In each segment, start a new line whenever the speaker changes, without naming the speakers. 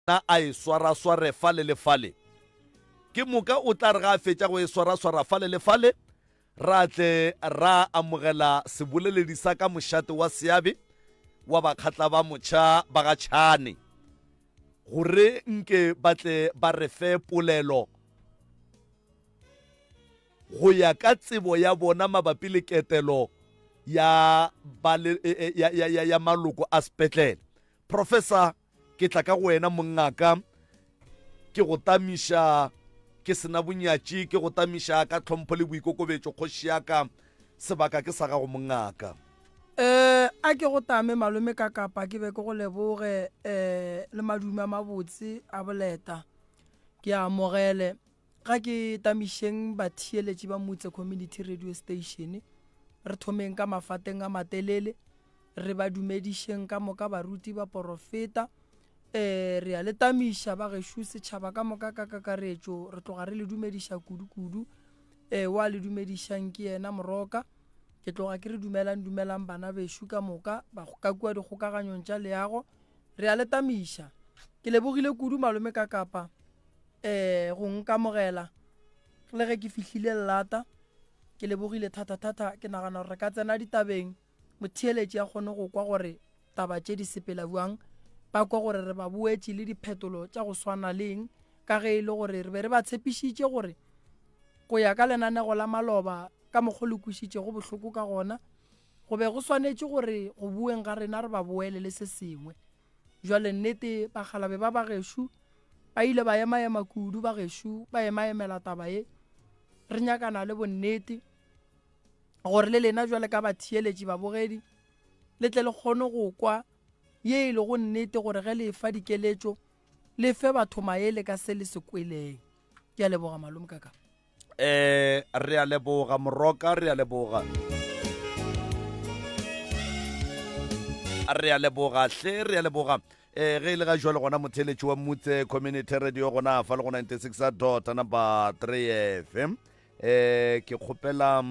A e swarasware fale le fale. Ke moka o tla re ga a fetša go e swaraswara fale le fale, ra tle ra amogela seboleledi sa ka mošate wa seabe wa Bakgatla ba Motšha ba ga Tšhane, gore nke ba tle ba re fe polelo go ya ka tsebo ya bona mabapi le ketelo ya, ba le, ya, ya, ya, ya maloko a sepetlele. Professor Ke tla ka go wena mongaka, ke go tamiša ke se na bonyatši, ke go tamiša ka tlhompho le boikokobetšo, kgoši ya ka, sebaka ke sa gago mongaka.
Eh, a ke go tame malome ka kapa ke be ke go leboge eh le madume a mabotse a boleta. Ke a amogele ga ke tamišeng batheeletši ba Motse Community Radio Station. Re thomeng ka mafateng a matelele. Re ba dumedišeng ka moka baruti, baporofeta. Ee, re a le tamiša, ba gešo, setšhaba ka moka ka kakaretšo. Re tloga re le dumediša kudu-kudu. Ee, wa le dumedišang ke yena Moroka. Ke tloga ke re dumelang, dumelang bana bešo ka moka ba ka kua dikgokaganyong tša leago. Re a le tamiša. Ke lebogile kudu malome ka kapa ee go nkamogela le ge ke fihlile llata. Ke lebogile thata-thata. Ke nagana gore re ka tsena ditabeng. Motheeletši a kgone go kwa gore taba tše di sepela bjang, ba kwa gore re ba boetše le diphetolo tša go swana le eng, ka ge e le gore re be re ba tshepišitše gore go ya ka lenanego la maloba ka mokgo le kwešitšego bohloko ka gona, go be go swanetše gore go boeng ga rena re ba boele le se sengwe. Bjale nnete bakgalabe ba ba gešo ba ile ba emaema kudu, ba gešo ba emaemela taba ye. Re nyakana le bonnete. Gore le lena bjale ka batheeletši, babogedi, le tle le kgone go kwa ye e lego nnete, gore ge le efa dikeletšo, le fe batho maele ka se le se kweleng. Ke a leboga, malome kaka.
Eh, re a leboga Moroka, re a leboga. Re a leboga hle, re a leboga. Eh, ge e le ga jwale gona motheeletši wa Mutse Community Radio gona fa le go 96 dot number 3 FM. Eh ke kgopela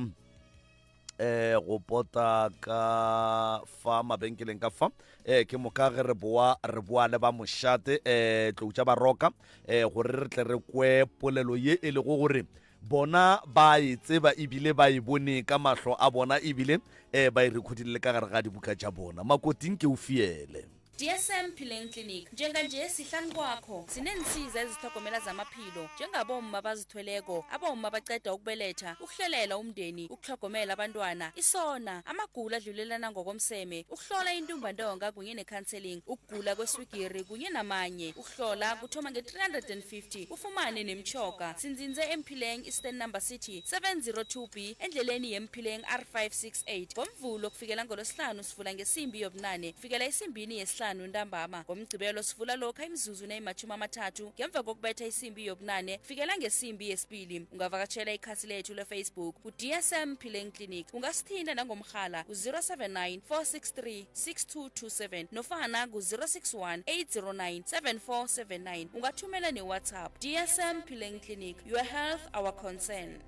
eh go pota ka fa mabenkeleng ka fa eh ke moka ge re boa re boa le ba mošate eh tlou tša baroka eh gore re tle re kwe polelo ye e lego gore bona ba e tseba ebile ba e bone ka mahlo a bona ebile eh ba e rekhodile le ka gare ga dibuka tša bona makoting ke o fiele.
DSM Phileng Clinic Njenganje sihlanu kwakho sineensiza ezitlhogomela zamaphilo njengabomma abazithweleko, abomma abaqeda ukubeletha, ukuhlelela umndeni, ukutlhogomela abantwana, isona, amagulo adlulelana ngokomseme, ukuhlola intumbantonga kunye ne-counselling, ukugula kweswigiri kunye namanye. Ukuhlola kuthoma nge-350 ufumane nemitjhoga. Sinzinze eMphileng Eastern Number City 702B endleleni yeMphileng R568 ngoMvulo kufikela ngoLwesihlanu sivula ngesimbi yobunane kufikela esimbini yesihlanu ntambama. NgoMgqibelo sivula lokha imizuzu nayimatjhumi amathathu ngemva kokubetha isimbi yobunane kufikela ngesimbi yesibili. Ungavakatjhela ikhasi lethu leFacebook ku-DSM Phileng Clinic. Ungasithinta nangomrhala ku-079 463 6227 nofana ku-061 809 7479. Ungathumela ne-WhatsApp. DSM Phileng Clinic, your health our concern.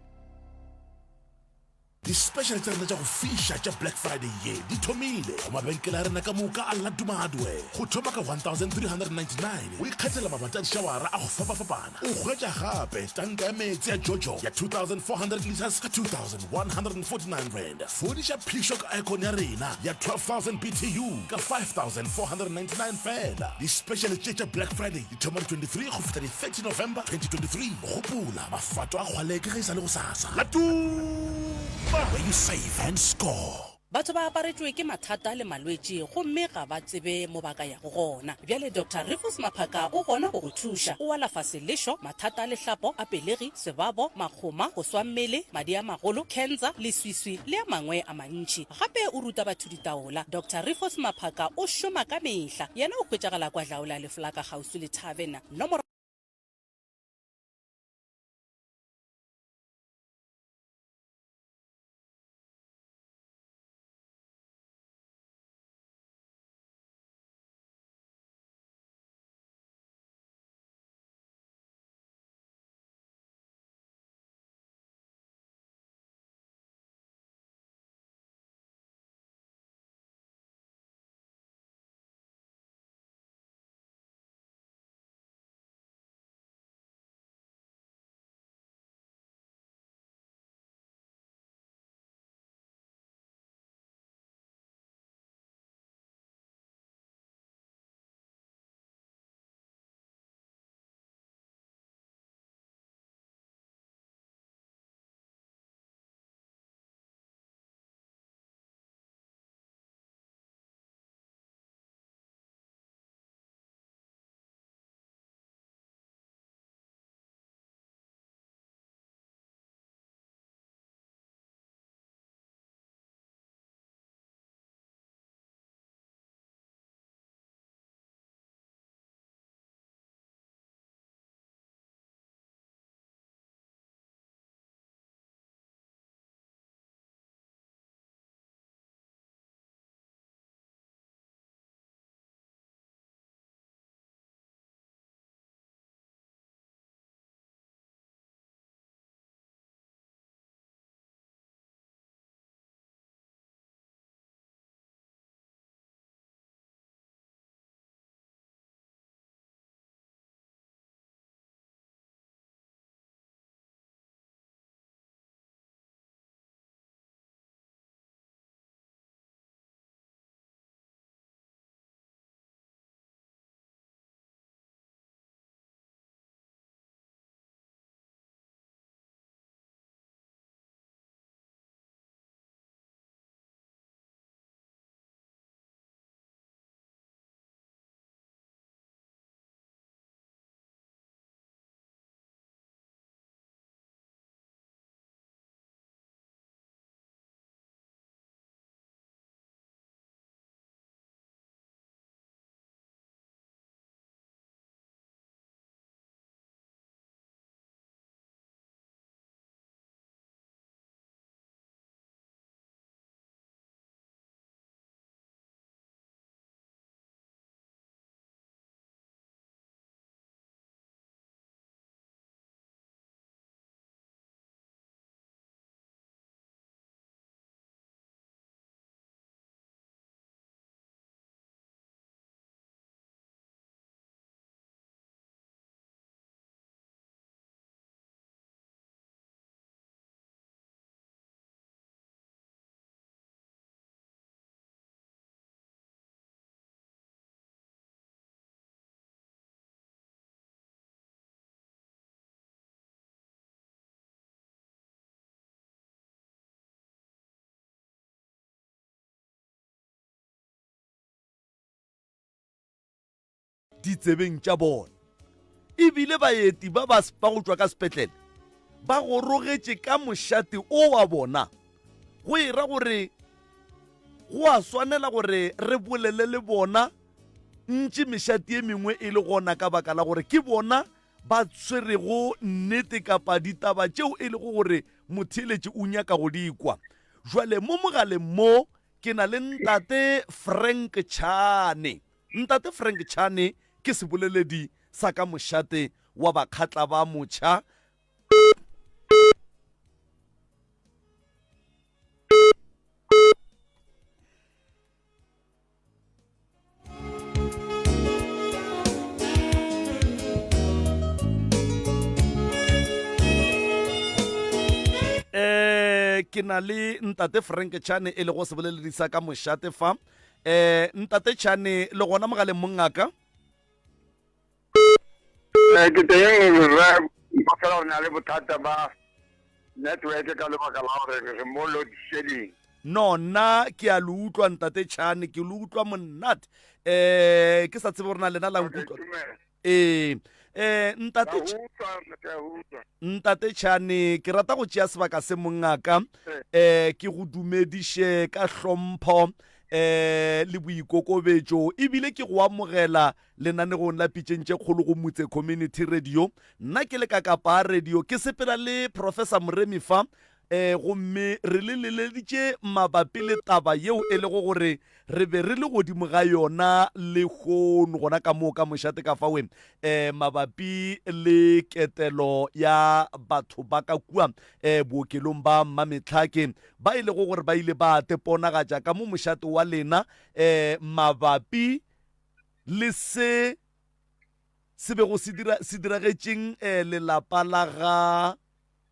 Di-special tša rena tša go fiša tša Black Friday ye di thomile go mabenkele a rena ka moka a Latuma Hardware. Go thoma ka 1399 o ikgethela mabati a dišawara a go fapafapana. O hwetša gape tanka ya meetse ya Jojo ya 2400 litres ka R2149. Fodiša phišo ka aircon ya rena ya 12000 BTU ka R5499 feela. Di-special tše tša Black Friday di thoma di 23 go fihla di 30 November 2023. Gopola, mafato a kgwaleke ge e sa le gosasa. Latuma! Where you save and score.
Batho ba aparetšwe ke mathata le malwetši gomme ga ba tsebe mo ba ka yago gona. Bjale Doctor Rufus Maphaka o gona go go thuša. O alafa selešo, mathata a lehlapo, a pelegi, sebabo, makgoma, go swa mmele, madi a magolo, khensa, leswiswi le a mangwe a mantši. Gape o ruta batho ditaola. Doctor Rufus Maphaka o šoma ka mehla. Yena o hwetšagala kwa Dlaola Leflaka kgauswi le Tavern. Nomoro.
ditsebeng tša bona. E bile baeti ba ba ba go tšwa ka sepetlele ba gorogetše ka mošate o wa bona, go e ra gore go a swanela gore re bolele le bona ntši mešate ye mengwe e le gona ka baka la gore ke bona ba tshwerego nnete kapa ditaba tšeo e lego gore motheeletši o nyaka go di kwa. Jwale mo mogaleng mo ke na le Ntate Frank Chane. Ntate Frank Chane ke seboleledi sa ka mošate wa Bakgatla ba Motšha. Eh, ke na le ntate Frank Chane e lego seboleledi sa ka mošate fa. Eh, ntate Chane le gona mogaleng mongaka?
Eh, ke teng rre ba fela o na le bothata ba network ka lebaka la gore re mo load shedding.
No, nna ke a le utlwa ntate Chane, ke le utlwa monate. Eh, ke sa tsebe gore na lena la nkutlwa. Ee, eh ntate Ntate Chane, ke rata go tšea sebaka se mongaka eh ke go dumediše ka hlompho eh le boikokobetšo ebile ke go amogela lenanegong la Pitšeng tše Kgolo go Mutse Community Radio. Nna ke le ka Kapa Radio ke sepela le Professor Moremi fa eh gomme re le leleditše mabapi le taba yeo e lego gore re be re le godimo ga yona lehono gona ka moo ka mošate ka fawe eh mabapi le ketelo ya batho ba ka kua eh bookelong ba Mmametlhake ba e lego gore ba ile ba teponagatša ka mo mošate wa lena eh mabapi le se se bego se dira se diragetšeng eh, lelapa la ga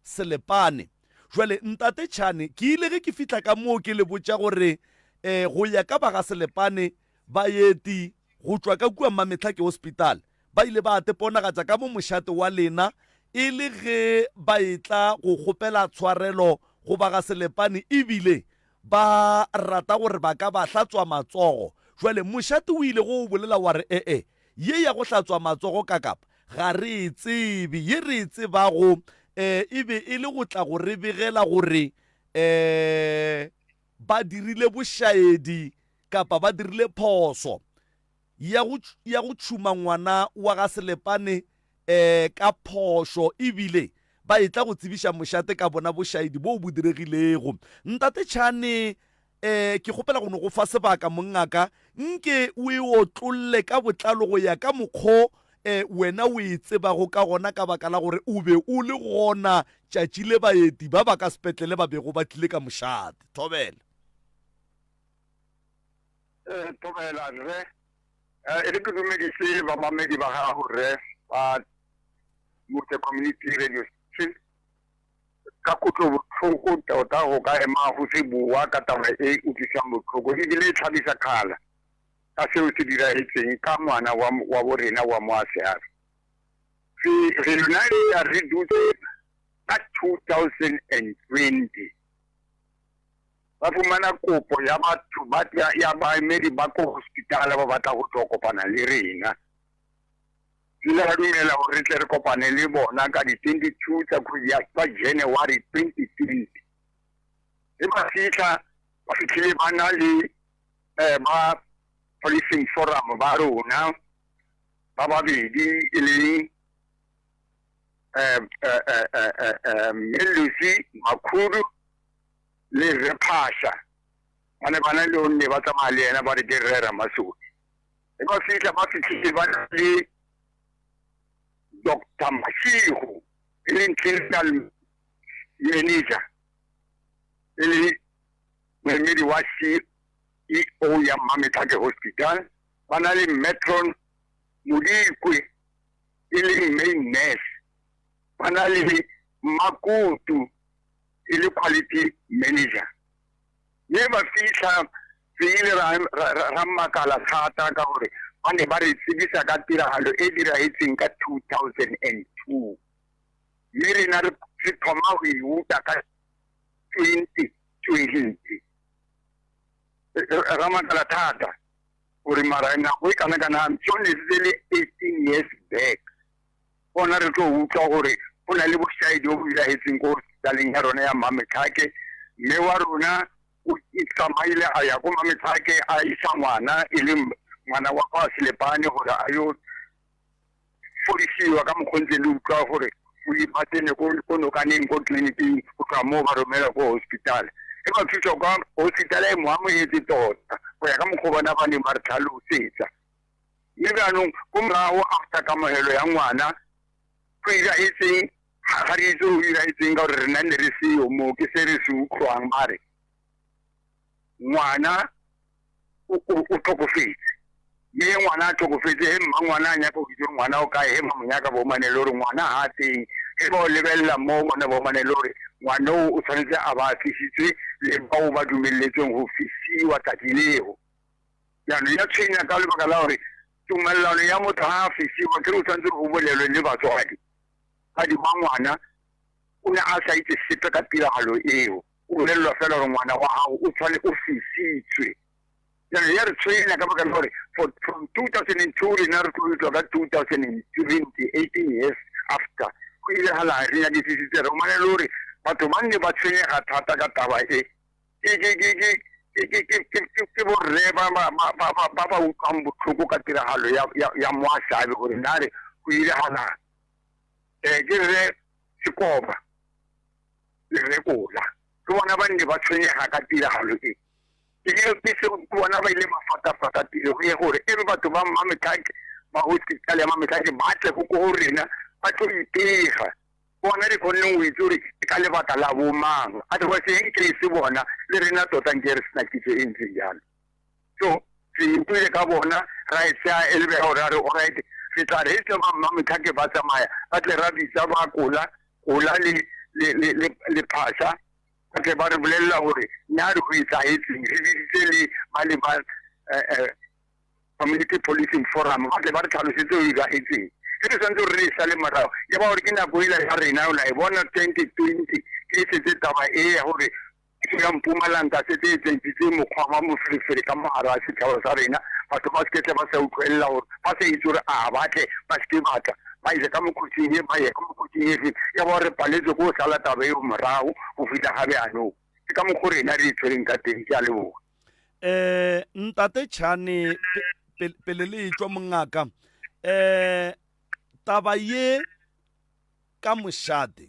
Selepane. Jwale ntate Tšhane, ke ile ge ke fihla ka moo ke le botša gore eh, go ya ka ba ga Selepane baeti go tšwa ka kua Mametlhake Hospital ba ile ba teponagatša ka mo mošate wa lena e le ge ba etla go kgopela tshwarelo go ba ga Selepane ebile Ba rata gore ba ka ba hlatswa matsogo. Jwale mošate o ile go o bolela wa re, E-e, ye ya go hlatswa matsogo ka kapa ga re e tsebe. Ye re e tsebago e, e be e le go tla go re begela gore e, ba dirile bošaedi kapa ba dirile phoso ya go, ya go tšhuma ngwana wa ga Selepane um ka phošo ebile ba etla go tsebiša mošate ka bona bošaedi boo bo diregilego. Ntate Tšhane, um ke kgopela go no go fa sebaka mongaka, nke o e otlolle ka botlalo go ya ka mokgo um wena o e tsebago ka gona ka baka la gore o be o le gona tšatši le baeti ba ba ka sepetlele ba bego ba tlile ka mošate. Thobela.
Eh, thobela rre. Eh, e re ke dumedise bamamedi ba gago rre ba Motse Community Radio Station ka kutlobotlhoko tota go ka ema go se bua ka taba e utlwisang botlhoko ebile e tlhabisa kgala ka seo se diragetseng ka ngwana wa, wa borena wa moaseabe. Re, re lona re dutse ka 2020 ba fumana kopo ya batho ba ya baemedi ba ko hospitala ba batla go tlo kopana le rena. Re ile ra dumela gore re tle re kopane le bona ka di-22 tsa kgwedi ya tsa January 2020. Ge ba fihla, ba fihlile ba na le eh, ba policing forum ba rona ba babedi e leng eh, eh, eh, eh, eh, eh, Mme Lucy Makhudu le Rre Phasha ba ne ba na le onne ba tsamaya le yena ba re ke Rre Ramasodi. Ge ba fihla ba fihlile ba na le Doctor Mashego e leng clinical manager e le moemedi wa CEO ya Mmametlhake Hospital, ba na le Matron Modikwe e leng main nurse, ba na le Mmakutu e le quality manager. Mme ba fihla re ile ra, ra, ra, ra makala thata ka gore ba ne ba re tsebisa ka tiragalo e diragetseng ka 2002 mme rena re re thoma go e uta ka 2020. Ra makala thata. Gore mara nako e kana kana I'm sure ne se le 18 years back. Gona re tlo utlwa gore go na le bošaedi bo bo diragetseng ko hospitaleng ya rona ya Mametlhake. Mme wa rona o tsamaile a ya ko Mametlhake a isa ngwana e leng ngwana wa kwa Selepane gore a yo fodisiwa ka mokgwa ntse le utlwa gore o ba tsene ko nokaneng ko tleliniking go tloga moo ba romela ko hospital e ba fitlha kwa hospital e mo amogetse tota go ya ka mokgwa bona ba neng ba re tlhalosetsa mme jaanong ko morago after kamogelo ya ngwana go iragetseng ga re itse go iragetseng ka gore re nna ne re seyo moo ke se re se utlwang ba re ngwana o tlhokofetse mme ngwana a tlhokofetse he mma ngwana a nyaka go itse gore ngwana o kae he mma monyaka bo manele gore ngwana ga a teng he ba o lebelela mo bona bo manele gore ngwana o o tshwanetse a ba a fisitswe le bao ba dumeletsweng go fisiwa tsatsi leo jaanong ya tshwenya ka lebaka la gore tumelelano ya motho ga a fisiwa ke re o tshwanetse go bolelwe le batswadi ga di ba ngwana o ne a sa itse sepe ka tiragalo eo o bolelelwa fela gore ngwana wa gago o tshwane o fisitswe jaanong ya re tshwenya ka baka la gore from 2002 rena re tlo utlwa ka 2020 18 years after go iregala re nyakisisitse re humane le gore batho ba nne ba tshwenyega thata ka taba e ke borre ba ba utlwang botlhoko ka tiragalo ya moasabe gore na re go iregalang um ke rre sekoba le rre kola ke bona ba nne ba tshwenyega ka tiragalo e ke ke bona ba ile ba fatafata tiro e gore e re batho ba mametlhake ba hospital ya mametlhake ba tle go ko go rena ba tlo ipega bona re kgonneng go itse gore ke ka lebaka la bomang otherwise e ke se bona le rena tota nke re sena kitso e ntseng jalo so re utlwile ka bona ra e tsaya e lebega gore a re alright re tla re tse ba mmametlhake ba tsamaya ba tle ra bitsa ba kola kola le le le le le phasha ba tle ba re bolelela gore nna re go etsahetseng re biditse le ba le ba eh, eh, community policing forum ba tle ba re tlhalosetse o iragetseng ge re tshwanetse gore re e sale morago ya ba gore ke nako ela ya rena o la e bona 2020 ke e setse taba e ya gore ya Mpumalanga setse e tsentšitse mokgwa wa moferefere ka mogare wa setšhaba sa rena batho ba seke tle ba sa utlwelela gore ba sa itse gore a batle ba seke batla ba ile ka mokhutsing e ba ye ka mokhutsing efe ya ba re paletse ko sala taba eo morago go fitlha ga bjanong ke ka mokgwa rena re itshwereng ka teng ke a leboga
eh ntate Chane pele le tšwa mongaka eh taba ye ka mošate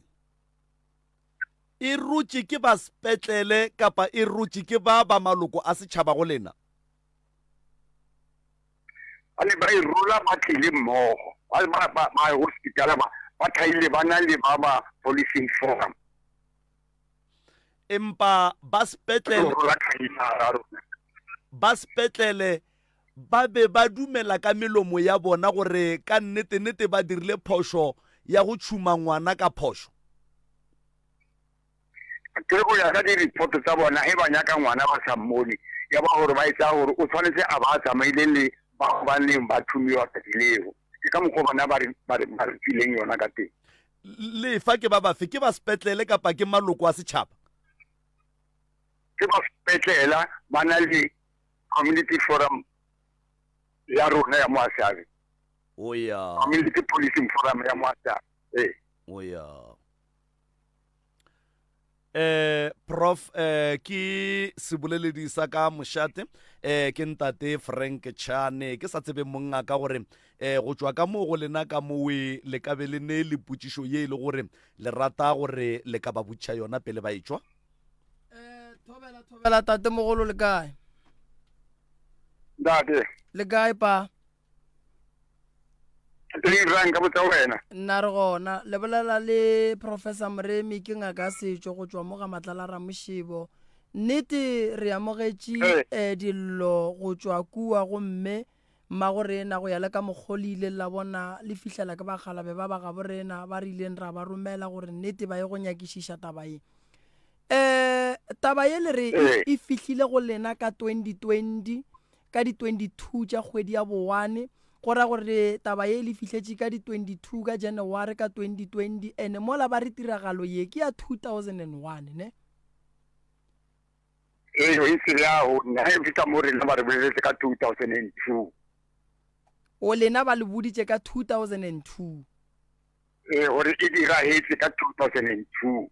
e rutše ke ba sepetlele kapa e rutše ke ba ba maloko a setšhaba go lena?
Ba ne ba e rola ba tlile mmogo ba ba ba hospital ba ba thaile ba na le ba ba policing forum
empa ba sepetlele ba sepetlele ba be ba dumela ka melomo ya bona gore ka nnete-nnete ba dirile phošo ya go tšhuma ngwana ka phošo.
Ke go ya ka di-report tsa bona ge ba nyaka ngwana ba sa mmone ya ba gore ba e tsaya gore o tshwanetse a ba a tsamaile le bao ba neng ba thumiwa tsatsi leo ke ka mokgwa bona ba re fileng yona ka teng.
Lefa ke ba bafe ke ba sepetlele kapa ke maloko a setšhaba?
Ke ba sepetlela ba na le community forum ya rona ya moasabe
o ya
community policing forum ya moasabe ee
o ya eh prof eh ke seboleledi sa ka mošate eh ke ntate Frank Chane ke sa tsebe monga ka gore eh go tšwa ka mo go lena ka mowe le ka be le ne le potšišo ye e le gore le rata gore le ka ba botšha yona pele ba e tšwa
Eh, thobela thobela tate mogolo le kae
ntate
le kae pa
le irang ka botsa wena
nna re gona le bolela le professor moremi ke ngaka ya setšo go tšwa mo ga matlala ramošebo nnete re amogetše um dillo go tšwa kua gomme mmago rena go ya le ka mokgo le ileng la bona le fihlela ke bakgalabe ba ba gabo rena ba re ileng ra ba romela gore nnete ba ye go nyakišiša taba ye um taba ye le re e, e fihlile go lena ka 2020 ka di-22 tša kgwedi ya bowane go ra gore taba ye le fihletše ka di-22 ka January ka 2020 ene mola ba re tiragalo ye ke ya 2001 ne?
Ee, e se bjao. Nna e fihla mo rena ba re boleletse ka 2002.
O lena ba le boditše ka 2002.
Ee, gore e diragetse ka 2002.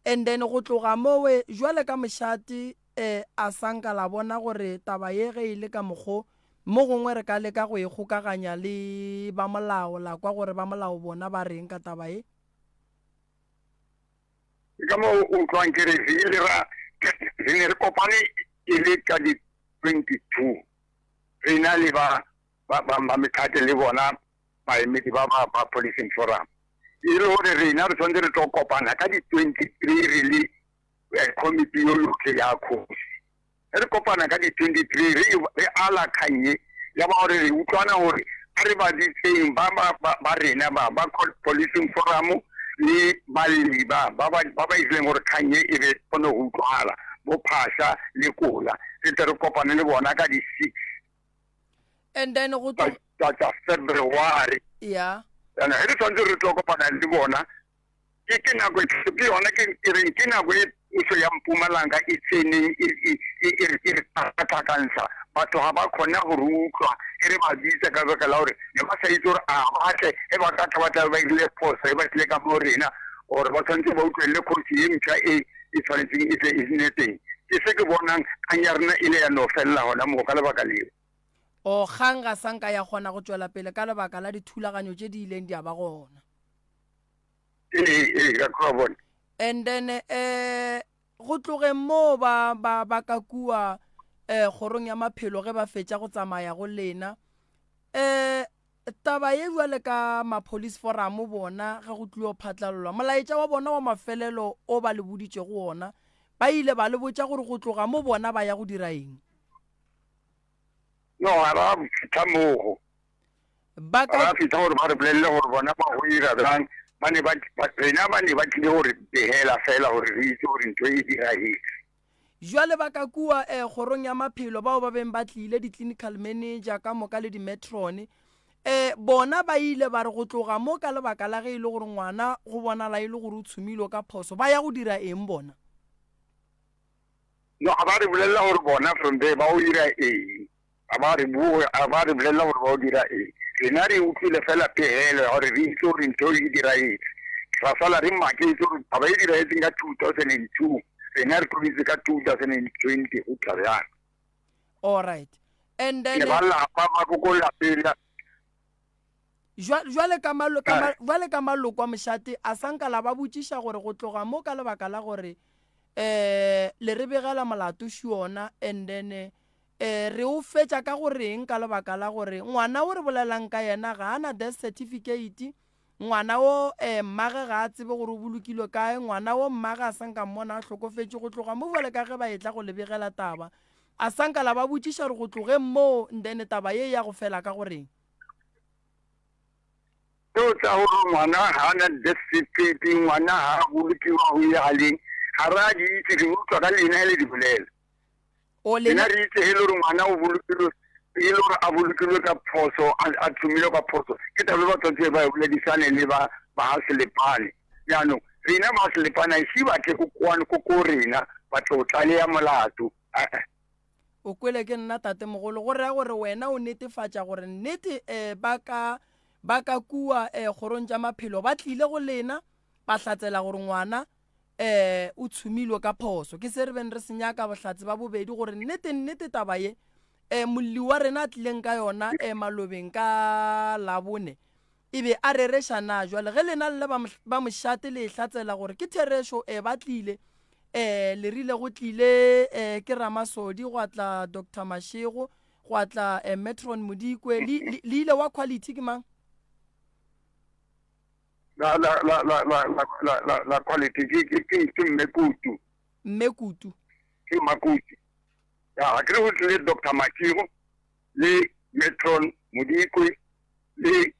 And then go tloga mowe jwale ka mošate eh, a sa nka la bona gore taba ye ge e le ka mokgo mo gongwe re ka leka go e kgokaganya le ba molao la kwa gore ba molao bona ba reng ka taba ye.
Ke ka moo o utlwang ke re re ile ra re ne re kopane e le ka di 22 re na le ba ba ba ba mekgatlo le bona baemedi ba ba ba policing forum e le gore rena re tshwanetse re tlo kopana ka di 23 re le eh, committee yo yotlhe ya kgosi Ge re kopana ka di 23 re re ala kgang ye ya ba gore re utlwana gore a re ba bitseng ba ba ba ba rena ba ba policing forum le balli ba ba ba ba ba ileng gore kgang ye e be kgone go utlwala bo Phasha le Kola re tle re kopane le bona ka di 6
And then go
tsa tsa February.
Yeah.
And ge re tshwanetse re tlo kopana le bona Ke ke nako e ke yona ke ke reng ke nako e puso ya Mpumalanga e tseneng e e e e re e re tlhakatlhakantsha. Batho ga ba kgona go re utlwa ge re ba bitsa ka baka la gore ne ba sa itse gore a ba tle ge ba ka tla ba tla be ba irile phoso e ba tlile ka mo rena or ba tshwanetse ba utlwelele kgosi ye mpsha e e tshwanetseng e tle e nne teng. Ke se ke bonang kgang ya rena e le ya no felela gona moo ka lebaka leo.
O kgang ga sa nka ya kgona go tšwela pele ka lebaka la dithulaganyo tše di ileng di a ba gona.
Ee, ee, ka kwa bona.
And then eh go tlogeng moo ba ba ba ka kua eh kgorong ya maphelo ge ba fetša go tsamaya go lena eh taba ye bjale ka ma-police forum bona ge go tlio phatlalelwa molaetša wa bona wa mafelelo o ba le boditšego wona ba ile ba le botša gore go tloga mo bona ba ya go dira eng?
No, ga ba fihla mogo.
Ba
ka. Ba fihla gore ba re bolelele gore bona ba go ira bjang. Ba ne ba, ba, rena ba ne ba tlile go re begela fela gore re itse gore ntho e diragetse.
Jwale ba ka kua eh, kgorong ya maphelo bao ba beng ba tlile, di-clinical manager ka moka le di-matron, eh, bona ba ile ba re go tloga mo ka lebaka la ge e le gore ngwana go bonala e le gore o tshumilwe ka phoso, ba ya go dira eng bona?
No, ga ba re bolelela gore bona from there ba o ira eng. Ga ba re bue, ga ba re bolelela gore ba o dira eng. Rena re utlwile fela pegelo ya gore re itse gore ntho e diragetse. Ra sala re maketse gore taba e diragetseng ka 2002, rena re tlo itse ka 2020 go tla bjang.
All right. And then
Ne ba lapa ba ko ko lapeng la
Jwale ka malo, ka ma, jwale ka maloko a mošate a sa nka la ba botšiša gore go tloga mo ka lebaka la gore eh le re begela molato šiona and then eh re o fetša ka go reng ka lebaka la gore ngwana o re bolelang ka yena ga a na death certificate ngwana o eh mmage ga a tsebe gore o bolokilwe kae ngwana o mmage a sa nka mmona a hlokofetše go tloga mo jwale ka ge ba etla go le begela taba a sa nka la ba botšiša gore go tlogeng moo and then taba ye ya go fela ka go reng.
Seo tsa gore ngwana ga a na death certificate, ngwana ga a bolokiwa go ya leng, ga re a di itse, re utlwa ka lena le di bolela.
O
Rena re itse e le gore ngwana o bolokilwe, e le gore a bolokilwe ka phoso, a tshumilwe ka phoso, ke taba e ba tshwanetse ba e boledisane le ba ba ga Selepane. Jaanong rena ba Selepane a ise ba tle ko kwano ko ko rena ba tlo tlaleya molato. Eh-eh.
O kwele ke nna tatemogolo, go raya gore wena o netefatša gore nnete um ba ka ba ka kua um kgorong tša maphelo ba tlile go lena ba hlatsela gore ngwana um o tshumilwe ka phoso. Ke se re beng re se nyaka bohlatse ba bobedi gore nnete nnete taba ye um molli wa rena a tlileng ka yona um malobeng ka Labone E be a rereša na? Jwale ge lena le le ba mošate le e hlatsela gore ke therešo, e, ba tlile. E, le rile go tlile, e, ke Ramasodi, gwa tla Doctor Mashego, gwa tla, e, Metron Modikwe. Le, le, le ile wa quality ke mang?
La, la, la, la, la, la, la, la, la quality ke, ke, ke, ke Mme Kutu.
Mme Kutu.
Ke Makutu. Ya, ga ke re go tlile Doctor Mashego le Metron Modikwe le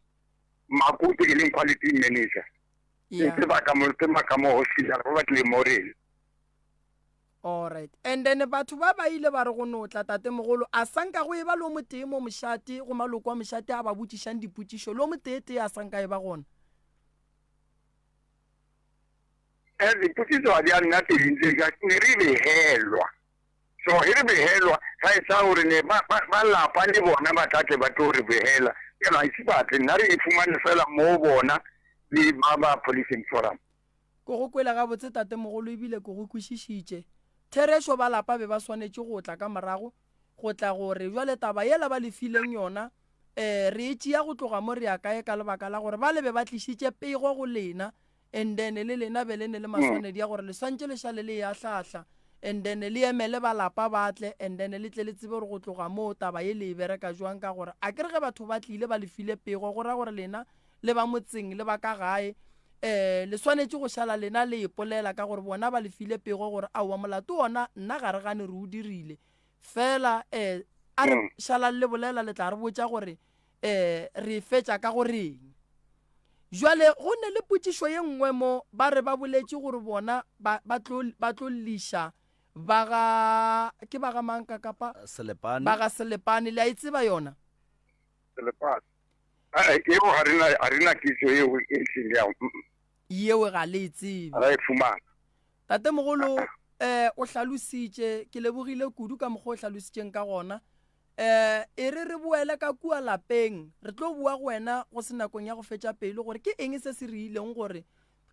Makutu e leng quality manager.
Yeah.
Ke ba ka mo ke ba ka mo hospital ba ba tlile mo rena.
All right. And then batho ba ba ile ba re go no tla tatemogolo a sanka go e ba le o motee mo mošate go maloko a mošate a ba botšišang dipotšišo le o motee tee a sanka e ba gona.
Eh dipotšišo ga di a nna teng tse ka ne re behelwa. So ge re behelwa, ga e sa gore ne ba, ba, ba lapa le bona ba tla tle ba tlo re behela. Bjalo ga ise ba tle, nna re e fumane fela mo bona le ba ba Policing Forum.
Ke go kwele gabotse tatemogolo ebile ke go kwešišitše. Therešo ba lapa be ba swanetše go tla ka morago go tla go re bjale taba yela ba le fileng yona um re e tšea go tloga mo re ya kae ka lebaka la gore bale be ba tlišitše pego go lena and then le lena be le ne le maswanedi ya gore le swantše le šale le e ahlaahla and then le emele ba lapa ba tle and then le tle le tsebe gore go tloga moo taba ye le e bereka jwang ka gore a ke re ge batho ba tlile ba le file pego go ra gore lena le ba motseng le ba ka gae um le swanetše go šala lena le ipolela ka gore bona ba le file pego gore aowa molato ona nna ga re gane re o dirile fela um a re šalang le bolela le tla re botša gore um re e fetša ka go reng. Jwale go ne le potšišo ye nngwe mo, ba re ba boletše gore bona ba, ba tlo, ba tlo liša ba ga, ke ba ga mang ka kapa?
Selepane.
Ba ga Selepane, le a e tseba yona?
Selepane. Ae, eo ga re na, ga re na kitso eo e ntseng jang.
Yeo ga le e tsebe.
Ga ra e fumana.
Tatemogolo, eh, o hlalositše, ke lebogile kudu ka mokgwa o hlalositšeng ka gona. Eh, e re re boele ka kua lapeng, re tlo boa go wena go se nakong ya go fetša pelo gore ke eng se se re ileng gore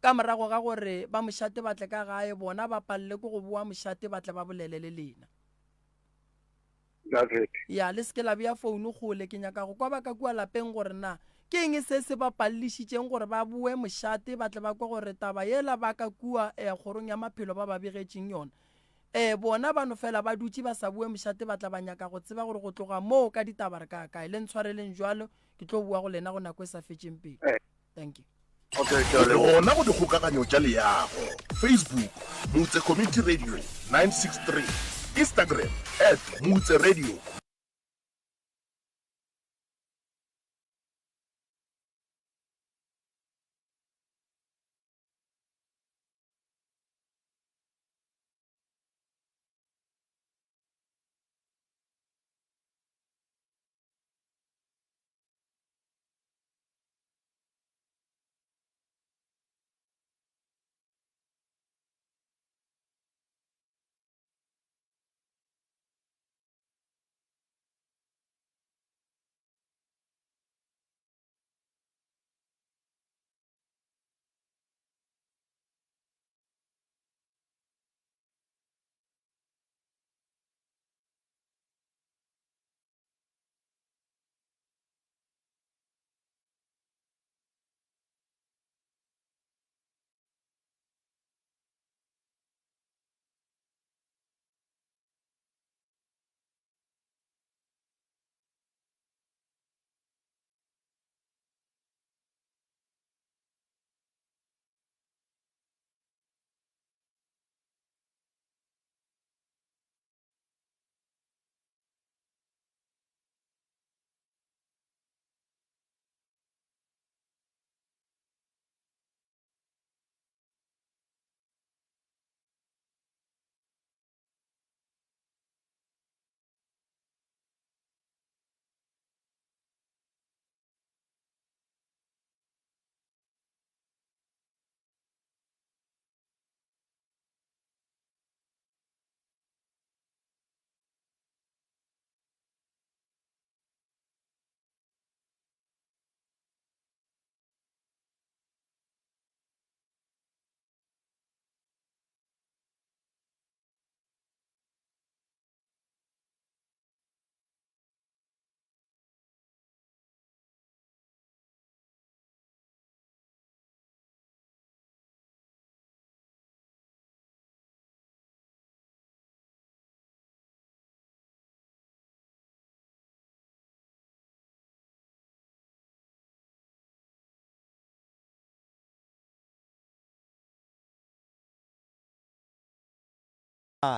ka morago ga gore ba mošate ba tle ka gae bona ba palele ke go boa mošate ba tle ba bolele le lena.
That's it.
Ya, le se ke la bea founu kgole, ke nyaka go kwa ba ka kua lapeng gore na ke eng se se ba palelišitšeng gore ba boe mošate ba tle ba kwe gore taba yela ba ka kua eh, kgorong ya maphelo ba ba begetšeng yona. Ee, bona ba no fela ba dutše ba sa boe mošate ba tla ba nyaka go tseba gore go tloga moo ka ditaba re ka kae. Le ntshwareleng jwalo, ke tlo boa go lena go nako e sa fetšeng pelo. Thank you.
Okay, ke a
Re
leboga.
gona go dikgokaganyo tša leago, Facebook, Moutse Community Radio 963, Instagram, at Moutse Radio.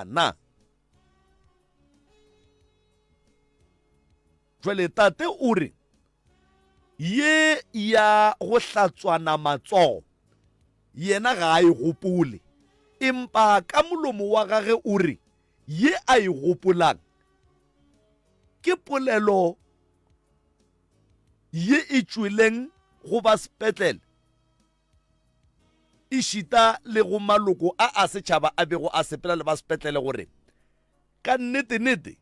Na. Jwale tate o re, Ye ya go hlatswana matsogo yena ga a e gopole, empa ka molomo wa gage o re ye a e gopolang ke polelo ye e tšweleng go ba sepetlele ešita le go maloko a a setšhaba a bego a sepela le ba sepetlele gore. Ka nnete-nnete,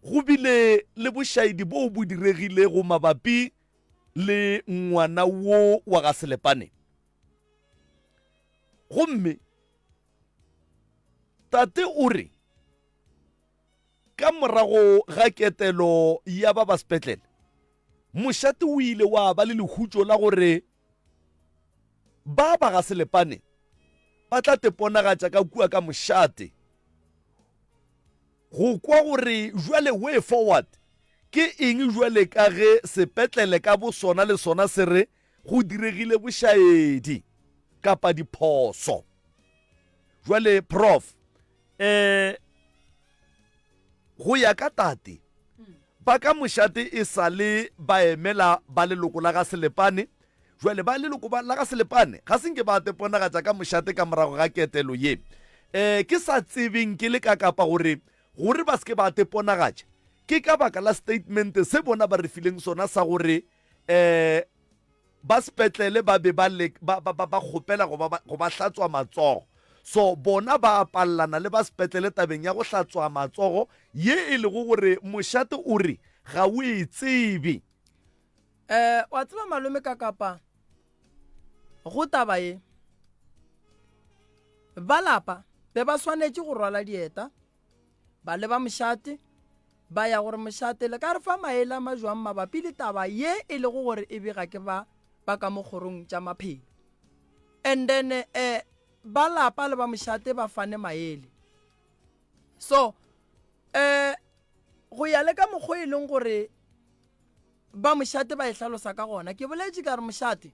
go bile le bošaedi boo bo diregilego mabapi le ngwana wo wa ga Selepane. Gomme tate o re ka morago ga ketelo ya ba ba sepetlele, mošate o ile wa ba le lehutšo la gore ba ba ga Selepane ba tla teponagatša ka kua ka mošate go kwa gore jwale way forward ke eng jwale ka ge sepetlele ka bo sona le sona se re go diregile bošaedi kapa diphoso. Jwale prof eh go ya ka tate ba ka mošate e sa le ba emela ba leloko la ga Selepane. Jwale ba leloko ba la ga Selepane ga se nke ba teponagatša ka mošate ka morago ga ketelo ye. Um ke sa tsebeng ke le ka kapa gore gore ba se ke ba teponagatša ke ka baka la statement se bona ba re fileng sona sa gore um ba sepetlele ba be ba le ba ba ba kgopela go ba go ba hlatswa matsogo. So bona ba a pallana le ba sepetlele tabeng ya go hlatswa matsogo ye e lego gore mošate o re ga o e tsebe.
Eh, wa tseba malome ka kapa go taba ye ba lapa be ba swanetše go rwala dieta ba leba mošate ba ya gore mošate le ka re fa maele a majwang mabapi le taba ye e lego gore e bega ke ba ba ka mo kgorong tša maphelo and then eh ba lapa le ba mošate ba fane maele so eh go ya le ka mokgwa e leng gore ba mošate ba e hlalosa ka gona ke boletše ka re mošate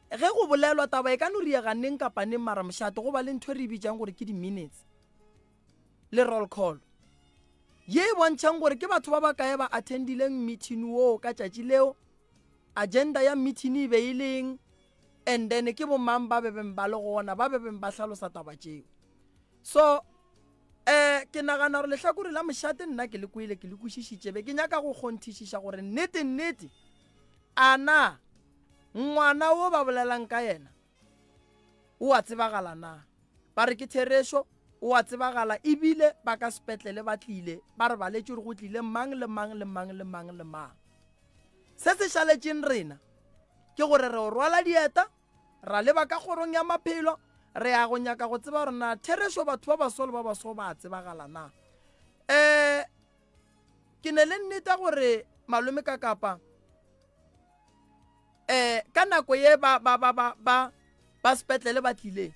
ge go bolelwa taba e ka no riega neng kapa neng mara mošate go ba le ntho e re e bitšang gore ke di-minutes le roll call ye e bontšhang gore ke batho ba ba kae ba attendileng meeting woo ka tšatši leo agenda ya meeting e be e leng and then ke bomang ba bebeng ba le gona ba bebeng ba hlalosa taba tšeo so eh ke nagana gore lehlakore la mošate nna ke le kwele ke le kwešišitše be ke nyaka go kgonthišiša gore nnete nnete a na ngwana wo ba bolelang ka yena o a tsebagala na ba re ke therešo o a tsebagala ebile ba ka sepetlele ba tlile ba re baletše gore go tlile mang le mang le mang le mang le mang se se šaletšeng rena ke gore re o rwala dieta ra leba ka kgorong ya maphelo re ya go nyaka go tseba gore na therešo batho ba baso le ba baso ba a tsebagala na um ke ne le nneta gore malome ka kapa um ka nako ye ba ba ba ba ba ba sepetlele ba tlileng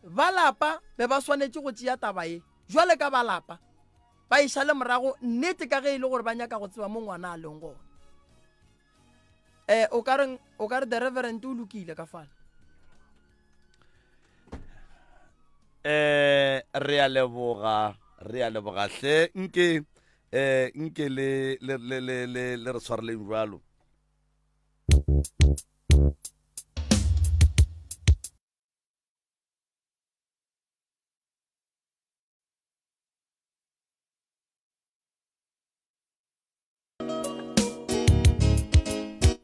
ba lapa be ba swanetše go tšea taba ye jwale ka ba lapa ba e šale morago nnete ka ge e le gore ba nyaka go tseba mo ngwana a leng gona eh o ka reng o ka re the reverend o lokile ka fana
eh re a leboga re a leboga hle nke eh nke le le le le le re tshwareleng jalo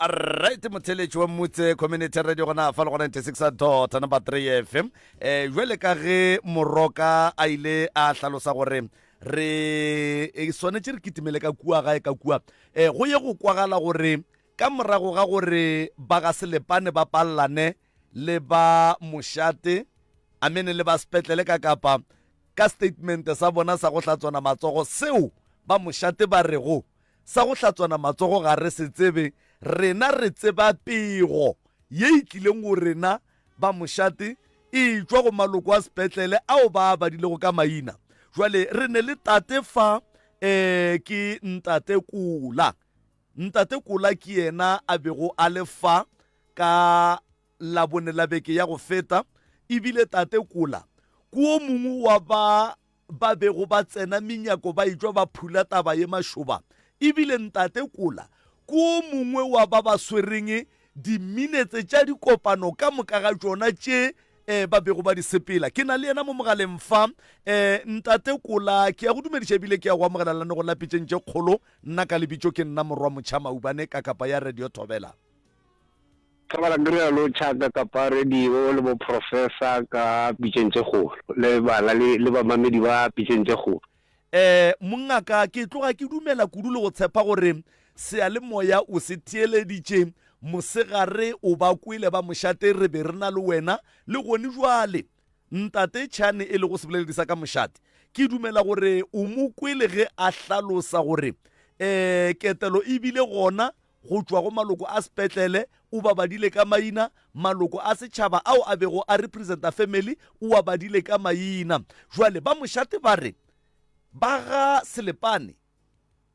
right motheletši wa mmutse community radio gona fa le gona 96 dot number 3 fm eh jwale ka ge moroka a ile a hlalosa gore re e swanetše re kitimele ka kua gae ka kua eh go ye go kwagala gore ka morago ga gore ba ga selepane ba pallane le ba mošate amene le ba sepetlele ka kapa ka statement sa bona sa go hlatswana matsogo seo ba mošate ba rego sa go hlatswana matsogo ga re se tsebe rena re tseba pego ye e tlileng go rena ba mošate e tšwa go maloko a sepetlele ao ba a badilego ka maina jwale re ne le tate fa um ke ntate kola Ntate Kola ke yena a bego a le fa ka Labone la beke ya go feta, ebile Tate Kola ke o mongwe wa ba ba bego ba tsena menyako ba etšwa ba phula taba ye mašoba, ebile Ntate Kola ke o mongwe wa ba ba swereng diminetse tša dikopano ka moka ga tšona tše eh, ba bego ba di sepela. Ke na le yena mo mogaleng fa. Eh, Ntate Kola, ke ya go dumediša ebile ke ya go amogela lanegong la pitšeng tše kgolo. Nna ka lebitso ke nna Morwa Motšha Maubane ka kapa ya Radio Thobela.
Thobela ke realo tšhaka kapa radio le bo professor ka pitšeng tše kgolo le bana le le bamamedi ba pitšeng tše kgolo.
Eh mongaka ke tloga ke dumela kudu le go tshepa gore seyalemoya o se theeleditše mosegare o ba kwele ba mošate re be re na le wena le gone jwale Ntate Chane e lego seboleledi sa ka mošate ke dumela gore o mo kwele ge a hlalosa gore eh ketelo e bile gona go tšwa go maloko a sepetlele o ba badile ka maina, maloko a setšhaba ao a bego a representa family o a badile ka maina. Jwale ba mošate ba re ba ga Selepane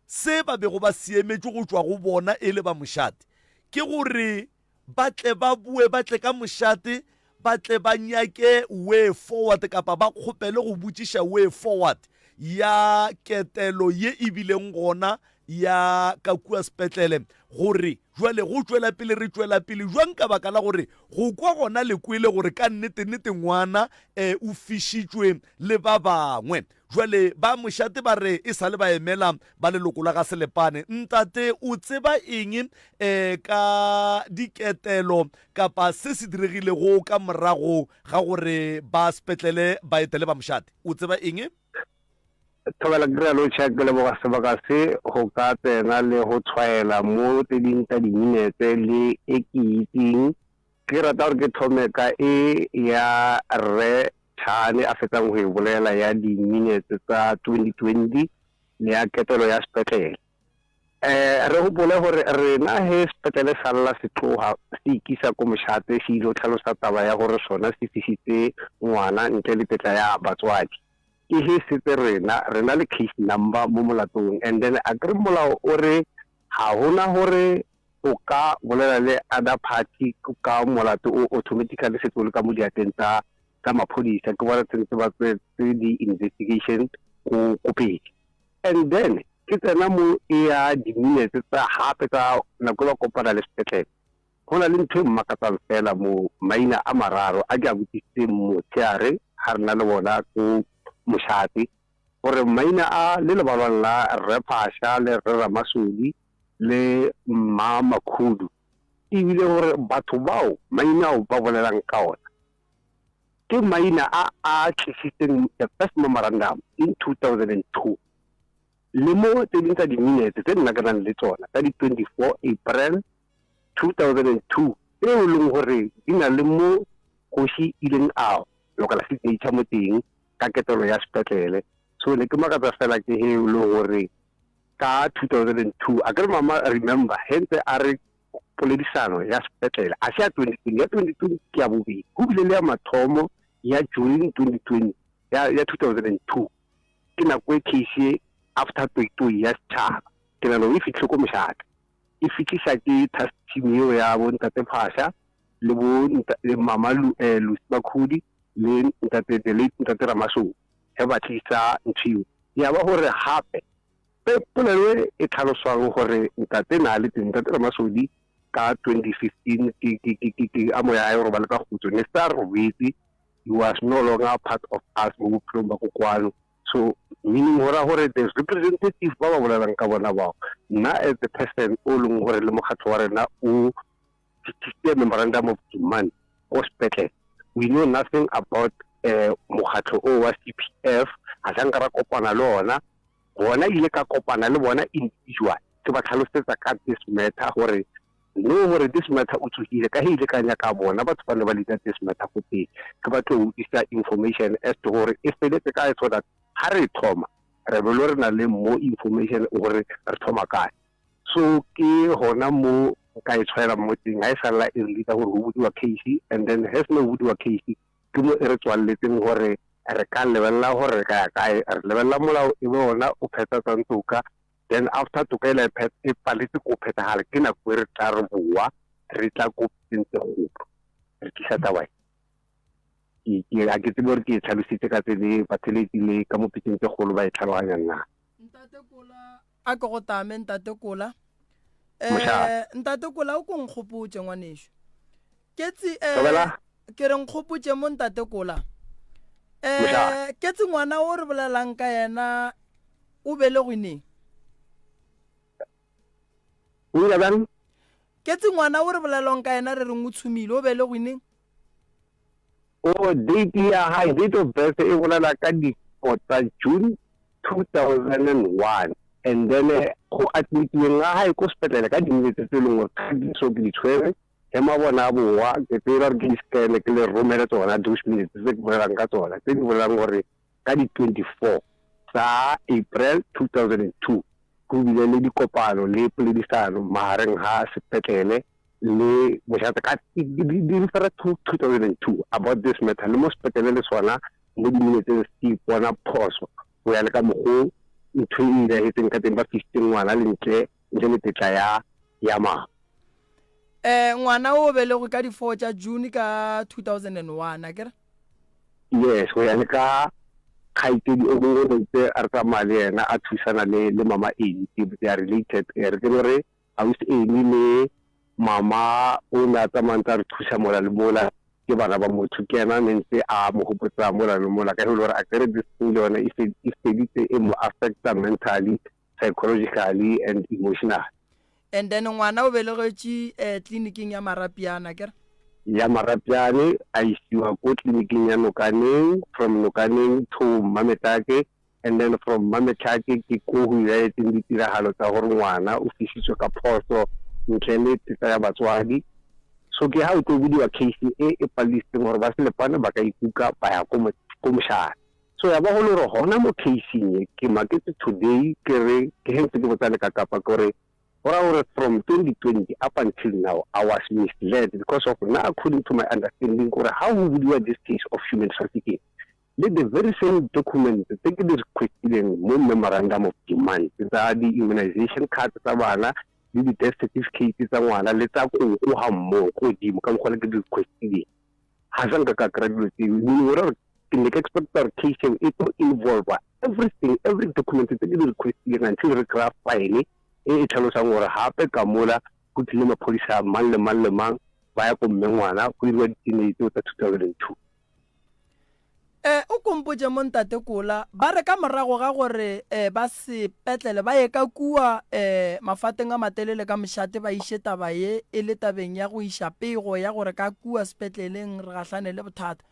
se ba bego ba se emetše go tšwa go bona e le ba mošate ke gore ba tle ba boe ba tle ka mošate ba tle ba nyake way forward kapa ba kgopele go botšiša way forward ya ketelo ye e bileng gona ya ka kua sepetlele gore jwale go tšwela pele re tšwela pele jwang ka baka la gore go kwa gona le kwele gore ka nnete-nnete ngwana um o fišitšwe le ba bangwe. Jwale ba mošate ba re e sa le ba emela ba leloko la ga Selepane. Ntate o tseba eng um ka diketelo kapa se se diregilego ka morago ga gore ba sepetlele ba etele ba mošate? O tseba eng?
Thobela ke realo tšha ke leboga sebaka se go ka tsena le go tshwaela mo tse ding tsa diminetse le e ke itseng. Ke rata gore ke thome ka e ya rre Thane a fetsang go e bolela ya di-minutes tsa 2020 le ya ketelo ya sepetlele. Um re gopole gore rena he sepetlele sa lla se tloga se ikisa ko mošate se ile tlhalosa taba ya gore sona se fisitse ngwana ntle le tetla ya batswadi. Ke he setse rena rena le case number mo molatong and then akere molao o re ga gona gore o ka bolela le other party ka molato o automatically setse o le ka mo diatleng tsa tsa maphodisa ke bona tsentse ba tsetse di-investigation ko ko pele and then ke tsena mo e ya di-minutes tsa gape tsa nako e ba kopana le sepetlele go na le ntho e mmakatsang fela mo maina a mararo a ke a botsisitseng motshehare ga re na le bona ko mošate gore maina a le lebalwang la rre Phasha le rre Ramasodi le Mma Makhudu, e bile gore batho bao maina ao ba bolelang ka ona ke maina a a tlisitseng the first memorandum in 2002 le mo tse ding tsa diminete tse nna ke nang le tsona tsa di 24 April 2002 tseo e leng gore di na le mo kgoši ileng a lokela signature mo teng ka ketelo ya sepetlele. So ne ke makatsa fela ke he e le gore ka 2002 a ke re mama remember he ntse a re poledisano ya sepetlele a se ya 2020 ya 2020 ke ya bobedi go bile le ya mathomo ya June 2020 ya ya 2002 ke nako e case e after toitoi ya setšhaba ke nano e fitlhe ko mošate e fitlhisa ke task team eo ya bo ntate Phasha le bo le mama Lu, eh, Lucy Bakhudi le ntate the late ntate Ramasou ge ba tlisa ntho eo ya ba gore gape pe polelo e e tlhaloswang gore ntate na le teng ntate Ramasodi ka 2015 ke ke ke ke ke a moya a e robale ka kgutso ne sa robetse he was no longer part of us mo bophelong ba kokwano so meaning go ra gore the representative ba ba bolelang ka bona bao nna as the person o leng gore le mokgatlho wa rena o tlisitse memorandum of demand ko sepetlele we know nothing about eh mokgatlho o wa CPF ga sa nka ra kopana le ona bona ile ka kopana le bona individual ke ba tlhalosetsa ka this matter gore no gore this matter o tsogile ka he ile ka nyaka bona batho ba ne ba leader this matter ko pele ke ba tlo utlwisa information as to gore e feletse kae so that ha re thoma re be lo re na le more information gore re thoma kae so ke gona mo nka e tshwaelang mo teng ga e salela e re leader gore go budiwa case and then he seno budiwa case ke mo e re tswaleletseng gore re ka lebelela gore re ka ya kae re lebelela molao e be ona o phethatsang toka then after toka ela e, e paletse ko phethagala ke nako e re tla re boa re tla ko pitseng tse kgolo re tlisa taba e a ke tsebe gore ke e tlhalositse ka tsele batheletsi le ka mo pitseng tse kgolo ba e tlhaloganyang na
ntate kola a ke go tame ntate kola eh ntate kola o ko nkgopotse ngwaneso ke tsi eh ke re nkgopotse mo ntate kola eh ke tsi ngwana o re bolelang ka yena o belegwe neng
o ile bjang?
Ketsi ngwana o re bolelong ka yena re reng o tshumile, o belegwe neng?
O date ya hae, date of birth e bolela ka di 4 tsa June 2001 and then go admitiweng ga hae ko sepetlele ka di-minutes tse e leng gore ka di so ke di tshwere ge mabona a bowa ke tseba gore ke di scan ke le romele tsona those minutes tse ke bolelang ka tsona tse di bolelang gore ka di 24 tsa April 2002 go bile le dikopano le poledisano magareng ga sepetlele le mošate ka di refer to 2002 about this matter le mo sepetlele le sona mo diminetseng se ipona phoso go ya le ka mokgo ntho e iragetseng ka teng ba fisitse ngwana le ntle ntle le tetla ya ya mang.
Eh ngwana o belegwe ka di 4 tša June ka 2001 akere?
Yes, go ya le ka kgaitsedi o mongwe o ntse a re tsamaya le yena a thusana le le mama Amy, they are related. Re ke no re ausi Amy le mama o ne a tsamaya ntse a re thusa mola le mola ke bana ba motho ke ena ne ntse a mo gopotsa mola le mola ka e le gore a kere this thing le yone e feditse e mo affecta mentally psychologically and emotionally.
And then ngwana o belegetše eh, tleliniking ya Marapyane akere?
Ya Marapyane a isiwa ko tleliniking ya Nokaneng, from Nokaneng to Mmametlake and then from Mmametlake ke ko go iragetseng ditiragalo tsa gore ngwana o fisitswe ka phoso ntle le tetla ya batswadi. So ke ha o tlo bidiwa case e e palelisteng gore ba Selepane ba ka ikuka ba ya ko mošate. So ya ba go le gore gona mo case-ing ye, ke maketse today ke re, ke ge ntse ke botsa le ka Kapa ke gore go raya gore from 2020 up until now I was misled because of nna according to my understanding ke gore ha go budiwa this case of human trafficking le the very same documents tse ke di requestileng mo memorandum of demand tsa di-immunization cards tsa bana le di-death certificate tsa ngwana le tsa koko ga mmogo ko godimo ka mokgwa le ke di requestileng ga sa nka ka kry-a dilo tseo meaning gore ke ne ke expecta gore case eo e tlo involva everything every document tse ke di requestileng until re kry-a file e e tlhalosang gore gape ka mola go tlile maphodisa mang le mang le mang ba ya ko mme ngwana go diriwa di-DNA tseo tsa 2002.
Eh, o kompotše mo ntate Kola, ba re ka morago ga gore eh, ba sepetlele ba ye ka kua eh, mafateng a matelele ka mošate ba iše taba ye e le tabeng ya go iša pego ya gore ka kua sepetleleng re gahlane le bothata.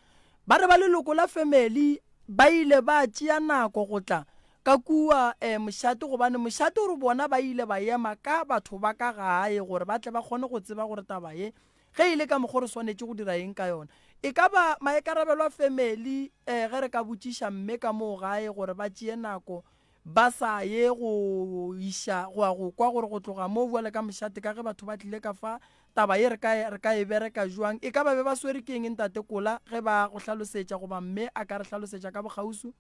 Ba re ba leloko la family ba ile ba tšea nako go tla ka kua eh, mošate gobane mošate o re bona ba ile ba ema ka batho ba ka gae gore ba tle ba kgone go tseba gore taba ye Ge e le ka mokgo re swanetše go dira eng ka yona? E ka ba maikarabelo a family eh, ge re ka botšiša mme ka moo gae gore ba tšee nako ba sa ye go iša go ya go kwa gore go tloga moo bjale ka mošate ka ge batho ba tlile ka fa taba ye re ka re ka e bereka jwang. E ka ba be ba swere ke eng ntate Kola ge ba go hlalosetša goba mme a ka re hlalosetša ka bokgauswi?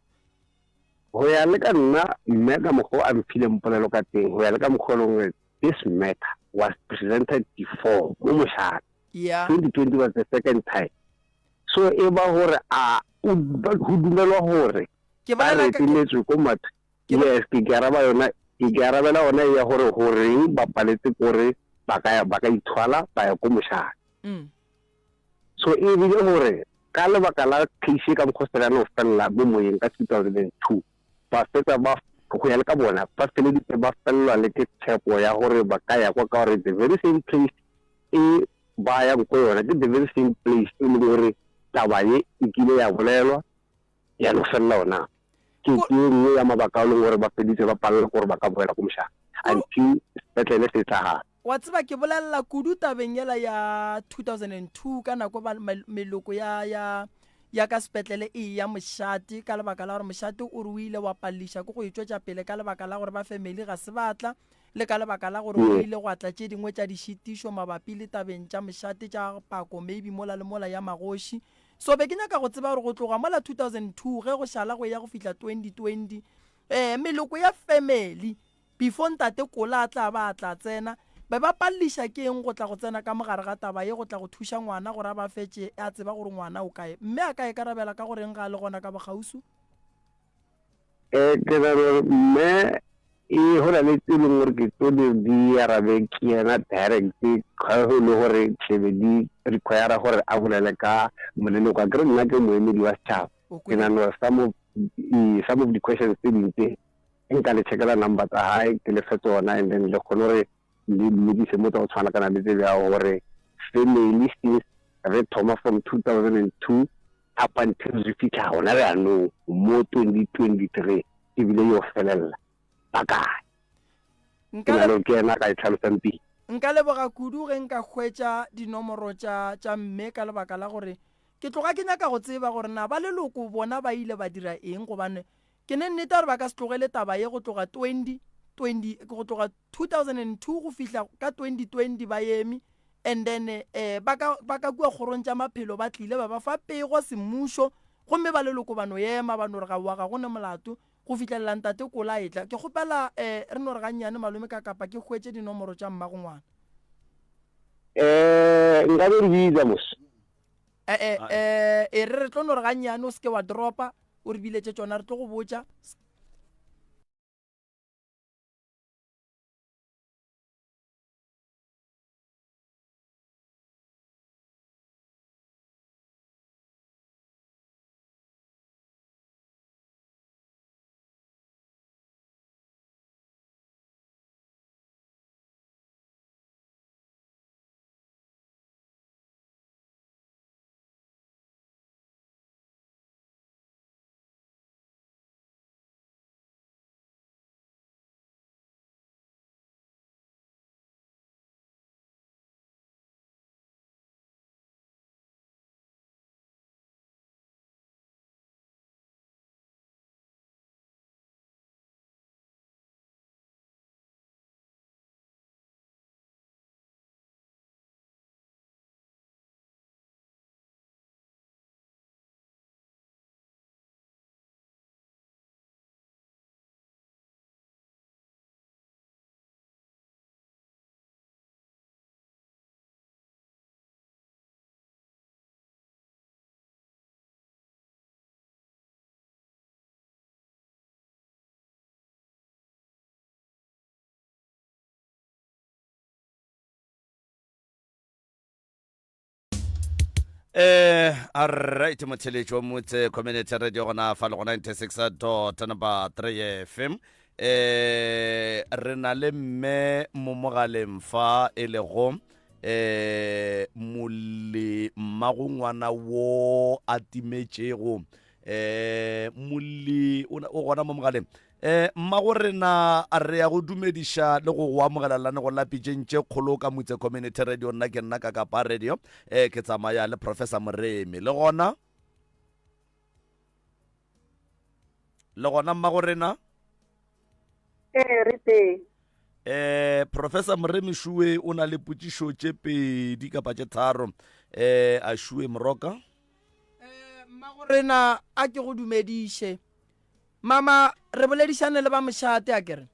Go ya le ka nna mme ka mokgwa o a mphileng polelo ka teng, go ya le ka mokgwa o e leng gore This matter was presented before mo mošate.
Yeah.
2020 was the second time. So e ba gore a o go dumelwa gore
Ke
ba
bolela
re
ka ke
eteletswe ko matho.
ke bo
Yes, ke ke araba yona ke ke arabela yona ya gore goreng ba paletse kore ba ka ya ba ka ithwala ba ya ko mošate. So e bile gore ka lebaka la case e ka mokgwa o se no felela mo moyeng ka 2002 ba fetsa ba go ya le ka bona ba feleditse ba felelwa le ke tshepo ya gore ba ka ya kwa ka gore the very same place e ba yang ko yona ke the very same place e leng gore taba ye e kile ya bolelwa ya no felela ona ke
Ko
ke e nngwe ya mabaka a e leng gore ba feditse ba palelwa ke gore ba ka boela ko mošate
ko
until sepetlele se tla gape.
Wa tseba, ke bolelela kudu tabeng yela ya 2002 ka nako ba meloko ya, ya, ya ka sepetlele e eya mošate ka lebaka la gore mošate o re o ile wa palliša ke go e tšwetša pele ka lebaka la gore ba family ga se ba tla le ka lebaka la gore go ile gwa tla tše dingwe tša dišitišo mabapi le tabeng tša mošate tša pako maybe mola le mola ya magoši. So be ke nyaka go tseba gore go tloga mola 2002 ge go šala go eya go fihla 2020 eh meloko ya family Before Ntate Kola a tla ba a tla tsena, be ba palliša ke eng go tla go tsena ka mo gare ga taba ye go tla go thuša ngwana gore a ba fetše a tseba gore ngwana o kae? Mme a ka ikarabela ka go reng ga a le gona ka bokgauswi?
Ke nagana gore mme e go na le tse leng gore ke tlo di di arabe ke yena direct ga go le gore tlebe di require gore a bolele ka moleloko. Akere nna ke moemedi wa setšhaba,
O
ke
kwele?
nagana gore some of some of the questions tse ding tse nka le checkela number tsa hae ke le fe tsona and then le kgone gore le mmodise mo tsa go tshwana kana le tse bjao gore family since re thoma from 2002 up until re fitlha gona bjanong mo 2023 ebile yo felelela ba kae.
Nka
Ke na le ke yena a ka e tlhalosang pele.
Nka leboga kudu ge nka hwetša dinomoro tša tša mme ka lebaka la gore ke tloga ke nyaka go tseba gore na ba leloko bona ba ile ba dira eng gobane ke ne nnete gore ba ka se tlogele taba ye go tloga 20 20 go tloga 2002 go fihla ka 2020 ba eme and then eh ba ka ba ka kua kgorong tša maphelo ba tlile ba ba fa pego semmušo gomme ba leloko ba no ema ba no re ga wa ga go ne molato go fihlelela ntate Kola a etla. Ke kgopela eh re no re gannyane malome ka kapa ke hwetše dinomoro tša mmago ngwana.
Eh nka be re bitsa mos.
Eh eh eh e re re tlo no re gannyane o seke wa dropa o re biletše tšona re tlo go botša.
Eh, alright motheletši wa motse community radio gona fa le go 96 dot number 3 fm eh re na le mme mo mogaleng fa e lego eh molli mmago ngwana wo a timetšego eh molli o gona mo mogaleng eh mmago rena a re ya go dumediša le go go amogela lane go lapitšeng tše kgolo ka motse community radio nna ke nna ka kapa radio eh ke tsamaya le professor moremi le gona le gona mmago rena
ee re teng
eh professor moremi šue o na le potšišo tše pedi kapa tše tharo eh a šue moroka
eh mmago rena a ke go dumediše mama re boledišane le ba mošate a kere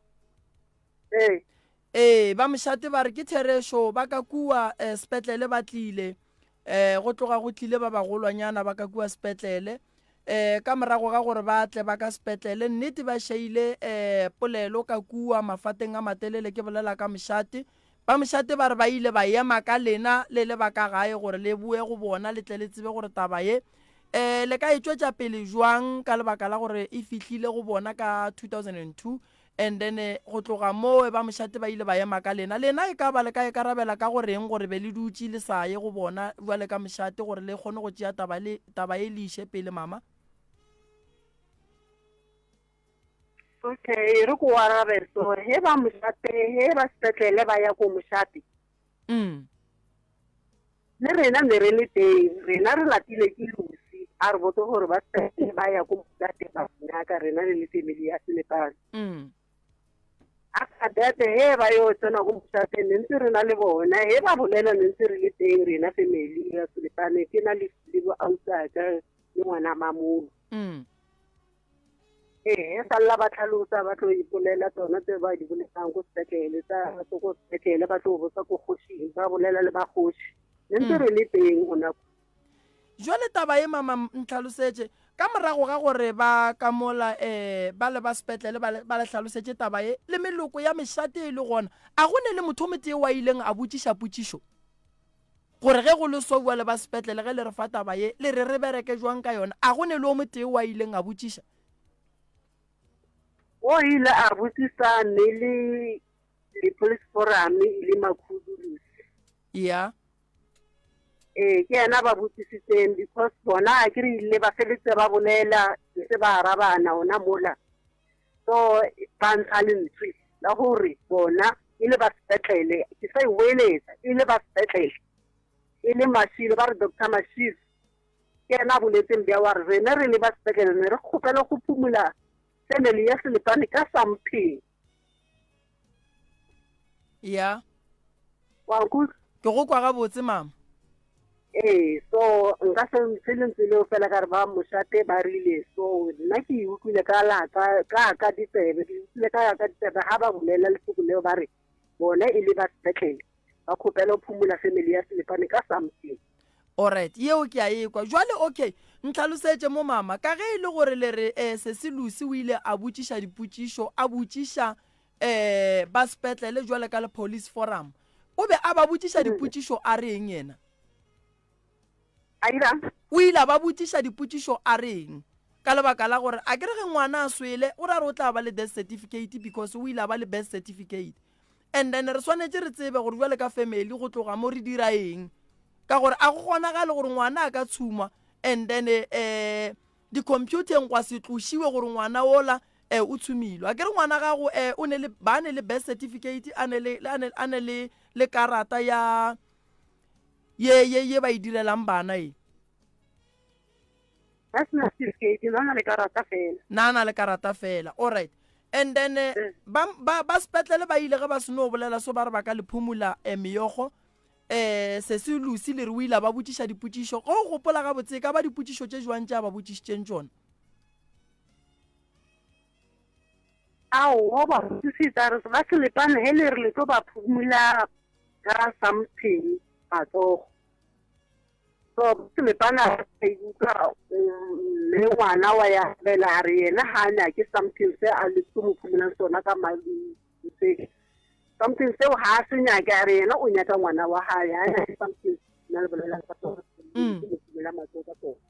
ee
ee ba mošate ba re ke therešo ba ka kua eh, sepetlele ba tlile um go tloga go tlile ba bagolwanyana ba ka kua sepetlele um ka morago ga gore ba tle ba ka sepetlele nnete ba šaile um polelo ka kua mafateng a matelele ke bolela ka mošate ba mošate ba re ba ile ba ema ka lena le le ba ka gae gore le boe go bona le tle le tsebe gore taba ye um le ka e tšwetša pele jwang ka lebaka la gore e fihlile go bona ka 2002 And then go tloga mowe ba mošate ba ile ba ema ka lena. Lena e ka ba le ka ikarabela ka go reng gore be le dutše le sa ye go bona bjale ka mošate gore le kgone go tšea taba le taba e le iše pele mama?
Okay, re ko arabe so he ba mošate he ba sepetlele ba ya ko mošate.
Mm.
Le rena ne re le teng, rena re lapile ke Lucy a re botse gore ba sepetlele ba ya ko mošate ba nyaka rena re le family ya Selepane.
Mm.
After that he ba yo tsena ko mošate ne ntse re na le bona he ba bolela ne ntse re le teng rena family ya Selepane ke na le le bo ausi ka le ngwana mamolo.
Mm.
Ee, e salla ba tlhalosa ba tlo ipolela tsona tse ba di bolelang ko sepetlele tsa ko sepetlele ba tlo botsa ko kgošing ba bolela le bakgoši ne ntse re le teng gona
Jwale taba ye mama ntlhalosetše ka morago ga gore ba ka mola um ba le ba sepetlele ba le ba le hlalosetše taba ye le meloko ya mešate e le gona a go ne le motho o motee wa ileng a botšiša potšišo Gore ge go le so bjale ba sepetlele ge le re fa taba ye, le re re bereke jwang ka yona? A go ne le o motee o a ileng a botšiša?
O ile a botšiša ne le, Le police forum e le Makhudu Lucy.
Ya.
Ee, ke yena ba botsisitseng because bona a ke re ile ba feletse ba bolela ntse ba arabana ona mola. So ba ntsha lentswe la gore bona e le ba sepetlele, ke sa e boeletsa, e le ba sepetlele, e le Mashilo, ba re Doctor Mashilo ke yena a boletseng bja wa re rena re le ba sepetlele ne re kgopela go phumula family ya Selepane ka something.
Ya.
Wa nkutlwa?
Ke go kwa gabotse mama.
Ee, so nka se ntshe lentswe leo fela ka re ba mošate ba rile so nna ke e utlwile ka la ka ka ka ditsebe ke utlwile ka ka ditsebe ha ba bolela lefoko leo ba re bona e le ba sepetlele ba kgopela go phumola family ya Selepane ka something.
Alright, yeo ke a ekwa. Jwale okay, ntlhalosetše mo mama, ka ge e le gore le re eh, Sesi Lucy o ile a botšiša dipotšišo, a botšiša eh ba sepetlele jwale ka le police forum, o be a ba botšiša dipotšišo a reng yena?
A ira?
O ile a ba botšiša dipotšišo a reng? Ka lebaka la gore a ke re ge ngwana a swele, o ra re o tla ba le death certificate because o ile a ba le birth certificate. And then re swanetše re tsebe gore bjale ka family go tloga mo re dira eng, ka gore a go kgonagale gore ngwana a ka tshumwa and then um di-computeng gwa se tlošiwe gore ngwana ola um o tshumilwe. A ke re ngwana gago um o ne le, ba ne le birth certificate, a ne le, a ne, a ne le, le karata ya ye, ye, ye ba e direlang bana e.
A se na certificate, na na le karata fela.
Na na le karata fela. All right. And then eh, eh. ba ba ba sepetlele ba ile ge ba seno bolela so ba re ba ka le phumula eh, meyogo eh se se Lucy le re o ile ba botšiša dipotšišo go gopola gabotse ka ba dipotšišo tše jwang tše a ba botšišitšeng tšona
Aowa ba botšišitsa re ba selepane he le re le tlo ba phumula ka something matsogo So Selepane a sa ikutlwa mme ngwana wa ya bela a re yena ga a nyake something se a le tlo mo phumolang sona ka se something seo ga a se nyake a re yena o nyaka ngwana wa gae a nyake something nna le bolelang ka sona mm. mo phumola matsogo ka sona.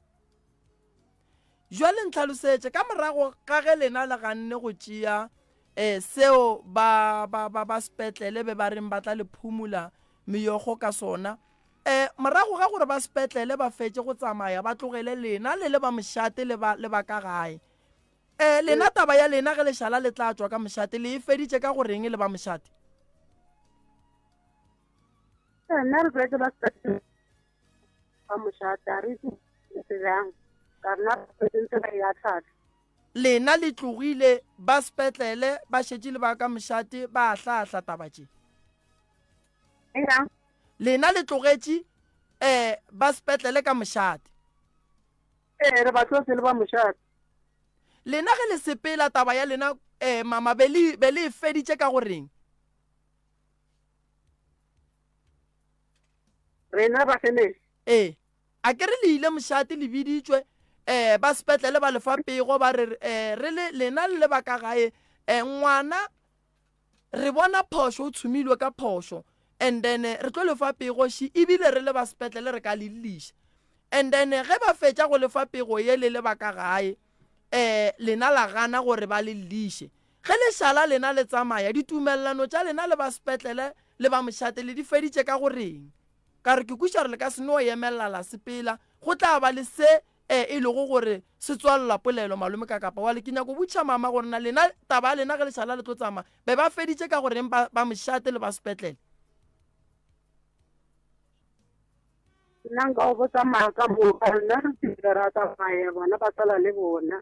Jwale ntlhalosetše ka morago ga ge lena le ganne go tšea um seo ba ba ba ba sepetlele be ba reng ba tla le phumula meokgo ka sona um morago ga gore ba sepetlele ba fetše go tsamaya ba tlogele lena le le ba mošate le ba le ba ka gae um lena taba ya lena ge le šala le tla tšwa ka mošate le e feditše ka go reng le ba mošate?
Nna re tlwaetse ba sepetlele ba mošate a re itse bjang ka rena re ntse ba e atlhatla.
Lena le tlogile ba sepetlele ba šetše le ba ka mošate ba ahlaahla taba tše.
Eng?
Lena le tlogetše um ba sepetlele ka mošate.
Ee, re ba tlotse le ba mošate.
Lena ge le sepela taba ya lena um mama be le be le e feditše ka go reng?
Rena ba family.
Ee. A ke re le ile mošate le biditšwe um ba sepetlele ba le fa pego ba re um re le lena le le ba ka gae um ngwana re bona phošo o tshumilwe ka phošo and then re tlo le fa pego še ebile re le ba sepetlele re ka le lliša and then ge ba fetša go le fa pego ye le le ba ka gae um lena la gana gore ba le lliše ge le šala lena le tsamaya ditumelelano tša lena le ba sepetlele le ba mošate le di feditše ka go reng Ka re, Ke kweša gore le ka se no emelela la sepela. Go tla ba le se e, e lego gore se tswalelwa polelo, Malome Kakapa. Wale, ke nyako botšiša mama gore na lena, taba ya lena ge le šala le tlo tsamaya, be ba feditše ka go reng ba, ba mošate le ba sepetlele?
Nna nka go botsa maaka moka, rena re tsile ra tsamaya, bona ba sala le bona.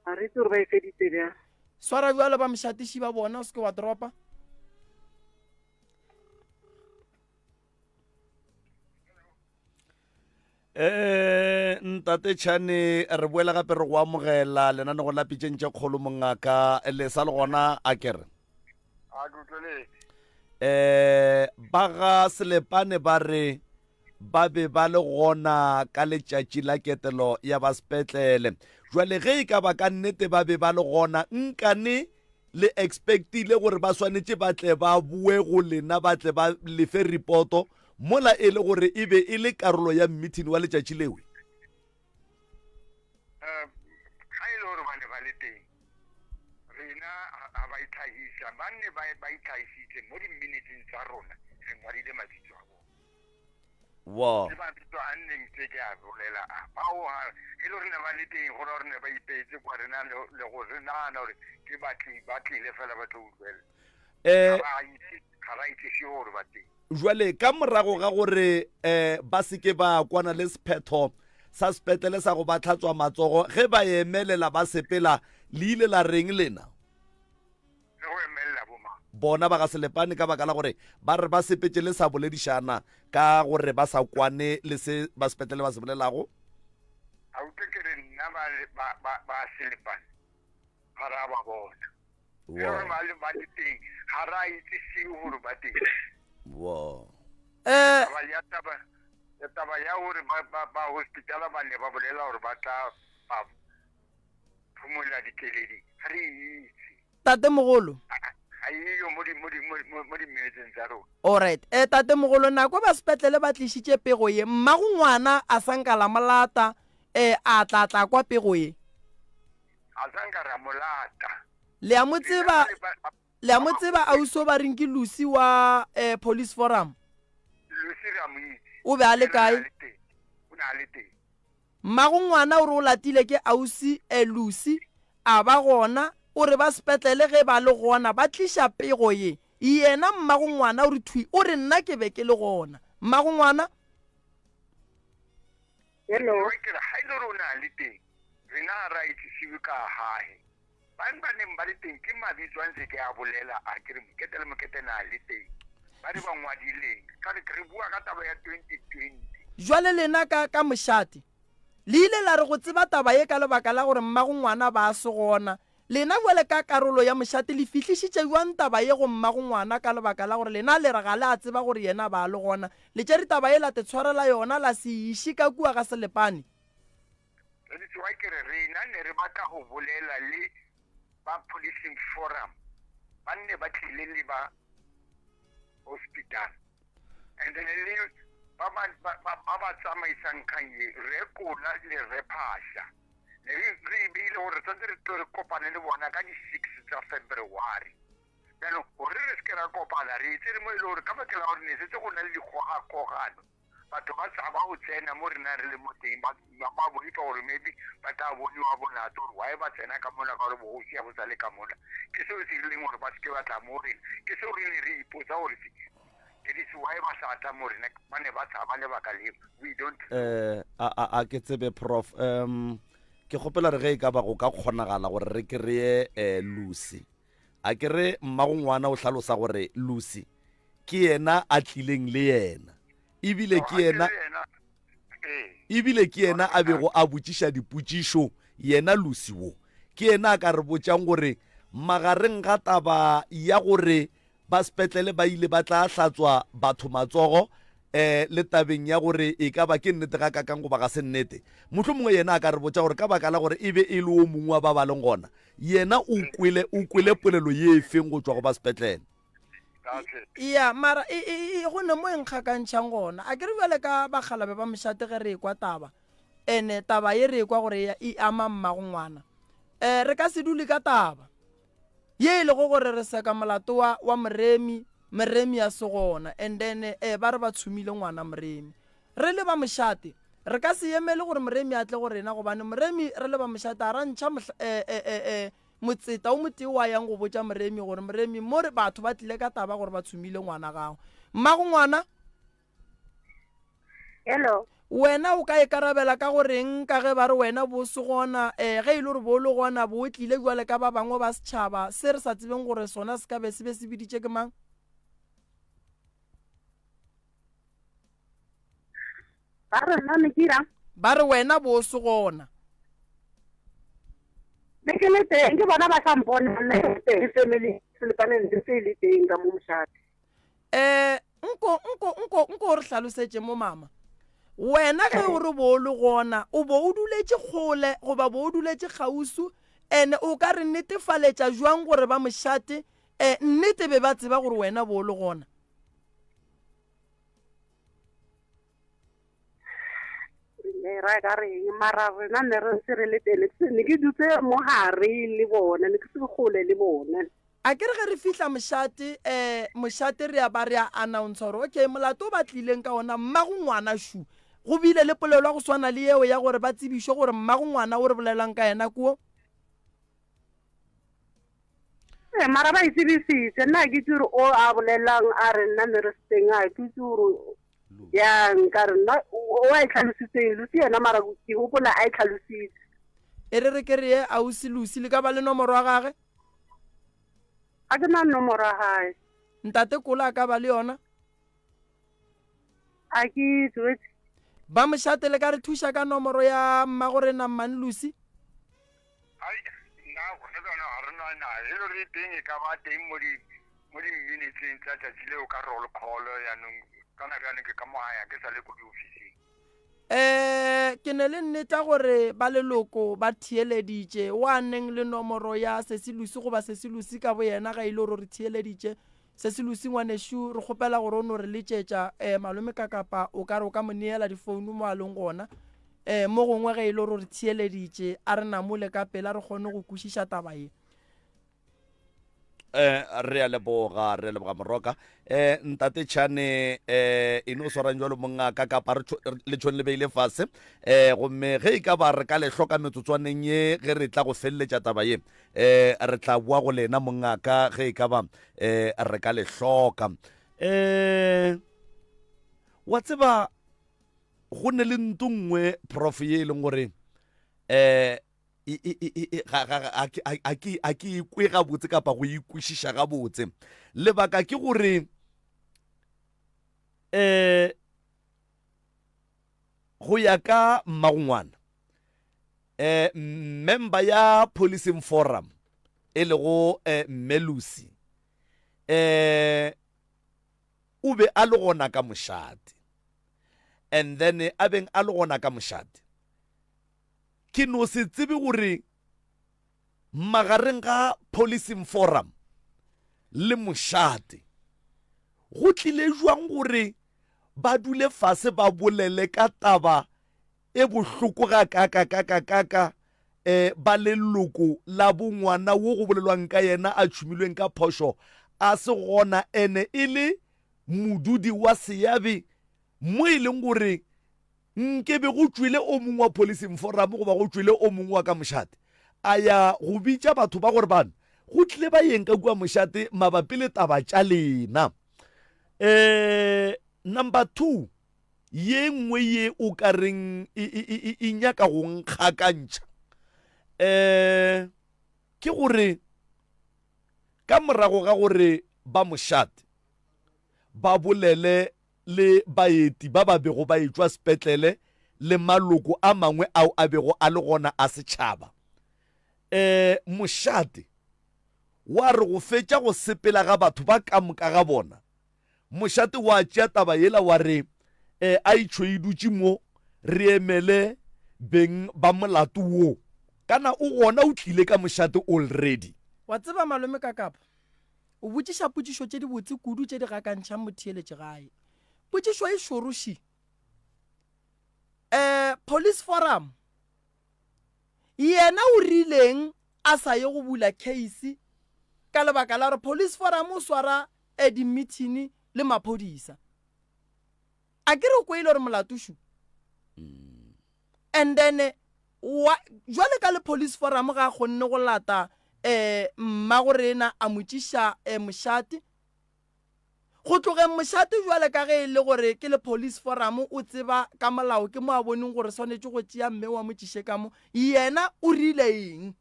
Ga re itse gore ba e feditse bjang.
Swara bjalo ba mošatiši ba bona, o se ke wa dropa.
Eh, ntate Chane re boela gape re go amogela lenanego la pitšeng tše kgolo mongaka le sa le gona a kere
a ke utlweletse
eh ba ga selepane ba re ba be ba le gona ka letšatši la ketelo ya ba sepetlele jwale ge e ka ba ka nnete ba be ba le gona nkane Le expectile gore ba swanetše ba tle ba boe go lena ba tle ba lefe reporto mola e le gore e be e le karolo ya meeting wa letšatši lewe?
Ga e le gore ba ne ba le teng, rena ga ba itlhagisa. itlhagisa, ba nne ba ba itlhagisitse mo di-minuteng tsa rona, re ngwadile mabitso a bona.
Wa.
Le mabitso a nneng tse ke a bolela a, bao ha e le gore ne ba le teng, go raya gore ne ba ipeetse kwa rena le le go re nagana gore ke batli ba tlile fela ba tlo utlwelela.
Eh,
Ga ba itse, ga ra itse seo gore ba teng.
Jwale ka morago ga gore um ba se ke ba kwana le sephetho sa sepetlele sa go ba tlhatswa matsogo, ge ba emelela ba sepela, le ile la reng lena?
Le go emelela bomang?
Bona ba ga Selepane, ka baka la gore ba re ba sepetše le sa boledišana ka gore ba sa kwane le se ba sepetlele ba se bolelago.
A utlwe ke re nna ba, ba, ba, ba Selepane ga ra ba bona.
Wow.
Gore ba le ba le teng ga ra itse seo gore ba teng.
Wow.
Eh,
Taba ya taba ya taba ya gore ba ba ba hospitala ba ne ba bolela gore ba tla ba phumola dikeledi ga re itse.
Tatemogolo.
Ga eyo mo di mo di mo mo dimetseng tsa rona.
Alright. Eh tatemogolo nako ba sepetlele ba tlišitše pego ye mmago ngwana a sa nka la molata eh a tla tla kwa pego ye.
A sa nka ra mo lata.
Le a mo tseba, le a mo tseba ausi o ba reng ke Lucy wa eh, Police Forum?
Lucy re a mo itse.
O be a le kae?
O ne a le teng.
Mmago ngwana o re o latile ke ausi eh, Lucy a ba gona, o re ba sepetlele ge ba le gona ba tliša pego ye. Yena mmago ngwana o re thwi, o re nna ke be ke le gona. Mmago ngwana?
Hello.
Ke re ga e le gore o ne a le teng, rena ga ra itsisiwe ka gae. Bang ba neng ba le teng ke mabitso a ntse ke a bolela a ke re Mokete le Mokete na le teng. Ba re ba ngwadileng. Ka re re bua ka taba ya 2020.
Jwale lena ka ka mošate le ile la re go tseba taba ye ka lebaka la gore mmago ngwana ba a se gona. Lena bjale ka karolo ya mošate le fihlišitše bjang taba ye go mmago ngwana ka lebaka la gore lena le re ga le a tseba gore yena ba a le gona? Le tšere taba ye la te tshwarela yona la se e iše ka kua ga Selepane?
That's why ke re rena ne re batla go bolela le ba policing forum ba nne ba tlile le ba hospital and then le ba ba ba ba tsamaisang kgang ye re Kola le re Phasha. Ne re re e beile gore re tshwanetse re tlo re kopane le bona ka di-six tsa February. Jaanong gore re seke ra kopana re e tsere mo e le gore ka baka la gore ne setse go na le dikgogakgogano, batho ba tshaba go tsena mo rena re le mo teng, ba ba boifa gore maybe ba tla boniwa bolato gore why ba tsena ka mola ka gore bogosi ga bo sa le ka mola. Ke seo se dirileng gore ba seke ba tla mo rena. Ke seo re ne re ipotsa gore It is why ba sa tla mo rena ba ne ba tshaba lebaka leo. We don't know.
Eh, a a a ke tsebe prof um ke kgopela re ge e ka ba go ka kgonagala gore re kry-e um Lucy a ke re mmago ngwana o hlalosa gore Lucy ke yena a tlileng le yena ebile ke yena ebile ke yena a bego a botšiša dipotšišo yena Lucy wo ke yena a ka re botšang gore magareng ga taba ya gore Ba sepetlele ba ile ba tla hlatswa batho matsogo um le tabeng ya gore e ka ba ke nnete ga kakang goba ga se nnete. Mohlomongwe yena a ka re botša gore ka baka la gore e be e le o mongwe wa ba ba leng gona, yena o kwele, o kwele polelo ye efeng go tšwa go ba sepetlele.
Ya, mara e, e, e, go ne mo e nkgakantšhang gona. A ke re bjale ka bakgalabe ba mošate ge re ekwa taba, ene taba ye re ekwa gore e ama mmago ngwana, um re ka se dule ka taba. Ye e lego gore re seka molato wa, wa Moremi, Moremi a se gona, and then eh, ba re ba tshumile ngwana Moremi. Re le ba mošate, re ka se emele gore Moremi a tle go rena, gobane Moremi re le ba mošate a ra ntšha mohla, eh, eh, eh, eh, motseta o motee wa yang go botša Moremi gore Moremi mo re batho ba tlile ka taba gore ba tshumile ngwana gago. Mmago ngwana?
Hello.
Wena o ka ikarabela ka go reng ka ge ba re wena bo se gona? Ee, ge e le gore bo le gona, bo tlile bjale ka ba bangwe ba setšhaba, se re sa tsebeng gore sona se ka be se be se biditše ke mang?
Ba re nna ne ke irang?
Ba re wena bo se gona.
Ne ke le teng, ke bona ba sa mpone, nna ke teng family, selepaneng se le teng ka mo mošate.
Eh, nko, nko, nko, nko o re hlalosetše mo, mama. Wena ge o re bo o le gona, o bo o duletše kgole goba bo o duletše kgauswi? Ene o ka re netefaletša jwang gore ba mošate, eh, nnete be ba tseba gore wena bo o le gona?
Ne ra ka reng, mara rena ne re se re le teng, ne ke dutse mo gare le bona, ne ke se kgole le bona.
A ke re ge re fihla mošate, um mošate re ya ba re a announcer gore okay molato o ba tlileng ka ona mmago ngwana šu. Go bile le polelo ya go swana le yeo ya gore ba tsebišwe gore mmago ngwana o re bolelang ka yena ke wo.
Ee, mara ba e tsebisitse nna ke itse gore o a bolelang a re nna meresteng a ke itse gore yang ka re nna o a e tlhalositseng Lucy yena mara ke gopola a e tlhalositse.
E re re ke re ye ausi Lucy le ka ba le nomoro ya gage?
Ga ke na nomoro ya gae.
Ntate Kola a ka ba le yona?
A ke itse wetse.
Ba mošate le ka re thuša ka nomoro ya mmagorena Mmane Lucy?
Ai, nna gona jaanong ga re na nayo. E le gore e teng e ka ba teng mo di mo di-minuteng tsa tšatši leo ka roll call jaanong kana bjale ke ka mo gae ke sa le ko diofising.
Um ke ne le nneta gore ba leloko ba theeleditše wa neng le nomoro ya Sesi Lucy goba Sesi Lucy ka boyena ga e le gore o re theeleditše. Sesi Lucy ngwanešu re kgopela gore o no re letšetša um malome Kakapa o ka re o ka mo neela difounu mo a leng gona. Um mo gongwe ge e le gore o re theeleditše a re namole ka pela re kgone go kwešiša taba ye.
Eh, re a leboga re a leboga moroka eh ntate chane eh e no swarang jalo mongaka kapa re le tšhone le beile fase eh gomme ge e ka ba re ka le hloka metsotswaneng ye ge re tla go feleletša taba ye eh re tla boa go lena mongaka ge e ka ba eh re ka le hloka eh wa tseba go ne le nto nngwe prof ye e leng gore eh a ke ikwe gabotse kapa go ikwešiša gabotse lebaka ke gore um go ya ka mmagongwana um member ya policing forum e lego um mmelusi um o be a le gona ka mošate and then a beng a le gona ka mošate Ke no se tsebe gore magareng ga Policing Forum le mošate go tlile jwang gore ba dule fase ba bolele ka taba e bohloko gakakakakakaka um ba leloko la bongwana wo go bolelwang ka yena a tšhumilweng ka phošo a se gona ene e le modudi wa seabe mo e leng gore Nke be go tšwele o mongwe wa policing forum goba go tšwele o mongwe wa ka mošate a ya go bitša batho ba gore bana go tlile ba yeng ka kua mošate mabapi le taba tša lena. Um number 2 ye nngwe ye o ka reng e, e, e, e nyaka go nkgakantšha um ke gore ka morago ga gore ba mošate ba bolele le baeti ba ba bego ba etšwa sepetlele le maloko a mangwe ao a bego a le gona a setšhaba. E, mošate wa re go fetša go sepela ga batho ba ka moka ga bona, mošate wa tšea taba yela wa re, E, a itšho e dutše mo, re emele beng ba molato wo. Kana o gona o tlile ka mošate already.
Wa tseba malome Kakapa, O botšiša potšišo tše dibotse kudu tše di gakantšhang motheeletši gae. Potšišo e šoro ši. Eh, police forum yena o rileng a sa ye go bula case ka lebaka la gore police forum o swara eh, di-meeting le maphodisa. A ke re o kwele gore molato šu. And then wa jwale ka le police forum ga a kgonne go lata eh mmago rena a mo tšiša eh, mošate go tlogeng mošate jwale ka ge e le gore ke le police forum o tseba ka molao ke mo a boneng gore swanetše go tšea mme wa mo tšiše ka mo yena o rile eng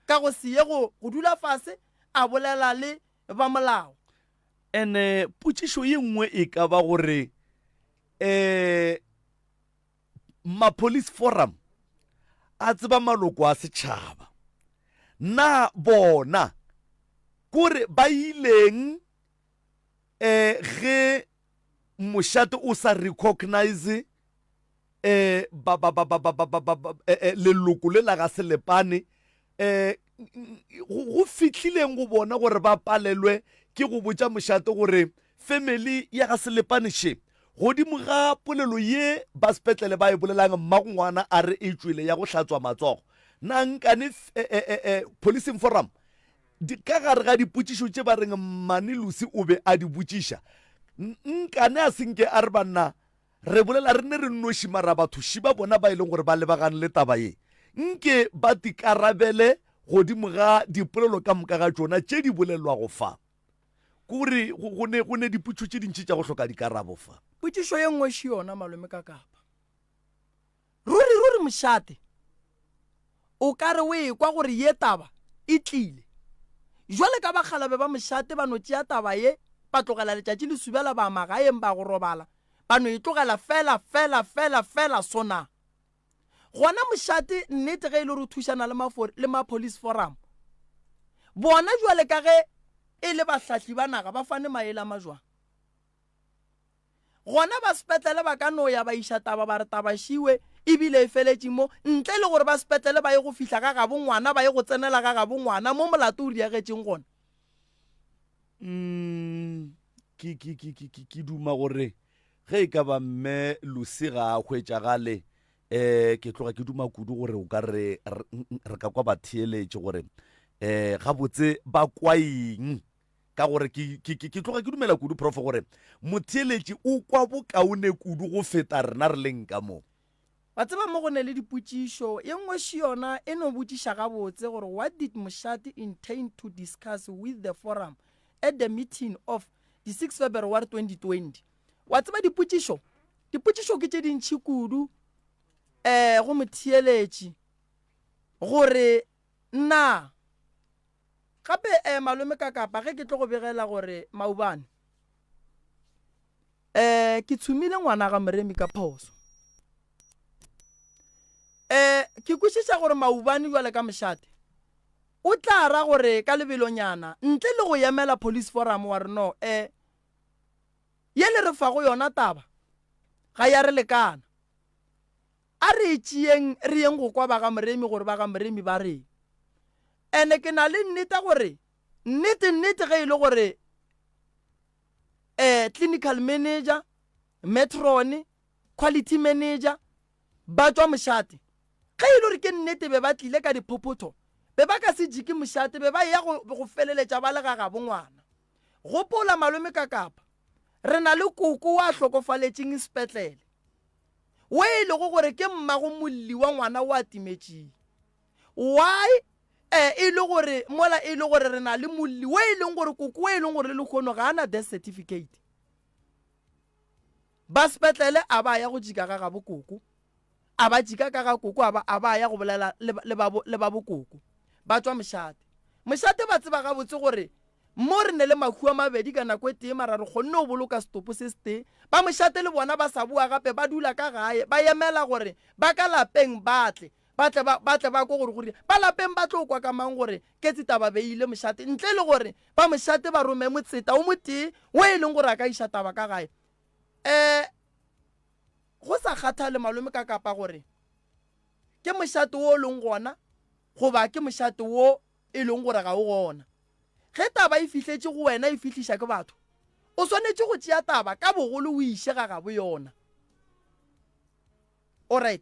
ka go se ye go go dula fase a bolela le ba molao
Ene potšišo ye nngwe e ka ba gore um Ma-police forum a tseba maloko a setšhaba. Na bona kore ba ileng um ge mošate o sa recognize um ba, ba, ba, ba, ba, ba, ba, ba, ba, eh, eh, leloko le la ga Selepane um go fihlileng go bona gore ba palelwe ke go botša mošate gore family ya ga Selepane še godimo ga polelo ye ba sepetlele ba e bolelang mmagongwana a re e tšwele ya go hlatswa matsogo na nkane eh, eh, eh, eh, policing forum Di, ka gare ga dipotšišo tše ba reng Mmane Lucy o be a di botšiša, nkane a se nke a re banna re bolela re ne re nnoši mara batho šiba bona ba e leng gore ba lebagane le taba ye nke ba tikarabele godimo ga dipolelo ka moka ga tšona tše di bolelwago fa. Kore go ne, go ne dipotšišo tše dintši tša go hloka dikarabo fa.
Potšišo ye nngwe še yona, Malome Kakapa. Ruri, ruri mošate, o ka re o ekwa gore ye taba e tlile. Jwale ka bakgalabe ba mošate ba no tšea taba ye, ba tlogela letšatši le subela ba magaeng ba go robala, ba no e tlogela fela, fela, fela, fela so na. Gona mošate nnete ge e le gore o thušana le ma, le ma police forum, bona jwale ka ge e le bahlahli ba naga ba fane maele a majwang? Gona ba sepetlele ba ka no ya ba iša taba ba re taba šiwe ebile e feletše mo, ntle le gore ba sepetlele ba ye go fihla ga gabo ngwana, ba ye go tsenela ga gabo ngwana mo molato o diagetšeng gona.
Mm, ke, ke, ke, ke, ke, ke duma gore ge e ka ba mme Lucy ga a hwetšagale um ke tloga ke duma kudu gore o ka re re ka kwa batheeletše gore um gabotse ba kwa eng ka gore ke, ke, ke, ke tloga ke dumela kudu profo gore motheeletši o kwa bokaone kudu go feta rena re leng ka mo.
Wa tseba mo go ne le dipotšišo, ye nngwe še yona e no botšiša gabotse gore what did Mošate intend to discuss with the forum at the meeting of di 6 February 2020? Wa tseba dipotšišo, dipotšišo ke tše dintši kudu um go motheeletši gore na Gape eh, malome Kakapa, ge ke tlo go begela gore maubane eh, ke tshumile ngwana ga Moremi ka phoso. Eh, ke kwešiša gore maubane jwale ka mošate o tla ra gore ka lebelonyana ntle le go emela police forum wa re no eh, ye le re fago yona taba ga ya re lekana. A re e tšeeng re yeng go kwa ba ga Moremi gore ba ga Moremi ba reng. Ene ke na le nneta gore nnete nnete ge e le gore eh, clinical manager, matron, quality manager ba tšwa mošate, ge e le gore ke nnete be ba tlile ka diphophotho, be ba ka se jike mošate, be ba eya go, go feleletša ba le ga gabo ngwana. Gopola malome Kakapa, re na le koko wa hlokofaletšeng sepetlele. wo e lego gore ke mmago molli wa ngwana o a timetšeng. Why eh, e le gore mola e le gore re na le molli wo e leng gore koko wo e leng gore le lehono ga a na death certificate. Ba sepetlele a ba ya go jika ga gabo koko, a ba jika ka ga koko a ba a ba ya go bolela le, le ba le ba bokoko. Ba tšwa mošate. Mošate ba tseba gabotse gore Mo re ne le mahu a mabedi ka nako e tee mara re kgonne go boloka setopo se setee. Ba mošate le bona ba sa boa gape ba dula ka gae ba emela gore ba ka lapeng ba tle, ba tle ba, ba tle ba kwe gore go rile. Ba lapeng ba tlo kwa ka mang gore Ketsi taba be e ile mošate ntle le gore ba mošate ba rome motseta o motee wo e leng gore a ka iša taba ka gae. Um go sa kgathale malome ka kapa gore ke mošate wo o leng gona goba ke mošate wo e leng gore ga o gona. Ge taba e fihletše go wena e fihliša ke batho, o swanetše go tšea taba ka bogolo o iše ga gabo yona. Alright,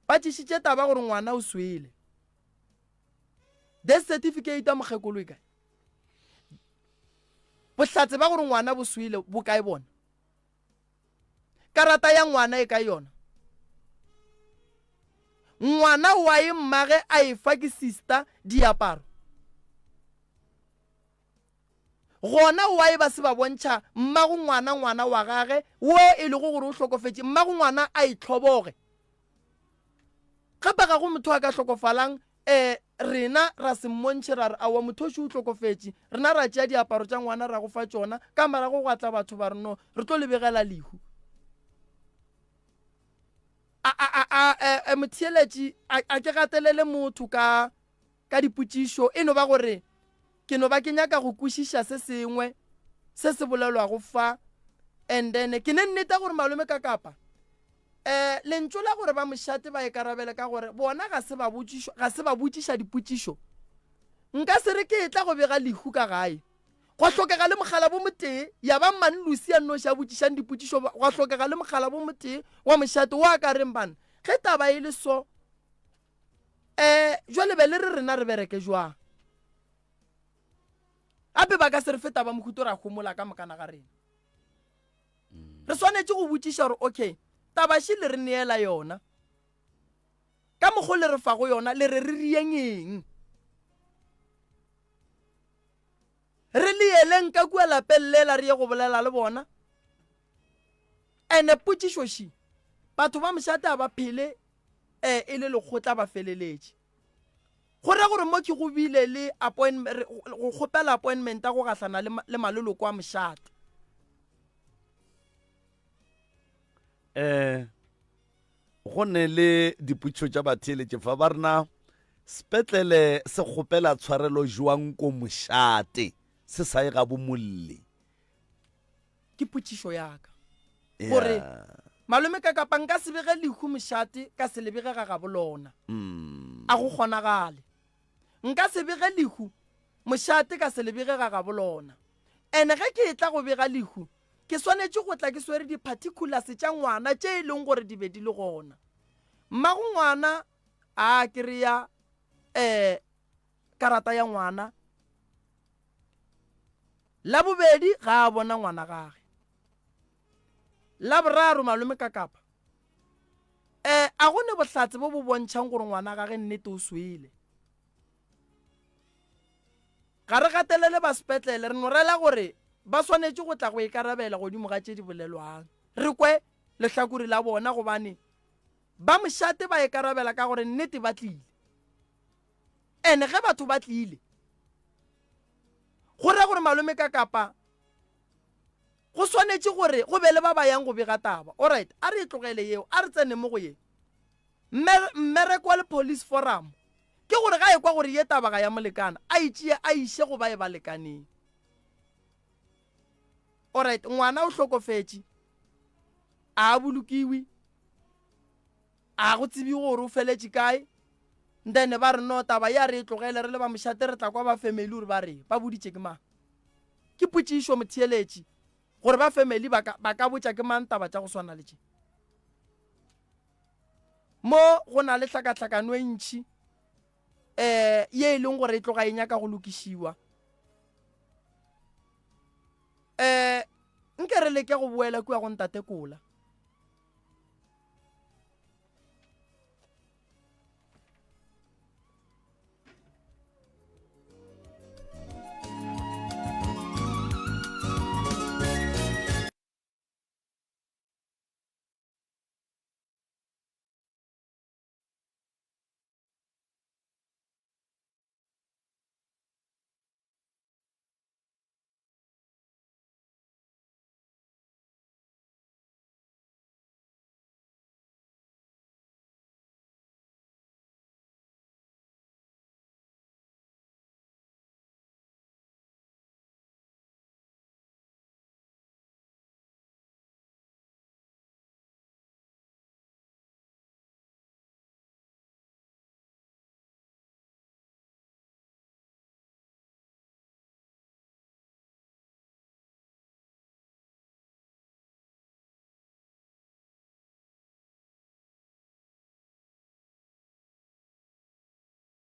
ba tšišitše taba gore ngwana o swele. Death certificate ya mokgekolo e kae? Bohlatse ba gore ngwana bo swele bo kae bona? Karata ya ngwana e kae yona? Ngwana wa e mmage a e fa ke sister diaparo? Gona wa e ba se ba bontšha mmago ngwana ngwana wa gage wo e lego gore o hlokofetše mmago ngwana a itlhoboge? Gape ga go motho a ka hlokofalang um rena ra se mmontšhe ra re aowa mothoši o hlokofetše, rena ra tšea diaparo tša ngwana ra go fa tšona, ka morago gwa tla batho ba re no re tlo le begela lehu. A, a, a, a, e, e, motheeletši a, a ke gatelele motho ka, ka dipotšišo, e no ba gore ke no ba ke nyaka go kwešiša se sengwe se se bolelwago fa, and then ke ne nneta gore malome ka kapa um lentšu la gore ba mošate ba ikarabele ka gore bona ga se ba botšišwa, ga se ba botšiša dipotšišo. Nka se re ke etla go bega lehu ka gae, gwa hlokega le mogala bo motee, ya ba Mmane Lucy a nnoši a botšišang dipotšišo, gwa hlokega le mogala bo motee wa mošate wo a ka reng bana ge taba e le so, um jwale be le re rena re bereke jwang? Gape ba ka se re feta ba mohuto ra homola ka mokana ga rena. Re swanetše go botšiša gore okay, taba še le re neela yona. Ka mokgo le re fago yona le re re rieng eng? Re le yeleng ka kua lapeng lela re ye go bolela le bona? Ene potšišo še, batho ba mošate a ba phele eh, e le lekgotla ba feleletše. Go ra gore mo ke go bile le go kgopela appointment ya go gahlana le, le maloloko a mošate.
Eh, go ne le dipotšišo tša batheeletše fa ba rena sepetlele se kgopela tshwarelo jwang ko mošate se sa ye ga bomolli
Ke potšišo ya ka gore malome ka kapa nka se bege lehu mošate ka se le bege ga gabo lona.
Mm.
A go kgonagale. Nka se bege lehu mošate ka se le bege ga gabo lona. Ene ge ke etla go bega lehu ke swanetše go tla ke swere di-particulars tša ngwana tše e leng gore di be di le gona. Mmago ngwana a kry-a um karata ya ngwana. La bobedi ga a bona ngwana gage. La boraro malome ka kapa. Eh a go ne bohlatse bo bo bontšhang gore ngwana gage nnete o swele. Ga re gatelele ba sepetlele re no rela gore ba swanetše go tla go ikarabela godimo ga tše di bolelwang. Re kwe lehlakore la bona gobane ba mošate ba ikarabela ka gore nnete ba tlile. Ene ge batho ba tlile go ra gore malome ka kapa go swanetše gore go be le ba ba yang go bega taba. Alright, a re e tlogele yeo, a re tsene mo go ye. Mmereko wa le police forum ke gore ga ekwa gore ye taba ga ya molekana, a e tšee a iše go ba e ba lekaneng. Alright, ngwana o hlokofetše, a a bolokiwe, A go tsebiwe gore o feletše kae. Then ba re no taba ye a re e tlogele re le ba mošate re tla kwa ba family gore ba reng. Ba boditše ke mang? Ke potšišo motheeletši gore ba family ba ka, ba ka botša ke mang taba tša go swana le tše. Mo go na le hlakahlakano e ntši eh ye e leng gore e tloga e nyaka go lokišiwa. Eh nke re leke go boela kua go ntate Kola.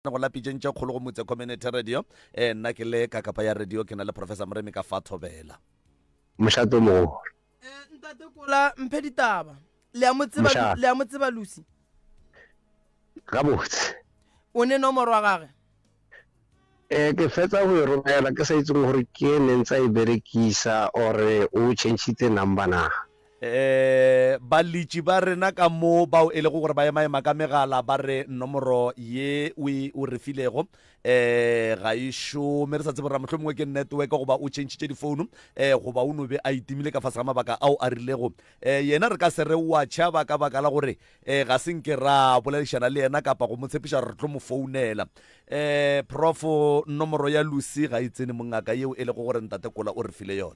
Go la pitšeng tše kgolo go Motse Community Radio. Eh, nna ke le ka kapa ya radio ke na le Professor Moremi ka fa Thobela.
Mošate o mogolo.
Eh, ntate Kola mphe ditaba. Le a mo tseba,
Mošate.
le a mo tseba Lucy?
Gabotse.
O ne nomoro ya gage?
Eh, ke fetsa go e romela ke sa itseng gore ke e neng tsa e berekisa or o changitse number na.
Eh, balitši ba rena ka mo bao e lego gore ba emaema ka megala ba re nomoro ye o e o re filego eh ga e šome, re sa tsebe gore mohlomongwe ke network goba o changitše difounu eh goba o no be a itimile ka fase ga mabaka ao a rilego. Eh, yena re ka se re o a tšhaba ka baka la gore eh ga se nke ra boledišana le yena kapa go mo tshepiša gore re tlo mo founela. Eh, Prof, nomoro ya Lucy ga e tsene mongaka yeo e lego gore Ntate Kola o re file yona.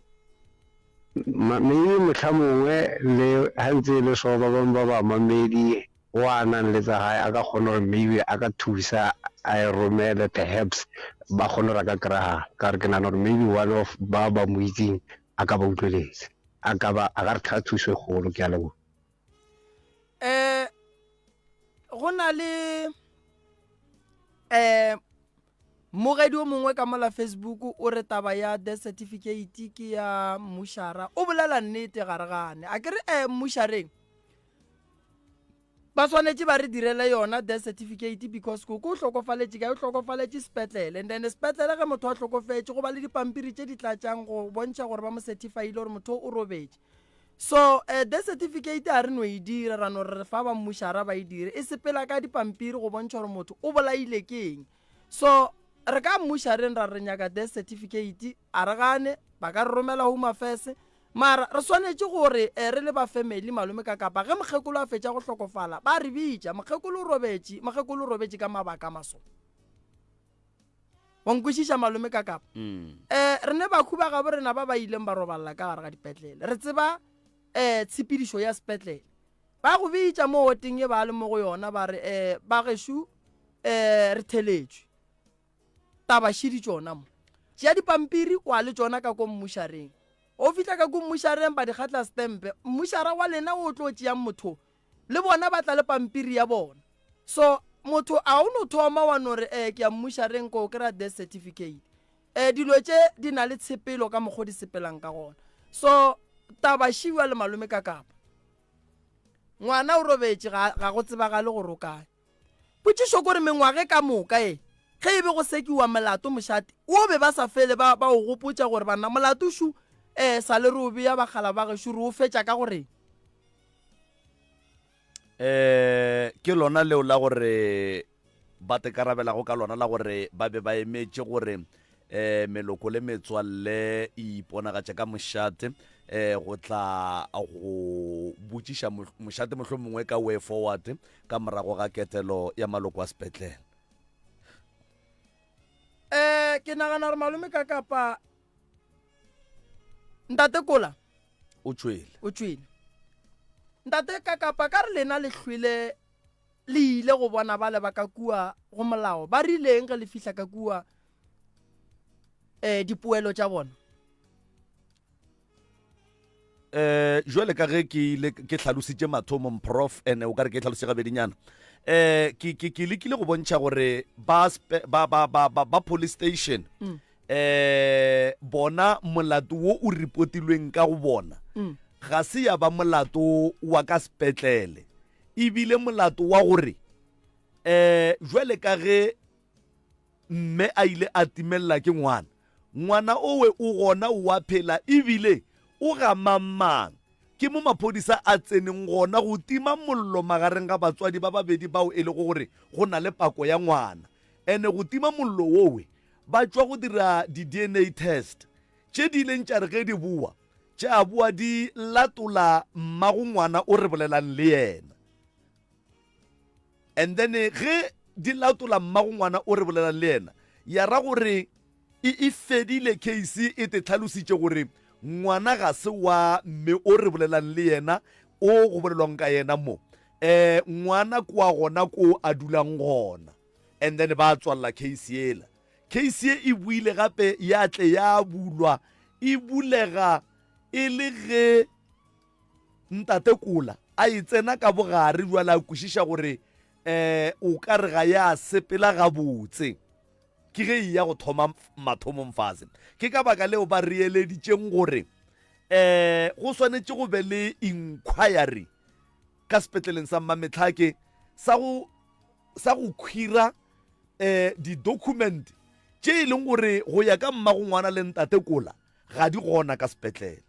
Maybe mohlamongwe le ha ntse e le so ba bangwe ba bamamedi o a nang le tsa gae a ka kgona gore maybe a ka thusa a e romele perhaps ba kgone gore a ka kry-agala ka gore ke nagana gore maybe one of ba ba mo itseng a ka ba utlweletse a ka ba a ka re tha thuso e kgolo. Ke a leboga.
Eh go na le eh. Mmogedi o mongwe ka mola Facebook o re taba ya death certificate ke ya mmušara. O bolela nnete ga re gane. A ke re eh mmušareng ba swanetše ba re direle yona death certificate because koko o hlokofaletše kae? O hlokofaletše sepetlele and then sepetlele ge motho a hlokofetše go ba le dipampiri tše di tlatšang go bontšha gore ba mo certifyile gore motho o robetše. So eh, death certificate a re no e dira ra no re fa ba mmušara ba e dire e sepela ka dipampiri go bontšha gore motho o bolaile ke eng. So re ka mmušareng ra re nyaka death certificate a re gane ba ka re romela home affairs mara re swanetše gore eh, re le ba family malome ka kapa ge mokgekolo a fetša go hlokofala ba re bitša mokgekolo o robetše mokgekolo o robetše ka mabaka maso wa nkwešiša malome ka kapa mm. eh re ne bakhu ba gabo rena ba ba ileng ba roballa ka gare ga dipetlele re tseba eh tshepedišo ya sepetlele Ba go bitša mo oteng ye ba le mo go yona ba re, Eh, bagešo, eh, re theletšwe. Taba šidi tšona mo. Tšea dipampiri wa le tšona ka ko mmušareng. O fihla ka ko mmušareng ba di kgatla stempe. Mmušara wa lena o tlo tšeang motho le bona ba tla le pampiri ya bona. So motho a o no thoma wa no re, Eh, ke ya mmušareng ko kry-a death certificate. Eh, dilo tše di na le tshepelo ka mokgo di sepelang ka gona. So taba šiwa le malome ka kapa. Ngwana o robetše, ga, ga go tsebagale gore o kae. Potšišo kore mengwage ka moka e, ge e be go sekiwa molato mošate wo be ba sa fele ba, ba o gopotša gore banna molato šu eh, sa le re o bea bakgala ba gešo re o fetša ka goreng?
Eh, ke lona leo la gore ba tekarabelago ka lona la gore ba be ba emetše gore eh meloko le metswalle e iponagatše ka mošate eh go tla go botšiša mošate mohlomongwe ka way forward ka morago ga ketelo ya maloko a sepetlele.
Eh ke nagana gore malome ka kapa ntate kola
o tšwele
o tšwele ntate ka kapa ka re lena le hlwele Le ile go bona bale ba ka kua go molao ba rileng ge le fihla ka kua um dipoelo tša bona?
Eh jwale ka ge ke ile ke hlalositše mathomong prof ene o ka re ke hlalositše gabedinyana eh ke ke ke lekile go bontšha gore ba ba ba ba ba, ba police station mm. eh bona molato wo o reportilweng ka go bona mm. ga se ya ba molato wa ka sepetlele E bile molato wa gore um jwale ka ge mme a ile a timelela ke ngwana, ngwana owe o gona o a phela ebile o ga mang-mang. Ke mo maphodisa a tseneng gona go tima mollo magareng ga batswadi ba babedi bao e lego gore go na le pako ya ngwana. Ene go tima mollo wowe ba tšwa go dira di-DNA test tše di ileng tša re ge di bowa Tša boa di latola mmago ngwana o re bolelang le yena. And then ge di latola mmago ngwana o re bolelang le yena, ya ra gore e e fedile case e te tlhalositše gore ngwana ga se wa mme o re bolelang le yena o go bolelwang ka yena mo. Eh ngwana kwa gona ko a dulang gona. And then ba tswalla case yela. Case ye e boile gape ya tle ya bulwa e bulega e le ge Ntate Kola a e tsena ka bogare bjale a kwešiša gore um o ka re ga ya sepela gabotse. Ke ge e ya go thoma mathomong fase. Ke ka baka leo ba re eleditšeng gore um go swanetše go be le inquiry ka sepetleleng sa Mmametlhake sa go sa go khwira um di-document tše e leng gore go ya ka mmago ngwana le ntate kola ga di gona ka sepetlele.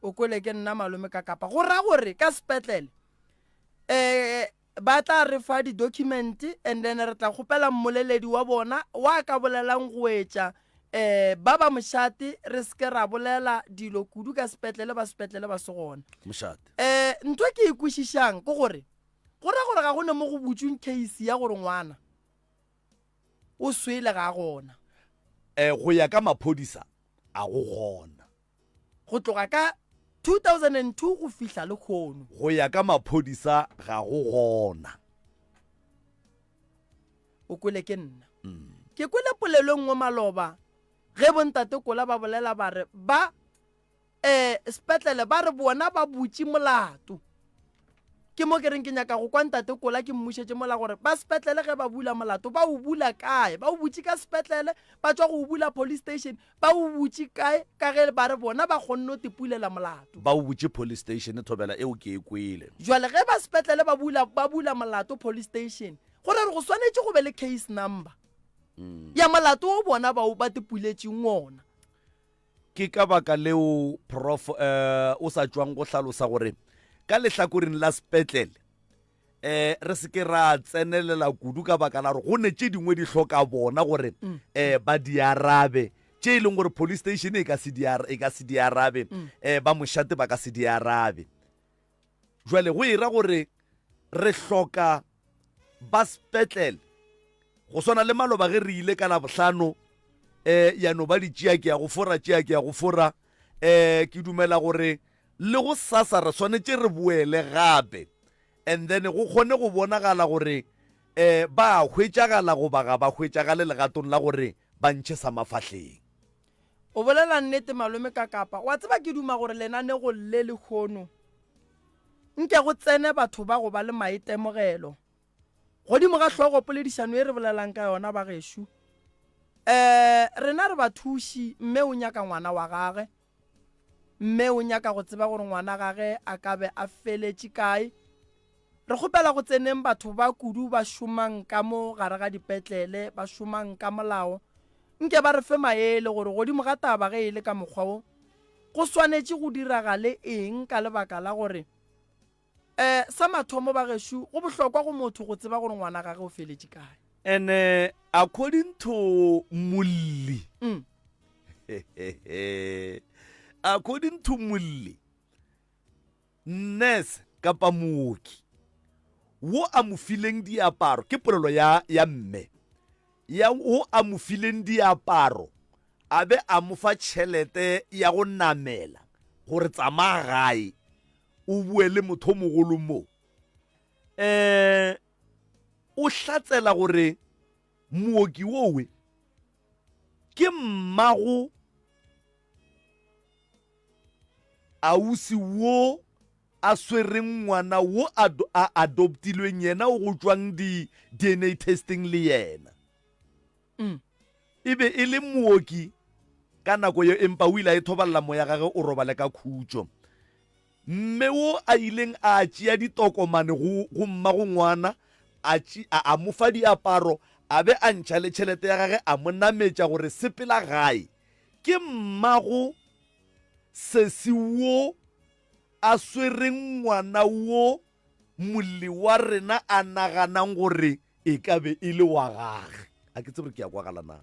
O kwele ke nna malome ka kapa go ra gore ka sepetlele um ba tla re fa di-document and then re tla kgopela mmoleledi wa bona wa ka bolelang go etša um ba ba mošate re seke ra bolela dilo kudu ka sepetlele ba sepetlele ba se gona.
Mošate.
Um ntho e ke e kwešišang ke gore Go ra gore ga go ne mo go butšweng case ya gore ngwana o swele ga a gona.
Eh, go ya ka maphodisa a go gona.
Go tloga ka 2002 go fihla lekhono.
Go ya ka maphodisa ga go gona.
O kwele ke nna. Mm. Ke kwele polelo e nngwe maloba ge bontate Kola ba bolela ba re ba eh sepetlele ba re bona ba butše molato. Ke mo ke reng ke nyaka go kwa Ntate Kola ke mmušetše mola gore ba sepetlele ge ba bula molato ba o bula kae? Ba o butše ka sepetlele, ba tšwa go o bula police station, ba o butše kae ka ge ba re bona ba kgonne go tipulela molato?
Ba o butše police station, thobela eo ke e kwele.
Jwale ge ba sepetlele ba bula, ba bula molato police station, go ra gore go swanetše go be le case number ya molato wo bona ba o ba tipuletšeng wona.
Ke ka baka leo Prof eh, o sa tšwang go hlalosa gore ka lehlakoreng la sepetlele eh re se ke ra tsenelela kudu ka baka la gore go ne tše dingwe di hloka bona gore mm. eh ba di arabe tše e leng gore police station e ka se di e ka se di arabe mm. eh ba mošate ba ka se di arabe Jwale go era gore re hloka ba sepetlele go swana le maloba ge re ile ka Labohlano um ya no ba ditšea ke ya go fora tšea ke ya go fora um ke dumela gore le go sasa re swanetše re boele gape and then go kgone go bonagala gore um ba hwetšagala goba ga ba hwetšagale legatong la gore ba ntšhe sa mafahleng.
O bolela nnete malome Kakapa. Wa tseba ke duma gore lenanego le lehono nke go tsene batho ba go ba le maitemogelo godimo ga hlogo poledišano ye re bolelang ka yona bagešo. Um rena re bathuši mme o nyaka ngwana wa gage. Mme o nyaka go tseba gore ngwana gage a ka be a feletše kae. Re kgopela go tseneng batho ba kudu ba šomang ka mo gare ga dipetlele, ba šomang ka molao, nke ba re fe maele gore godimo ga taba ge e le ka mokgwa wo, go swanetše go diragale eng ka lebaka la gore um sa mathomo bagešo go bohlokwa go motho go tseba gore ngwana gage o feletše kae.
And according to molli, mm. according to molli, Nurse kapa mooki wo a mo fileng diaparo, ke polelo ya, ya mme, ya wo a mo fileng diaparo a be a mo fa tšhelete ya go namela gore tsamaya gae o bue le motho o mogolo mo. Um o hlatsela gore mooki wowe ke mmago Ausi wo a swereng ngwana wo a, a adoptilweng yena o go tšwang di DNA testing le yena. Mm. E be e le mooki ka nako ye empa o ile a ithobalela moya gage o robale ka khutšo. Mme wo a ileng a tšea ditokomane go, go mmago ngwana, a, a, a mo fa diaparo, a be a ntšha le tšhelete ya gage a mo nametša gore sepela gae. Ke mmago sesi wo a swereng ngwana wo molli wa rena a naganang gore e ka be e le wa gage. A ke tsebe gore ke a kwagala na.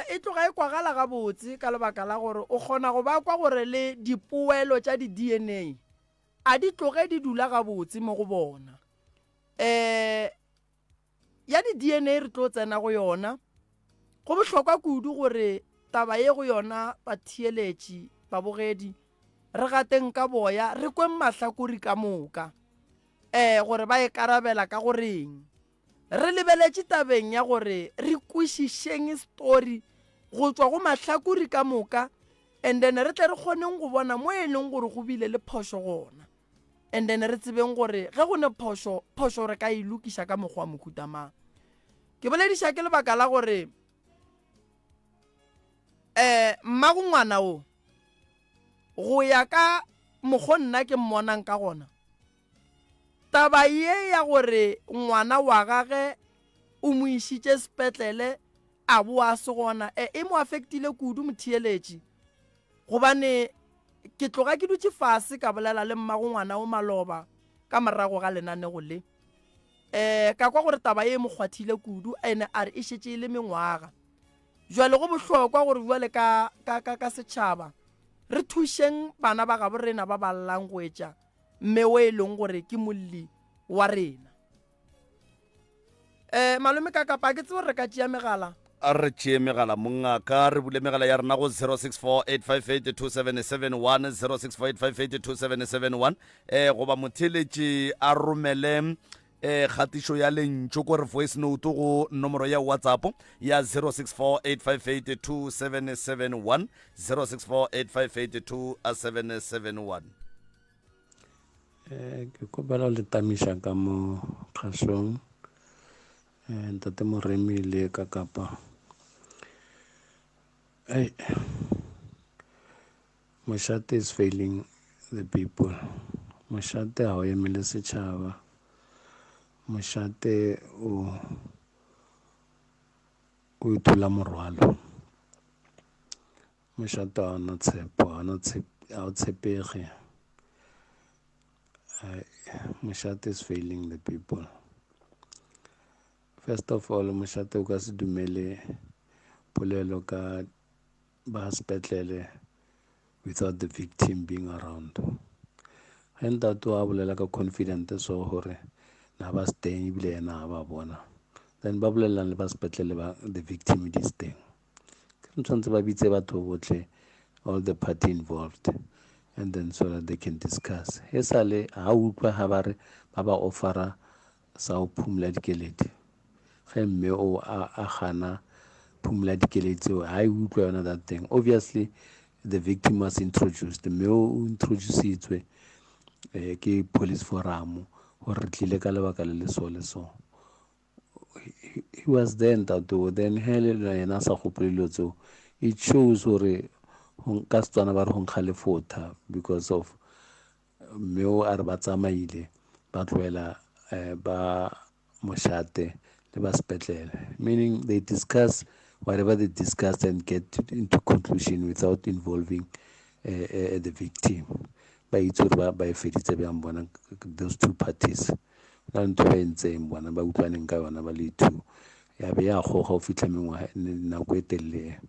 E tloga e kwagala gabotse ka lebaka la gore o kgona go ba kwa gore le dipoelo tša di-DNA a di tloge di dula gabotse mo go bona. E. Ya di-DNA re tlo tsena go yona. Go bohlokwa kudu gore taba ye go yona batheeletši, babogedi, re gateng ka boya, re kweng mahlakori ka moka um gore ba e karabela ka go reng. Re lebeletše tabeng ya gore re kwešišeng story go tšwa go mahlakori ka moka and then re tle re kgoneng go bona mo e leng gore go bile le phošo gona. And then re tsebeng gore ge go ne phošo, phošo re ka e lokiša ka mokgwa wa mohuta mang. Ke bolediša ke lebaka la gore um mmago ngwana o go ya ka mokgo nna ke mmonang ka gona, taba ye ya gore ngwana wa gage o mo išitše sepetlele a boa a se gona, e, e mo affectile kudu motheeletši. Gobane ke tloga ke dutše fase ka bolela le mmago ngwana o maloba ka morago ga lenanego le. Um ka kwa gore taba ye e mo kgwathile kudu ene a re e šetše e le mengwaga. Jwale go bohlokwa gore jwale ka, ka, ka, ka setšhaba re thušeng bana ba gabo rena ba ba llang go etša mme o e leng gore ke molli wa rena. Eh, malome ka kapa ke tsebe gore re ka tšea megala.
A re tšee megala mongaka, re bule megala ya rena go 0648582771, 0648582771, eh goba motheeletši a romele eh kgatišo ya lentšu ko re voice note go nomoro ya WhatsApp ya 0648582771, 0648582771.
Eh, ke kgopela go le tamiša ka mo kgašong eh, ntate Moremi le ka kapa hey, mošate is failing the people mošate ga o emele setšhaba mošate o o ithula morwalo Mošate ga ona tshepo, ga o tshepege. Mošate is failing the people. First of all, mošate o ka se dumele polelo ka ba sepetlele without the victim being around. Ge ntate wa bolela ka confident so gore na ba se teng ebile yena ga ba bona, then ba bolelelang le ba sepetlele ba the victim it is teng. Ke re tshwanetse ba bitse batho botlhe all the party involved and then so that they can discuss e sale ga utlwa ga ba re ba ba offera sa go phumula dikeledi ge mme o a gana phumula dikeledi tseo ga e utlwa yona that thing obviously the victim was introduced mme o introducitswe um ke police forum gore re tlile ka lebaka le le so le so he was there ntate o then he le yena a sa gopole dilo tseo it shows gore ka setswana ba re go nkga lefotha because of mme o a re ba tsamaile ba tlohela um ba mošate le ba sepetlele meaning they discuss whatever they discuss and get into conclusion without involving uh, uh, the victim ba itse gore ba e feditse bjang bona those two parties go na le ntho ba e ntseng bona ba utlwaneng ka yona ba le two ya be ya goga go fitlha mengwaga nako e telele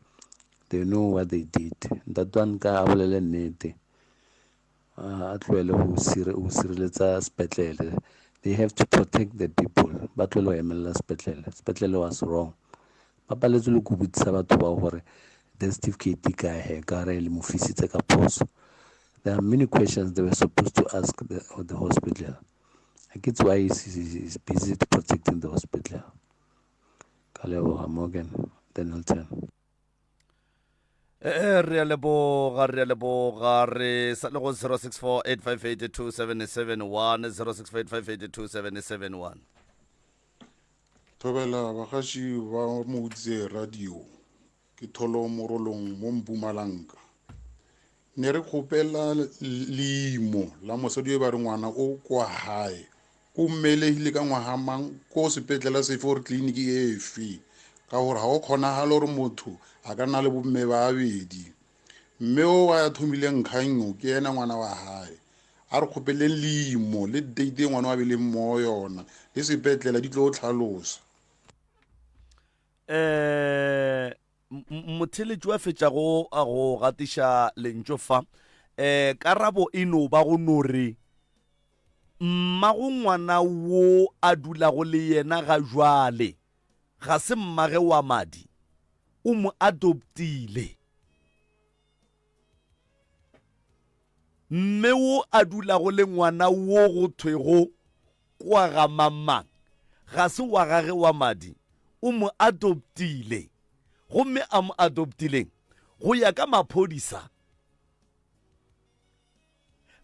they know what they did ntate wa nka a bolele nnete a tlohele go sireletsa sepetlele they have to protect the people ba tlohele go emelela sepetlele sepetlele was wrong ba paletswe le ko botsisa batho bao gore death certificate e kae he ka re le mo fisitse ka phoso there are many questions they were supposed to ask the, the hospital I get why he's, he's busy protecting the hospital ka leboga morgan danielton
ee re a leboga re a leboga re sa le go 064 858 2771 064 858 2771
Thobela bagaši ba Moutse Radio ke tholo morolong mo Mpumalanga. Ne re kgopela leimo la mosadi yo ba re ngwana o kwa hae o mmelegile ka ngwaga mang ko sepetlela sefe gore tleliniki efe ka gore ga go kgonagale gore motho a ka nna le bomme ba babedi mme o wa thomileng kganyo ke ena ngwana wa hae a re kgopeleng leimo le date e ngwana wa beleng mo yona le sepetlela di tlo tlhalosa
um motheletši wa fetšago a go gatiša lentšu fa um karabo e no ba go no re mmago ngwana wo a dulago le yena ga jwale ga se mmage wa madi o mo adoptile Mme wo a dulago le ngwana wo go thwego kwa ga mang-mang ga se wa gage wa madi, o mo adoptile. Gomme a mo adoptileng go ya ka maphodisa,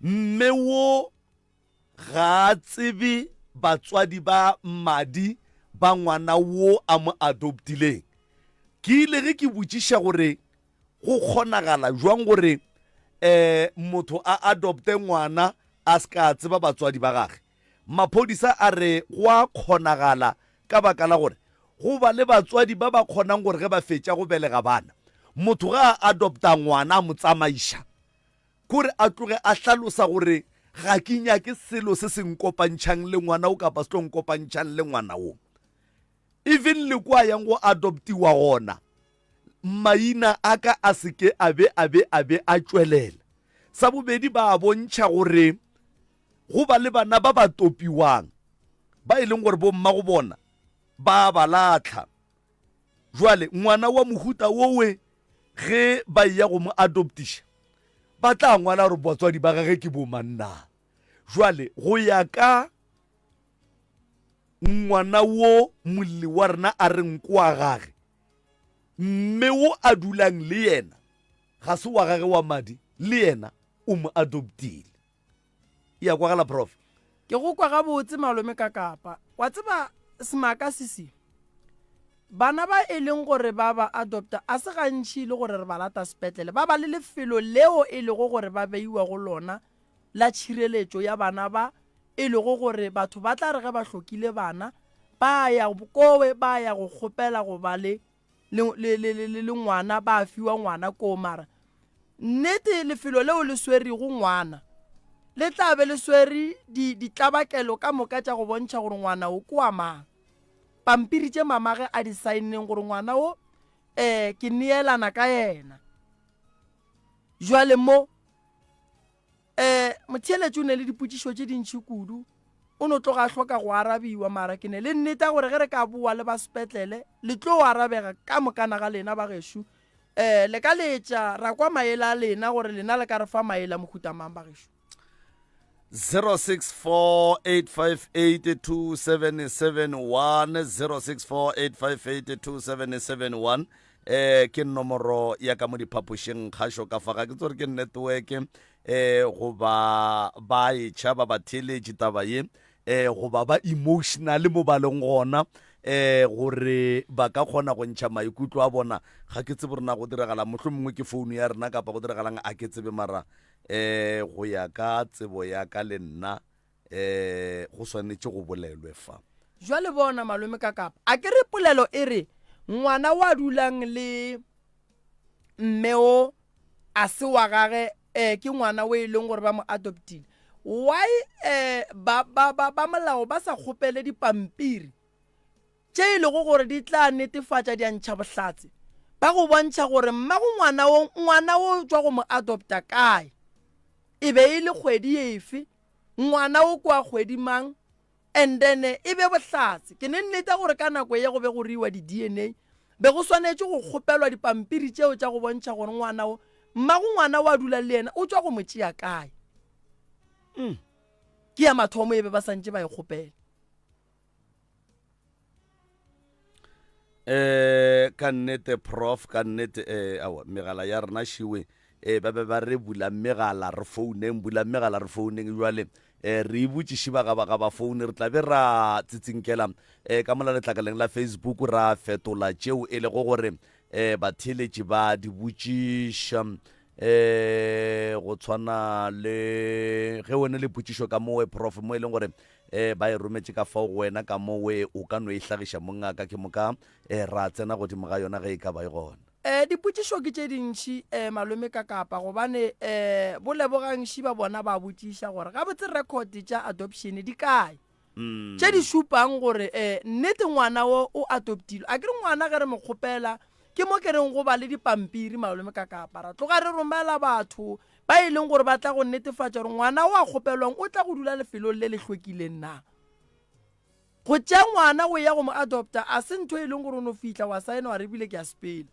mme wo ga a tsebe batswadi ba madi ba ngwana wo a mo adoptileng. Ke ile ge ke botšiša gore go kgonagala jwang gore um motho a adopte ngwana a se ka tseba batswadi ba gage maphodisa a re go a kgonagala ka baka la gore go ba le batswadi ba ba kgonang gore ge ba fetša go belega bana motho ga a adopta ngwana a mo tsamaiša kore a tloge a hlalosa gore ga ke nyake selo se se nkopantšhang le ngwana o kapa se tlo nkopantšhang le ngwana o even le kwa yang go adoptiwa gona maina a ka a se ke a be a be a be a tšwelela. Sa bobedi, ba bontšha gore go ba le bana ba ba topiwang ba e leng gore bomma go bona ba ba latlha. Jwale ngwana wa mohuta wowe ge ba eya go mo adoptiša ba tla ngwala gore batswadi ba gage ke bomang na. Jwale go ya ka ngwana wo molli wa rena a reng ke wa gage, mme wo a dulang le yena ga se wa gage wa madi, le yena o mo adoptile. Ya kwagala prof.
Ke go kwa gabotse malome ka kapa. Wa tseba semaka sisi bana ba e leng gore ba ba adopta a se gantši e le gore re ba lata sepetlele ba ba le lefelo leo e lego gore ba beiwa go lona la tšhireletšo ya bana ba e lego gore batho ba tla re ge ba hlokile bana ba ya kowe ba ya go kgopela go ba le le, le, le, le, le ngwana ba fiwa ngwana koo mara nnete lefelo leo le swerego ngwana le tla be le swere ditlabakelo ka moka tša go bontšha gore ngwana o ke wa mang pampiri tše mamage a di saenneng gore ngwana o um ke neelana ka yena jwale mo um motheeletši o ne le dipotšišo tše dintšhi kudu o no tloga a hloka go arabiwa mara ke ne le nnete ya gore ge re ka boa le ba sepetlele le tlo arabega ka mokana ga lena ba gešo um le ka letša ra kwa maele a lena gore lena le ka re fa maele a mohuta mang ba gešo
0648582771 0648582771 eh ke nomoro ya ka mo diphapošeng kgašo ka fa ga ke tsore ke network eh goba ba e tšhaba ba theeletše taba ye eh goba ba emotional mo ba leng gona eh gore ba ka kgona go ntšha maikutlo a bona ga ke tsebe rena go diragala mohlho mongwe ke founu ya rena kapa go diragalang a ke tsebe mara eh go ya ka tsebo ya ka le nna eh go swanetše go bolelwe fa.
Jwale bona malome ka kapa a ke re polelo e re ngwana wa dulang le mme o a se wa gage eh ke ngwana o e leng gore ba mo adoptile why eh ba ba ba ba molao ba sa kgopele dipampiri tše e lego gore di tla netefatša diantšha bohlatse ba go bontšha gore mmago ngwana wo ngwana wo tšwa go mo adopta kae e be e le kgwedi efe ngwana o kwa kgwedi mang and then e be bohlatse ke ne nnete gore ka nako ye go be go riwa di-dna be go swanetše go kgopelwa dipampiri tšeo tša go bontšha gore ngwana o mmago ngwana wa dula le yena o tšwa go mo tšea kae mm. ke ya mathomo e be ba santše ba e kgopela
eh ka nnete prof ka nnete eh awa megala ya rena šiwe eh ba be ba re bula megala re founeng bula megala re founeng jwale eh re e botšiši ba ga ba ga ba foune re tla be ra tsitsinkela eh ka mola letlakaleng la Facebook ra fetola tšeo e lego gore eh batheeletši ba di botšiša eh go tshwana le ge wene le potšišo ka mowe prof mo e leng gore um ba e rometše ka fao go wena ka mowe o ka no e hlagiša mongaka ke moka um ra tsena godimo ga yona ge e ka ba e gona.
Um dipotšišo ke tše dintši um malome ka kapa gobane um bo Lebogang Šiba bona ba botšiša gore gabotse record tša adoption di kae tše di šupang gore um nnete ngwana wo o adoptilwe. A ke re ngwana ge re mo kgopela ke mo ke reng go ba le dipampiri malome ka kapa ra tloga re romela batho ba e leng gore ba tla go netefatša gore ngwana o a kgopelwang o tla go dula lefelong le le hlwekileng na. Go tšea ngwana o ya go mo adopta a se ntho e leng gore o no fihla wa saena wa re ebile ke a sepela.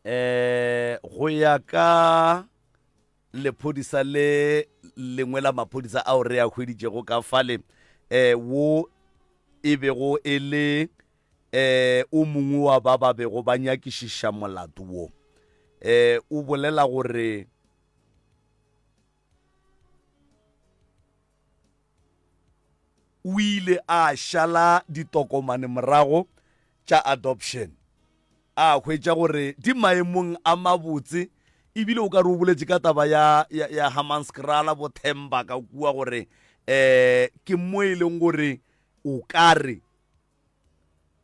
Um go ya ka lephodisa le lengwe la maphodisa ao re a hweditšego ka fale um wo e bego e le eh o mongwe wa ba ba bego ba nyakišiša molato wo eh o bolela gore o ile a šala ditokomane morago tša adoption a hwetša gore di maemong a mabotse ebile o ka re o boletše ka taba ya, ya, ya Hammanskraal bo Themba ka kua gore eh ke mo e leng gore o ka re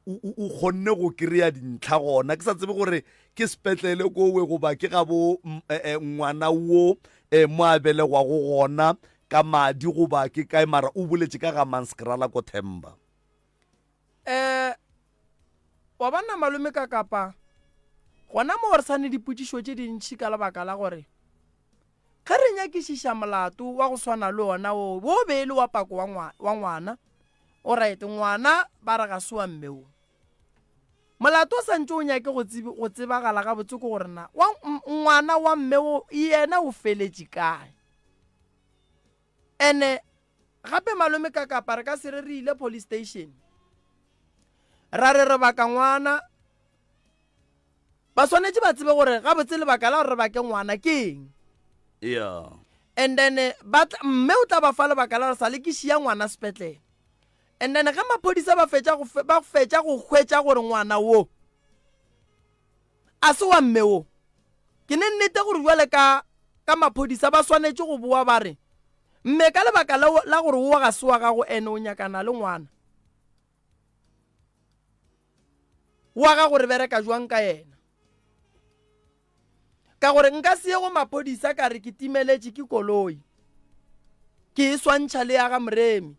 o kgonne go kry-a dintlha gona ke sa tsebe gore ke sepetlele kowe goba ke gabo e, e, ngwana wo e, mo a belegwago gona ka madi goba ke kae mara o boletše ka ga manskrala ko themba
um wa bona malome ka kapa gona mo re sa ne dipotšišo tše dintšhi ka lebaka la gore Ge re nyakišiša molato wa go swana le wona wo, wo be e le wa pako wa, wa ngwana, o right, ngwana ba re ga se wa mme wo. Molato o sa ntše o nyake go, tsebe, go tsebagala gabotse ke gore na wa, ngwana wa mme wo yena o feletše kae. Ene gape malome ka kapa re ka se re re ile police station ra re re baka ngwana Ba swanetše ba tsebe gore gabotse lebaka la gore re bake ngwana ke eng.
Yeah.
And then eh, ba tla, mme o tla ba fa lebaka la gore sa le ke šia ngwana sepetlele. And then ge maphodisa ba fetša go ba fetša go hwetša gore ngwana wo a se wa mme wo, ke ne nnete gore bjale ka ka maphodisa ba swanetše go boa ba re mme ka lebaka la, la gore wo ga se wa gago ene o nyakana le ngwana wa gago re bereka jwang ka yena. Ka gore nka se ye go maphodisa ka re ke timeletše ke koloi, ke e swantšha le ya ga Moremi.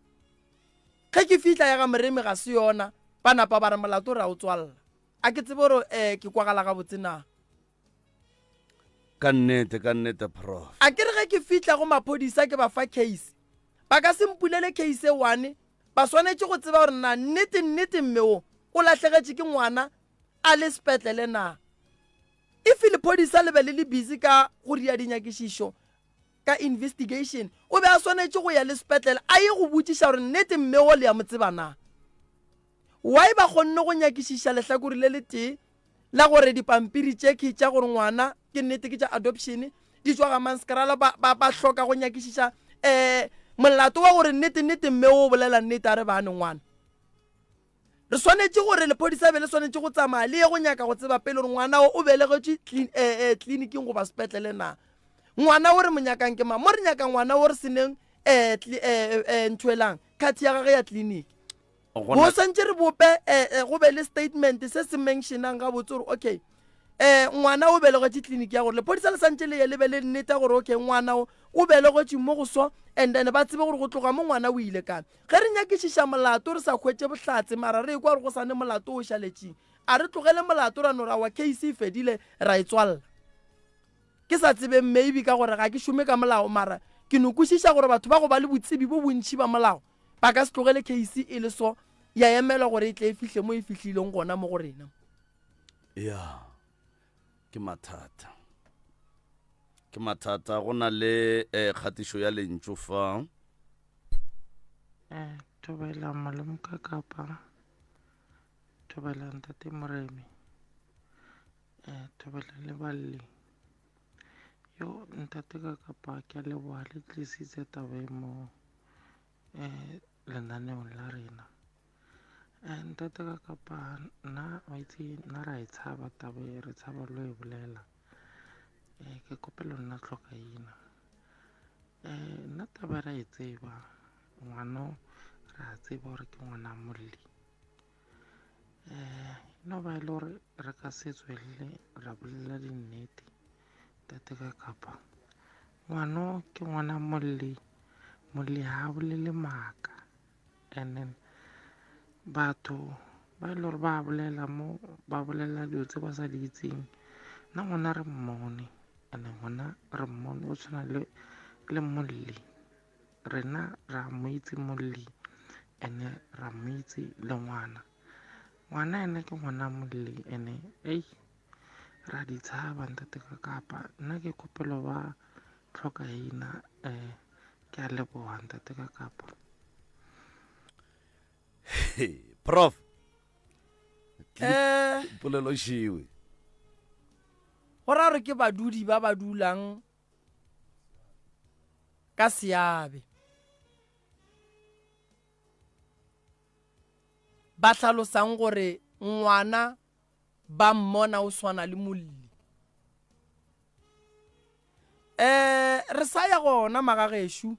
Ge ke fihla ya ga Moremi ga se yona, ba napa ba re molato re a o tswalla. A ke tsebe gore um ke kwagala gabotse na.
Ka nnete, ka nnete, Prof.
A ke re ge ke fihla go maphodisa ke ba fa case, ba ka se mpulele case e one, ba swanetše go tseba gore na nnete nnete mme wo o lahlegetše ke ngwana a le sepetlele na. If lephodisa le be le le busy ka go ria dinyakišišo ka investigation, o be a swanetše go ya le sepetlele a ye go botšiša gore nnete mme wo le ya mo tseba na. Why ba kgonne go nyakišiša lehlakore le letee la gore dipampiri tše ke tša gore ngwana ke nnete ke tša adoption di tšwa ga Manskrala, ba, ba, ba hloka go nyakišiša um molato wa gore nnete nnete mme wo o bolela nnete a re bane ngwana. Re swanetše gore lephodisa be le swanetše go tsamaya le ye go nyaka go tseba pele gore ngwana o o belegetšwe eh, eh, tleliniking goba sepetlele na. Ngwana o re mo nyakang ke mang? Mo re nyaka ngwana o re seneng eh, eh, eh, ntho elang khathi ya gage ya tleliniki. Bo swantše re bope eh, eh, go be le statement se se mentionang gabotse gore okay eh ngwana o belegetše tleliniki ya gore lephodisa le santše le ye le be le nneta gore okay ngwana o o belegetše mo go so and then ba tsebe gore go tloga mo ngwana o ile kae. Ge re nyakišiša molato re sa hwetše bohlatse mara re ekwa gore go sa ne molato o šaletšeng, a re tlogele molato ra no ra wa case e fedile ra e tswalla. Ke sa tsebeng maybe ka gore ga ke šome ka molao mara ke no kwešiša gore batho ba go ba le botsebi bo bontši ba molao ba ka se tlogele case e le so ya emelwa gore e tle e fihle mo e fihlileng gona mo go rena.
Ya, ke mathata. Ke mathata go na le eh, kgatišo ya lentšu fa.
Eh, thobela malome ka kapa thobela ntate Moremi eh, thobela le balli yo ntate ka kapa ke a leboga le tlisitse taba e mo eh, lenaneong la rena eh, ntate ka kapa nna wa itse nna ra e tshaba taba e re tshaba lo e bolela eh, ke kopelo nna tlhokaina um nna taba ra e tseba ngwano re a tseba gore ke ngwana molli um no ba e le gore re ka se tswelele ra bolela dinnete tate ka kapa ngwano ke ngwana molli molli ga a bolele maaka and then batho ba e le gore ba bolela mo ba bolela dilo tse ba sa di itseng nna ngwana re mmone and ngwana re mmone o tshwana le le molli rena ra mo itse molli and-e ra mo itse le ngwana ngwana ene ke ngwana molli and-e ei ra di tshaba ntate ka kapa nna ke kgopelo ba tlhokaina um ke a leboga ntate ka kapa.
Prof.
Eh.
Polelo šiwe.
Go ra gore ke badudi ba ba dulang ka seabe. Ba hlalosang gore ngwana ba mmona o swana le molli. Eh, re sa ya gona magagešo.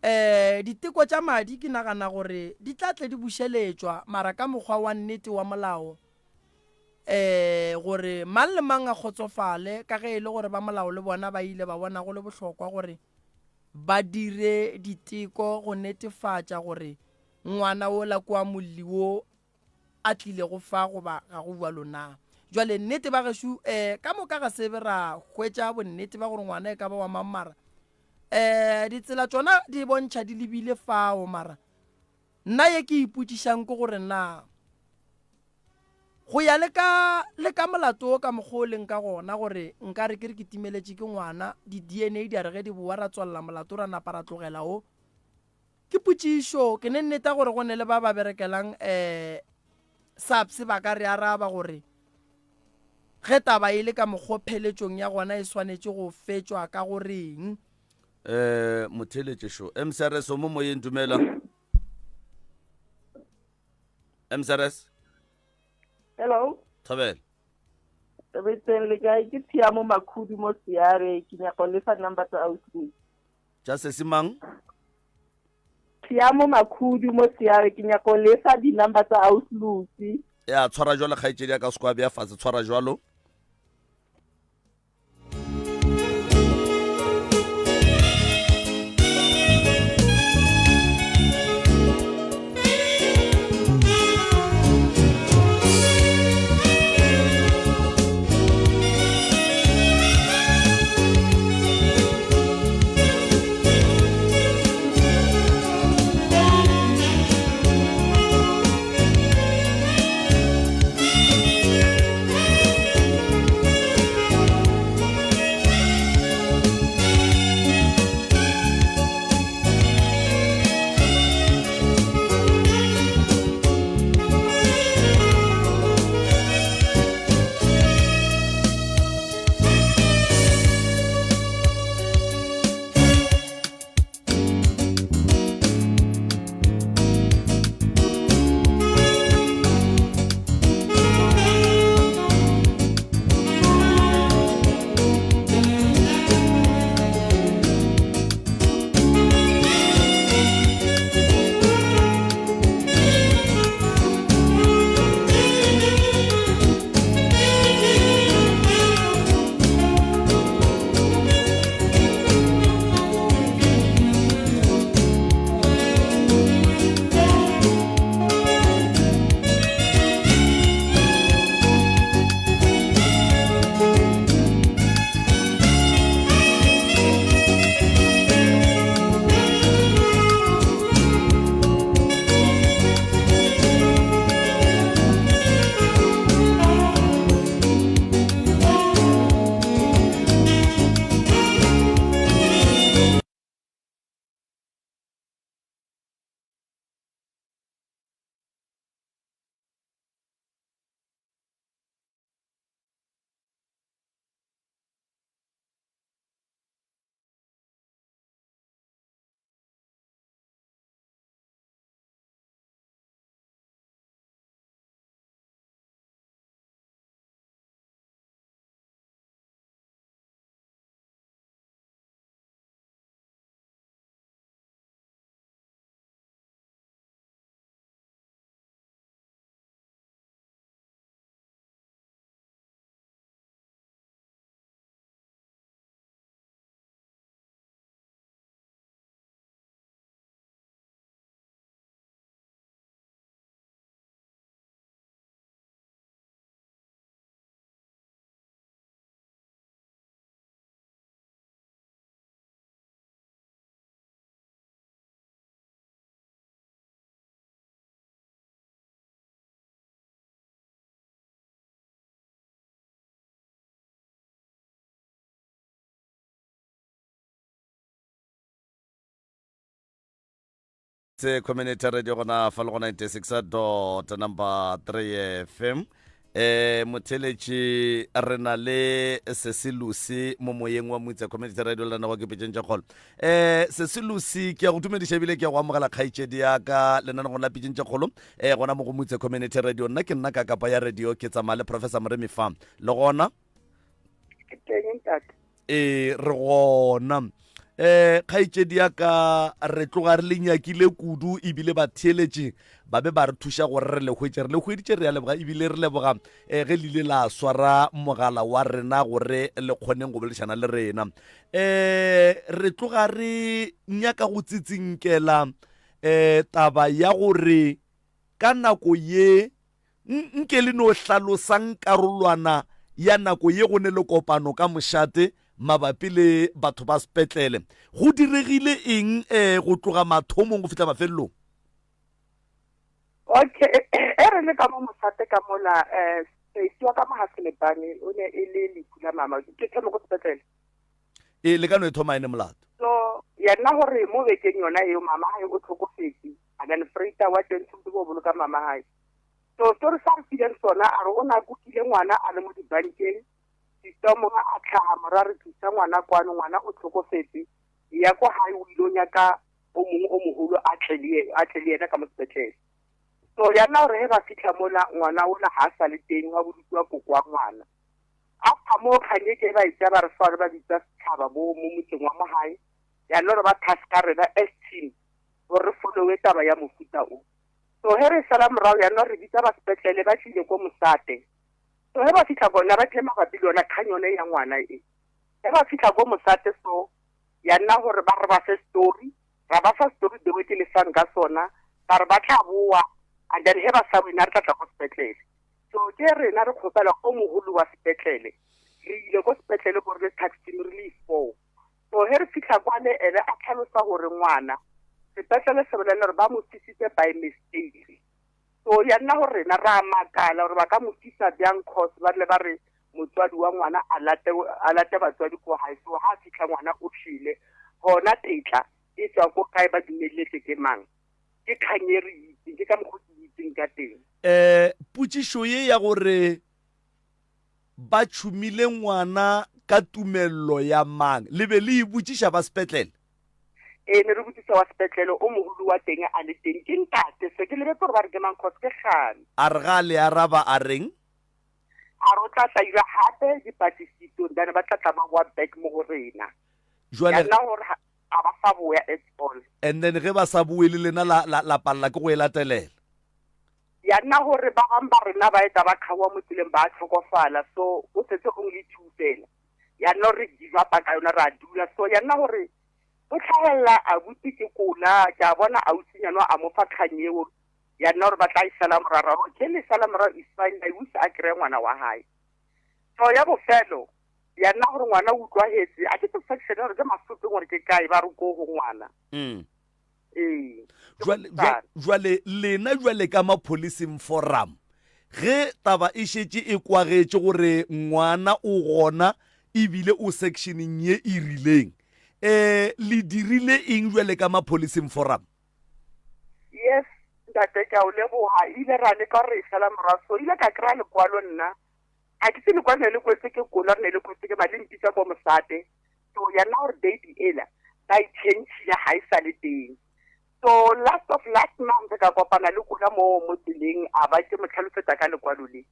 Eh, diteko tša madi ke nagana gore di tla tle di bušeletšwa mara ka mokgwa wa nnete wa molao eh gore mang le mang a kgotsofale ka ge e le gore ba molao le bona ba ile ba bona go le bohlokwa gore ba dire diteko go netefatša gore ngwana wola kwa molli wo a tlilego fa goba ga go bjalo na? Jwale nnete ba gešo um eh, ka moka ga se be ra hwetša bonnete ba gore ngwana e ka ba wa mang mara um ditsela tšona di bontšha di lebile fao mara nna ye ke ipotšišang ke gore na go ya le ka le ka molato o ka mokgwa o leng ka gona gore nka re ke re ke timeletše ke ngwana di-dna di a re ge di bowa ra tswalela molato ra napa ra tlogela o Ke potšišo, ke ne nneta gore go ne le ba ba berekelang um SAPS ba ka re araba gore Ge taba e le ka mokgo pheletšong ya gona e swanetše go fetšwa ka go reng?
Eh, motheeletše šo. MCRS o mo moyeng, dumela. MCRS.
Hello.
Thobela.
Tobetseng le kae? Ke Tshiamo Makhudu mo Seare, ke nyaka go lefa number tsa ausi.
Tša sesi mang?
Tshiamo Makhudu mo Seare, ke nyaka go lefa di-number tsa ausi Lucy.
Ya tshwara jwalo kgaetšedi ya ka se kwa bja fatshe tshwara jwalo. Se community radio gona fa le go 96 dot number 3 fm eh motheletši re na le sesilusi mo moyeng wa motse community radio le rena ke pitšeng tša kgolo eh sesilusi ke ya go dumediša ebile ke ya go amogela kgaetšedi ya ka lenanegong la pitšeng tša kgolo eh gona mo go motse community radio nna ke nna ka kapa ya radio ke tsamaya le professor moremi fa le gona
Ke teng ntate.
Ee, re gona. Eh, kgaetšedi ya ka re tloga re le nyakile kudu ebile batheeletši ba be ba re thuša gore re le hwetše. Re le hweditše re a leboga ebile re leboga eh, ge le ile la swara mogala wa rena gore le kgoneng go boledišana le rena. Eh, re tloga re nyaka go tsitsinkela eh, taba ya gore ka nako ye Nke le no hlalosang karolwana ya nako ye go ne le kopano ka mošate mabapi le batho ba sepetlele. Go diregile eng um go tloga mathomong go fihla mafelelong?
Okay, e re le ka mo mošate ka mola um sesi wa ka mo ga Selebane o ne e le lehu la mama. Ke thome ko sepetlele.
Ee, le ka no e thoma ene molato.
So yena gore mo bekeng yona eo mama hae o tlhokofetse, and then Freita wa teng tshwanetse go boloka mama hae. So story sa re fileng sona a re o ne a kukile ngwana a le mo dibankeng, sister o mongwe a tlhaga mora re tlisa ngwana kwano ngwana o tlhokofetse, ya ko gae o ile o nyaka o mongwe o mogolo a tle le a tle le yena ka mo sepetlele. So ya nna gore he ba fitlha mola ngwana ola ga a sa le teng wa bodutu wa koko wa ngwana. After moo kgang e ke ba e tsaya ba re fa ba bitsa setšhaba bo mo motseng wa mo gae ya nna gore ba taska rena as team gore re followe taba ya mofuta o. So he re sala morago ya nna re bitsa ba sepetlele ba tlile ko mosate. So he ba fitlha bona ba tlile mabapi le yona kgang yone ya ngwana e. He ba fitlha ko mosate so ya nna gore ba re ba fe story, ra ba fa story the way ke le fang ka sona, ba re ba tla boa and then he ba sa wena re tla tla ko sepetlele. So ke rena re kgopela o mogolo wa sepetlele. Re ile ko sepetlele ko re le taxi team re le four. So he re fitlha kwane ene a tlhalosa gore ngwana sepetlele se bolela gore ba mo fisitse by mistake. So ya nna gore rena ra makala gore ba ka mo fisa bjang cause ba rile ba re motswadi wa ngwana a late a late batswadi ko gae so ha fitlha ngwana o shwele gona tetla e tswa ko kae ba dumeletse ke mang ke kgang e re itseng ke ka mokgwa ke itseng ka teng.
Um potšišo ye ya gore ba tšhumile ngwana ka tumello ya mang le be le e botšiša ba sepetlele?
Ee, ne re botsisa wa sepetlele o mogolo wa teng a le teng ke ntate se ke lebetse gore ba re ke mang cause ke kgale.
A re ga a le araba a reng?
A re o tla tla ira gape dipatlisiso then ba tla tla ba boa back mo go rena.
Jwale
Ya nna gore ga ba sa boya at all.
And then ge ba sa boe le lena la, la, la palela ke go e latelela.
Ya nna gore ba bang ba rena ba eta ba kgaowa mo tseleng ba tlhokofala so o setse only two fela. Ya nna gore re give up ka yona ra dula so ya nna gore o tlhagelela abuti ke kola ke a bona ausinyana a mo fa kgang eo ya nna gore ba tla e sala morago okay le sala morago is fine I wish a kry-e ngwana wa gae. So ya bofelo ya nna gore ngwana o utlwagetse a ke tse section gore ke masopeng gore ke kae ba re ko go ngwana. Ee.
Jwale, jwale lena jwale ka mapholising forum ge taba e šetše e kwagetše gore ngwana o gona ebile o sectioneng ye e rileng um le dirile eng jwale ka mapholising forum?
Yes ntate ke a o leboga ile ra leka gore e sala morago so ile ka kry-a lekwalo nna a ke se lekwalo ne le kwetse ke kola ne le kwetse ke madi mpitsa ko mosate so ya nna gore date ela ba e changile ga e sa le teng so last of last month ka kopana le kola mo mo tseleng a ba ke mo tlhalosetsa ka lekwalo le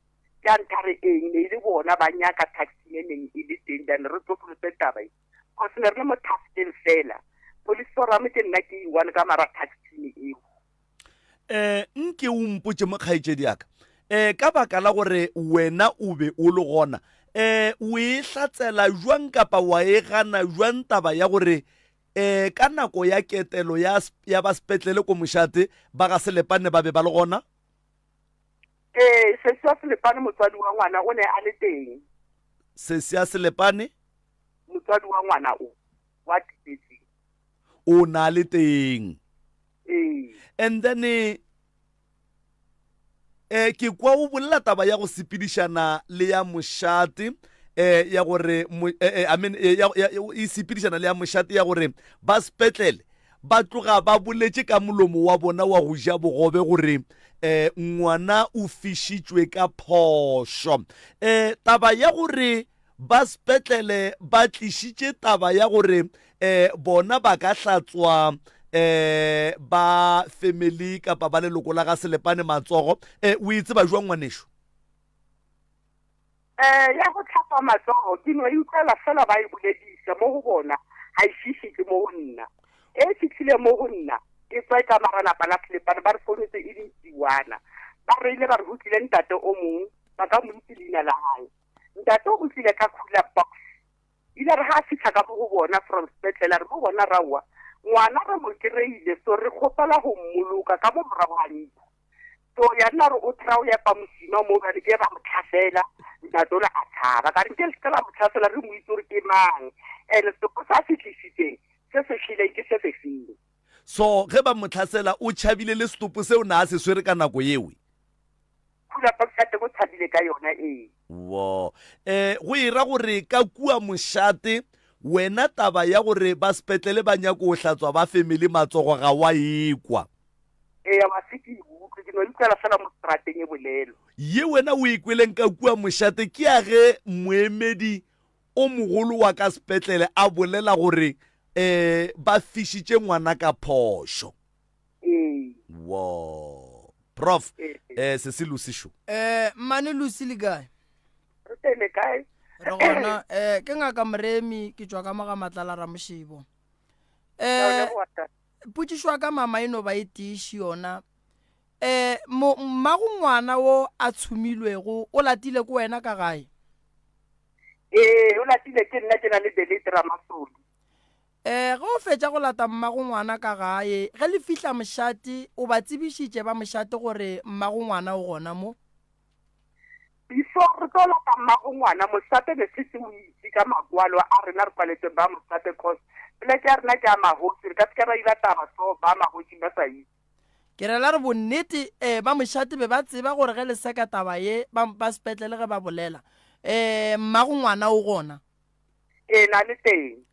ke a nthare eng ne e le bona ba nyaka taxi e neng e le teng then re tsosolose taba e cause ne re le mo taskeng fela police forum ke nna ke one ka mara taxi eo.
Eh nke o mpotše mo kgaetšedi ya ka eh ka baka la gore wena o be o le gona eh o e hlatsela jwang kapa wa e gana jwang taba ya gore eh ka nako ya ketelo ya ya ba sepetlele ko mošate ba ga Selepane ba be ba le gona?
Ee, sesi wa Selepane motswadi wa ngwana o ne a le teng.
Sesi ya Selepane?
Motswadi wa ngwana o wa timetseng.
O na le teng.
Ee.
And then eh eh ke kwa o bolela taba ya go sepedišana le ya mošate eh ya gore eh, eh, I mean eh, ya, ya, e sepedišana le ya mošate ya gore ba sepetlele ba tloga ba boletše ka molomo wa bona wa go ja bogobe gore eh ngwana o fišitšwe ka phošo. Eh taba ya gore ba sepetlele ba tlišitše taba ya gore eh bona ba ka hlatswa eh ba family kapa ba leloko la ga Selepane matsogo eh o e tseba jwang ngwanešu?
Eh ya go tlhapa matsogo ke no e utlwela fela ba e boledisa mo go bona ga e fihle mo go nna e fitlhile mo go nna e tswa e ka maranapa la Selepane ba re founetse e le ntsiwana ba reile ba re go tlile ntate o mongwe ba ka mo itse leina la gae ntate o tlile ka cooler box ile re ga a fitlha ka mo go bona from sepetlele re mo bona raowa ngwana re mo kry-ile so re kgopela go mmoloka ka mo morago ga ntlo so ya nna re o try o epa mosima mo bjale ke ba mo tlhasela ntate ola a tshaba ka re nke le seke la mo tlhasela re mo itse gore ke mang and seko sa se tlisitseng se se tlileng ke se se feng
so ge ba mo tlhasela o tšhabile le setopo seo na a se swere ka nako ewe
Khula box ya teng o tshabile ka yona ee.
Wo. Eh go e ra gore ka kua mošate wena taba ya gore ba sepetlele ba nyako o hlatswa ba family matsogo ga wa ekwa.
Eya wa se ke e utlwe ke no e utlwela fela mo strateng e. bolelwa.
Ye wena o e kweleng ka kua mošate ke ya ge moemedi o mogolo wa ka sepetlele a bolela gore um ba fišitše ngwana ka phošo.
Ee.
Wo. Prof, eh sesi Lucy šo.
Eh mmane Lucy le kae?
Re teng le kae?
Re gona eh ke ngaka Moremi ke tšwa ka mo ga Matlala Ramoshebo. Eh potšišo ya ka mama e no ba e tiiši yona. Eh mo mmago ngwana wo a tshumilwego o latile ko wena ka gae?
Ee, o latile ke nna ke na le Delete Ramasodi.
Ee, ge o fetša go lata mmago ngwana ka gae, ge le fihla mošate, o ba tsebišitše ba mošate gore mmago ngwana o gona mo?
Before re tlo lata mmago ngwana, mošate ne setse o itse ka makwalo a rena re kwaletseng ba mošate cause poleke ya rena ke ya magoši, re ka se ke ra ira taba so ba magoši ba sa itse.
Ke rela re bonnete eh, ba mošate be ba tseba gore ge le seka taba ye ba, ba sepetlele ge ba bolela eh, mmago ngwana o gona?
Ee, na le teng.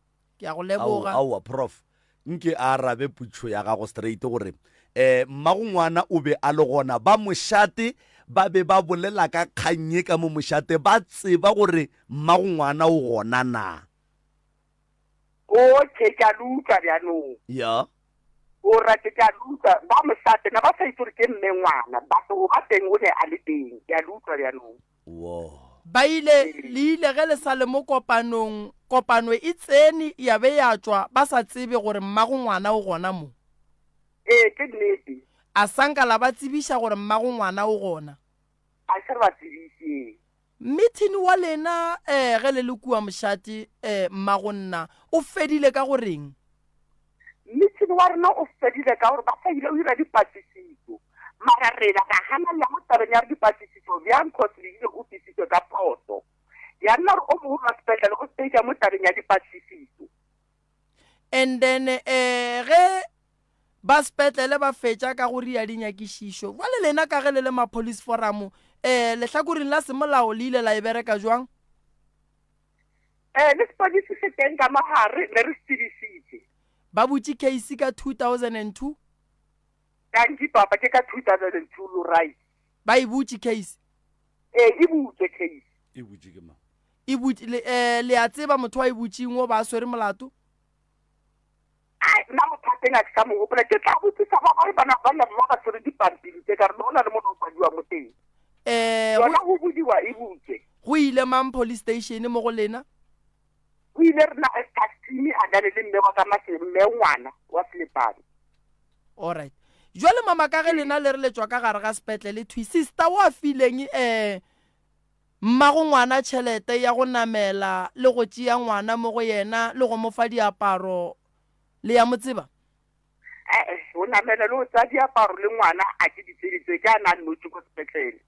Ke a go leboga.
Aowa, aowa, Prof. Nke a arabe putšo ya gago straight gore eh mmago ngwana o be a le gona ba mošate ba be ba bolela ka kgang ye ka mo mošate ba tseba gore mmago ngwana o gona na?
Okay, ke a le utlwa bjanong.
Ya.
O rate ke a le utlwa ba mošate na ba sa itse gore ke mme ngwana but o ba teng o ne a le teng ke a le utlwa bjanong.
Wo.
Ba ile, le ile ge le sa le mo kopanong, kopano e tsene ya be ya tšwa ba sa tsebe gore mmago ngwana o gona mo.
Ee, ke nnete.
A sa nka la ba tsebiša gore mmago ngwana o gona?
A se re ba tsebiše.
Mithini wa lena, ee, ge le le kua mošate, ee, mmago nna, o fedile ka go reng?
Mmitšhini wa rena o fedile ka gore ba sa ile o ira dipatlisiso mara rena ra gana le mo tabeng ya re dipatlisiso bjang cause le ile o fisitswe ka phoso ya nna gore o mogolo wa sepetlele o stage mo tabeng ya dipatlisiso.
And then eh ge ba sepetlele ba fetša ka go ria dinyakišišo jwale lena ka ge le le ma police forum eh lehlakoring la semolao le ile la e bereka jwang?
Eh, le sepodisi se teng ka mogare, ne re se tsebisitše.
Ba butše case ka 2002?
Dankie papa, ke ka 2002 lo right.
Ba e butše case?
Ee, e butše case.
E butše ke mang?
E butše, le, eh, le a tseba motho wa e butšeng o ba a swere molato?
Ai, nna motho wa teng a ke sa mo gopola. Ke tla botsisa ba bangwe bana ba na ba ba tshwere dipampiri tse ka re go na le mo go kwadiwa mo teng.
Eh,
Yona go bodiwa e butswe.
Go ile mang police station mo go lena?
Go ile rena as tax team a dane le mme wa ka mase mme ngwana wa Selepane.
All right. Jwale mama ka ge lena le re le tšwa ka gare ga sepetlele thwi sister wa fileng eh Mmago ngwana tšhelete ya go namela le go tšea ngwana mo go yena le go mo fa diaparo, le ya mo tseba?
E-e, go namela le go tsea diaparo le ngwana a ke di tsebe tse, ke a na nnotši ko sepetlele.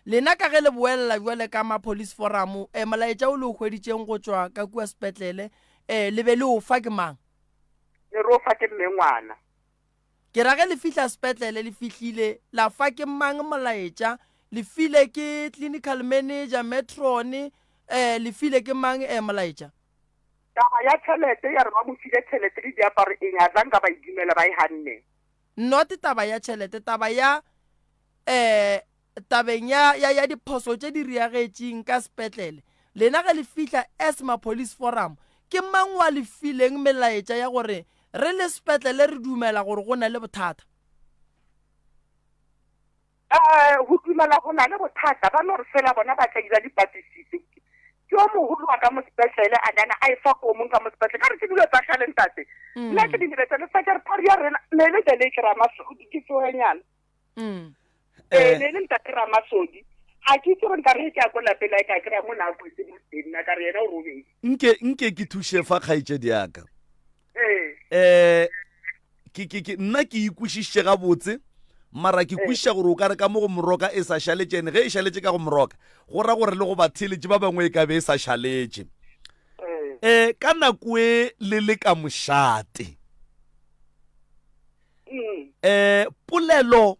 Lena ka ge le boelela bjale ka ma Police Forum, e, molaetša o le o hweditšeng go tšwa ka kua sepetlele, e, le be le o fa ke mang?
Ne re o fa ke mme ngwana.
Ke ra ge le fihla sepetlele, le fihlile la fa ke mang molaetša? Le file ke clinical manager, matron, eh, le file ke mang eh, molaetša?
Taba ya tšhelete ya re ba mo file tšhelete le diaparo eng a zanka ba e dumela ba e hanne.
Not taba ya tšhelete, taba ya eh Tabeng ya, ya, ya diphoso tše di riagetšeng ka sepetlele, lena ge le fihla as ma Police Forum, ke mang wa le fileng melaetša ya gore re le sepetlele re dumela gore go na le bothata?
Eh, go dumela go na le bothata, ba no re fela bona ba tla ira dipatlisiso. Ke o mogolo wa ka mo sepetlele a dana a e fa ko mong ka mo sepetlele. Ka re ke dilo tsa kgale ntate. Nna ke di lebetse le fa ke re phari ya rena ne le le ke ramahlodi ke tsogenyana.
Mm.
Ee, ne e le ntate Ramasodi. Ga ke itse gore nka re ge ke ya ko lapeng la e ka kry-a mo na a kwetse mo teng, nna ka re yena o robetse.
Nke, nke ke thuše fa kgaetšedi ya ka.
Ee.
Eh, ke, ke, ke, nna ke ikwešišitše gabotse, mara ke kwešiša gore o ka re ka mo go moroka e sa šaletše, ene ge e šaletše ka go moroka, go ra gore le go batheeletši ba bangwe e ka be e sa šaletše. Eh, ka nako e le le ka mošate. um polelo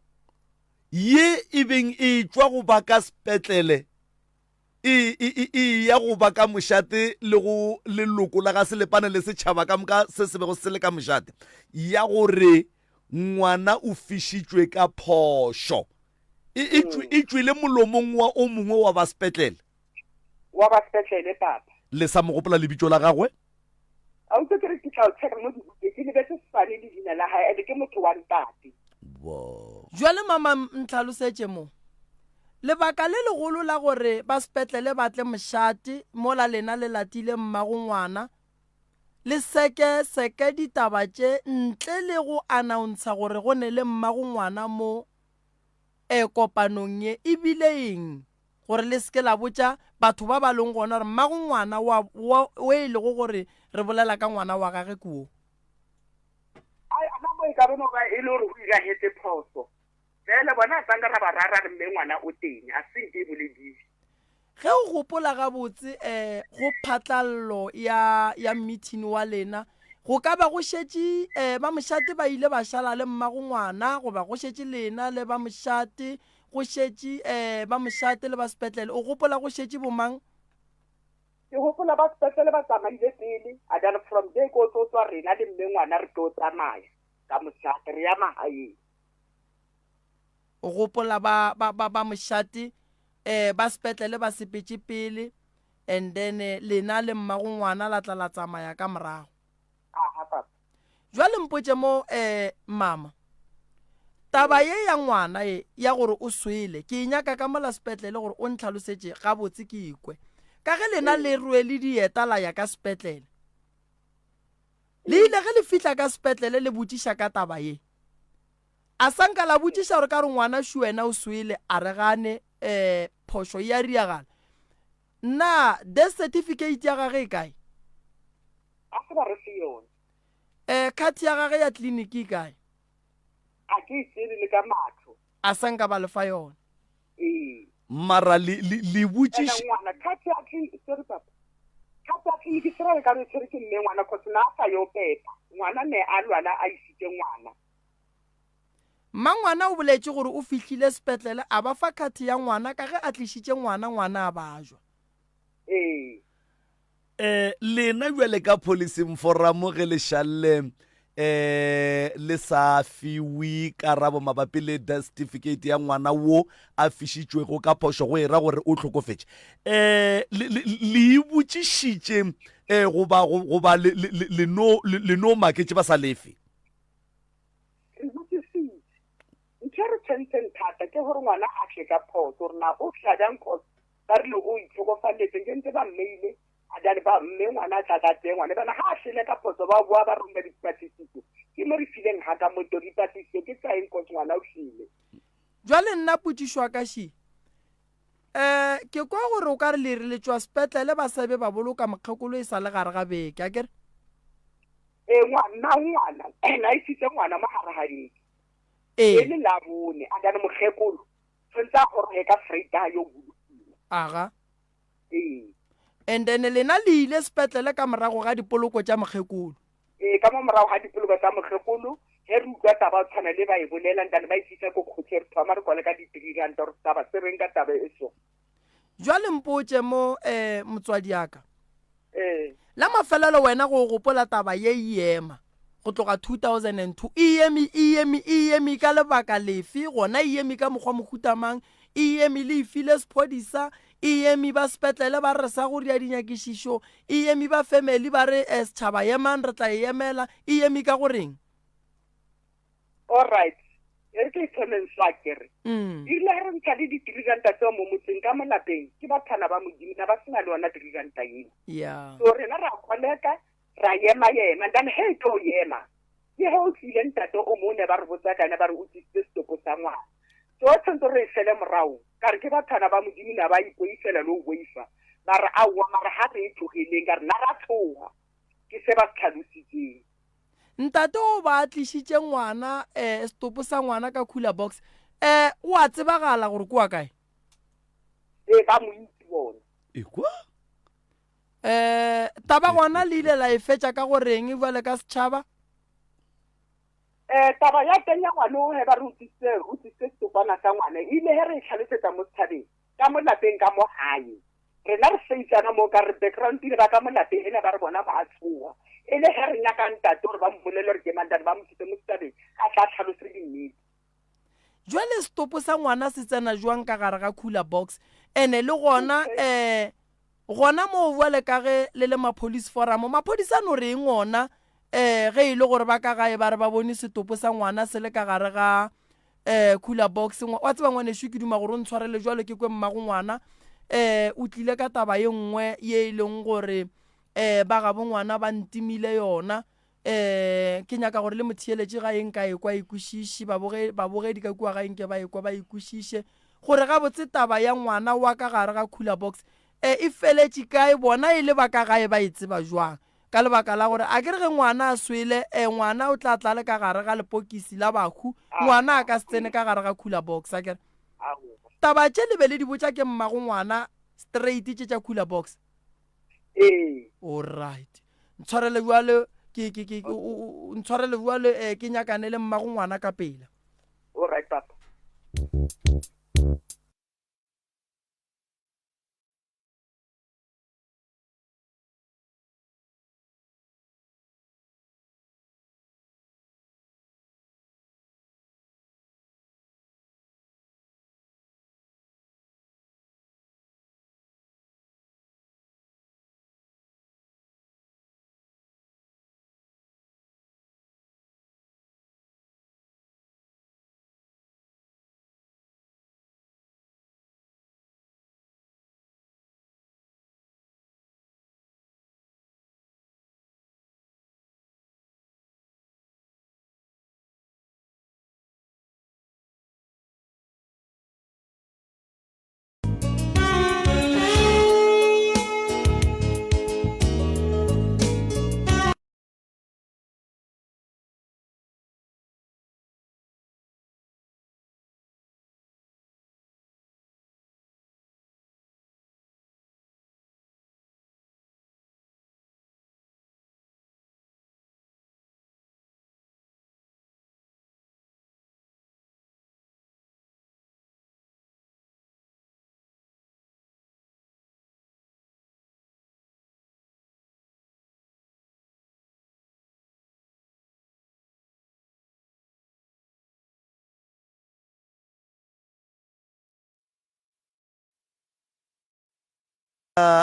ye e beng e tšwa go ba ka sepetlele e, e, e, e ya go ba ka mošate le go leloko la ga selepane le setšhaba ka moka se se bego se le ka mošate ya gore ngwana o fišitšwe ka phošo. E, e, tšwe- e tšwele molomong wa o mongwe wa ba sepetlele.
Wa ba sepetlele papa.
Le sa mo gopola lebitso la gagwe?
A utlwe ke re ke tla o check mo dibukeng ke lebetse sefane le leina la hae and ke motho wa ntate.
Jwale mama ntlhalosetše mo. Lebaka le legolo la gore ba sepetlele ba tle mošate mola lena le latile mmago ngwana le seke seke ditaba tše ntle le go announcer gore go ne le mmago ngwana mo e kopanong ye e bile eng gore le se ke la botša batho ba ba leng gona gore mmago ngwana wa, wa, o e lego gore re bolela ka ngwana wa gage ke wo?
Ai, ana mo e ka be no ba e le gore go iragetse phoso. Fela bona a tsanka ra ba rara re mme ngwana o teng, a se nke e bolediwe.
Ge o gopola gabotse um go phatlallo ya, ya meeting wa lena, go ka ba go šetše um ba mošate ba ile ba šala le mmago ngwana, goba go šetše lena le ba mošate, go šetše um ba mošate le ba sepetlele, o gopola go šetše bomang?
Ke gopola ba sepetlele ba tsamaile pele, and then from there ko tlo tswa rena le mme ngwana re tlo tsamaya ka mošate re ya magaeng.
O gopola ba, ba, ba, ba mošate eh, ba sepetlele ba sepetše pele and then eh, lena le mmago ngwana la tla la tsamaya ka morago.
Aha, papa.
Jwale mpotše mo eh, mama taba ye ya ngwana ye ya gore o swele ke e nyaka ka mola sepetlele gore o ntlhalosetše gabotse ke ikwe ka ge lena le rwele dieta la ya ka sepetlele le ile ge le fihla ka sepetlele le botšiša ka taba ye A sa nka la botšiša gore ka re ngwana šu wena o swele, a re gane, um phošo e a riagala. Na death certificate ya gage e kae?
A se ba re fe yona.
Um card ya gage ya tleliniki e kae?
A ke e tsebe le ka mahlo.
A sa nka ba le fa yona.
Ee.
Mara le, le, le botšiš.
Ene ngwana, card ya tleliniki, sorry papa. Card ya tleliniki se ra le ka re e tshwere ke mme ngwana cause na a sa yo pepa. Ngwana ne a lwala a isitše ngwana.
Mmangwana o boletše gore o fihlile sepetlele a ba fa khathi ya ngwana ka ge a tlišitše ngwana, ngwana a bajwa.
Ee.
Eh, lena bjale ka policing forum ge le šalle eh le sa fiwe karabo mabapi le death certificate ya ngwana wo a fišitšwego ka phošo go e ra gore o hlokofetše eh le le le e botšišitše eh goba goba le le no le no maketše ba sa lefe
Re botšisitše. Ntho e re tshwentseng thata ke gore ngwana a tle ka phoso gore na o tla bjang cause ba rile o itlhokofaletse nke ntse ba mmeile a dane ba mme ngwana a tla ka teng ngwana bana ga a tlile ka phoso ba boa ba roma dipatlisiso ke mo re fileng ga ka moto dipatlisiso ke tsa eng cause ngwana o tlile.
Jwale nna potšišo ya ka še, um ke kwa gore o ka re le re le tšwa sepetlele ba sa be ba boloka mokgekolo e sa le gare ga beke, akere?
Ee, ngwana, ngwana, na isitse ngwana mo gare ga beke.
Ee.
E le Labone, a dane mokgekolo, tshwanetse a goroge ka Vrydag yo bolokiwa.
Aga.
Ee.
And then lena le ile sepetlele ka morago ga dipoloko tša mokgekolo.
Ee, ka mo morago ga dipoloko tša mokgekolo, ge re utlwa taba tshwana le ba e bolela, ntane ba e tlisa ko kgotlhe, re thoma re kwale ka di-three ranta gore taba se reng ka taba e so.
Jwale mpotše mo, eh, motswadi ya ka.
Ee.
La mafelelo wena go gopola taba ye e ema go tloga 2002 e eme e eme e eme ka lebaka lefe gona e eme ka mokgwa mohuta mang e eme le e file sephodisa e eme ba sepetlele ba re sa go ria dinyakišišo e eme ba family ba re eh, setšhaba emang re tla e emela e eme ka goreng
All right. E re ke ithomeng fa ke re.
Mm.
E rile ge re ntsha le di-three ranta tseo mo motseng ka mo lapeng ke bathana ba modimo na ba sena le yona three ranta eo.
Yeah.
So rena ra koleka ra ema yema and then he e tlo ema ke ge o tlile ntate o mongwe ne ba re botsa ka ena ba re o tlisitse setopo sa ngwana. So tshwanetse re e fele morago ka re ke bathana ba modimo na ba ipoifela le go boifa ba re aowa mara ga re e tlogeleng ka re na ra tshoga ke se ba se tlhalositseng.
Ntate o ba tlišitše ngwana um setopo sa ngwana ka cooler box um o a tsebagala gore ke wa kae?
Ee, ba mo itse bona.
Ekwa?
Um taba gona le ile la e fetša ka goreng bjale ka setšhaba?
Um taba ya teng ya ngwana o he ba re o tlisitse o tlisitse setopana sa ngwana e ile he re e tlhalosetsa mo setšhabeng ka mo lapeng ka mo gae. Rena re seitsana mo ka re background ile ba ka mo lapeng ene ba re bona ba tshoga. E le ge re nyaka ntate gore ba mmolele gore ke mang ntate ba mo tlise mo setabeng a tla tlhalose dinnete.
Jwale setopo sa ngwana se tsena jwang ka gare ga cooler box? Ene le gona um gona moo bjale ka ge le le ma-police forum, maphodisa a no reng ona um ge e le gore ba ka gae ba re ba bone setopo sa ngwana se le ka gare ga um cooler box? Wa tseba ngwanešu, ke duma gore o ntshwarele jwalo ke kwe mmago ngwana um o tlile ka taba ye nngwe ye e leng gore um ba gabo ngwana ba ntimile yona. Um ke nyaka gore le motheeletše ga e nka ekwa e kwešiše, babogedi ka kua ga e nke ba ekwa ba e kwešiše gore gabotse taba ya ngwana wa ka gare ga cooler box um e feletše kae, bona e le ba ka gae ba e tseba jwang. Ka lebaka la gore a ke re ge ngwana a swele, um ngwana o tla tla le ka gare ga lepokisi la bahu, ngwana a ka se tsene ka gare ga cooler box, a ke re. Taba tše le be le di botša ke mmago ngwana straight tše tša cooler box?
Ee.
Alright. Ntshwarele bjale ke ke ke ntshwarele bjale eh, ke nyakane le mmago ngwana ka pela.
Alright papa.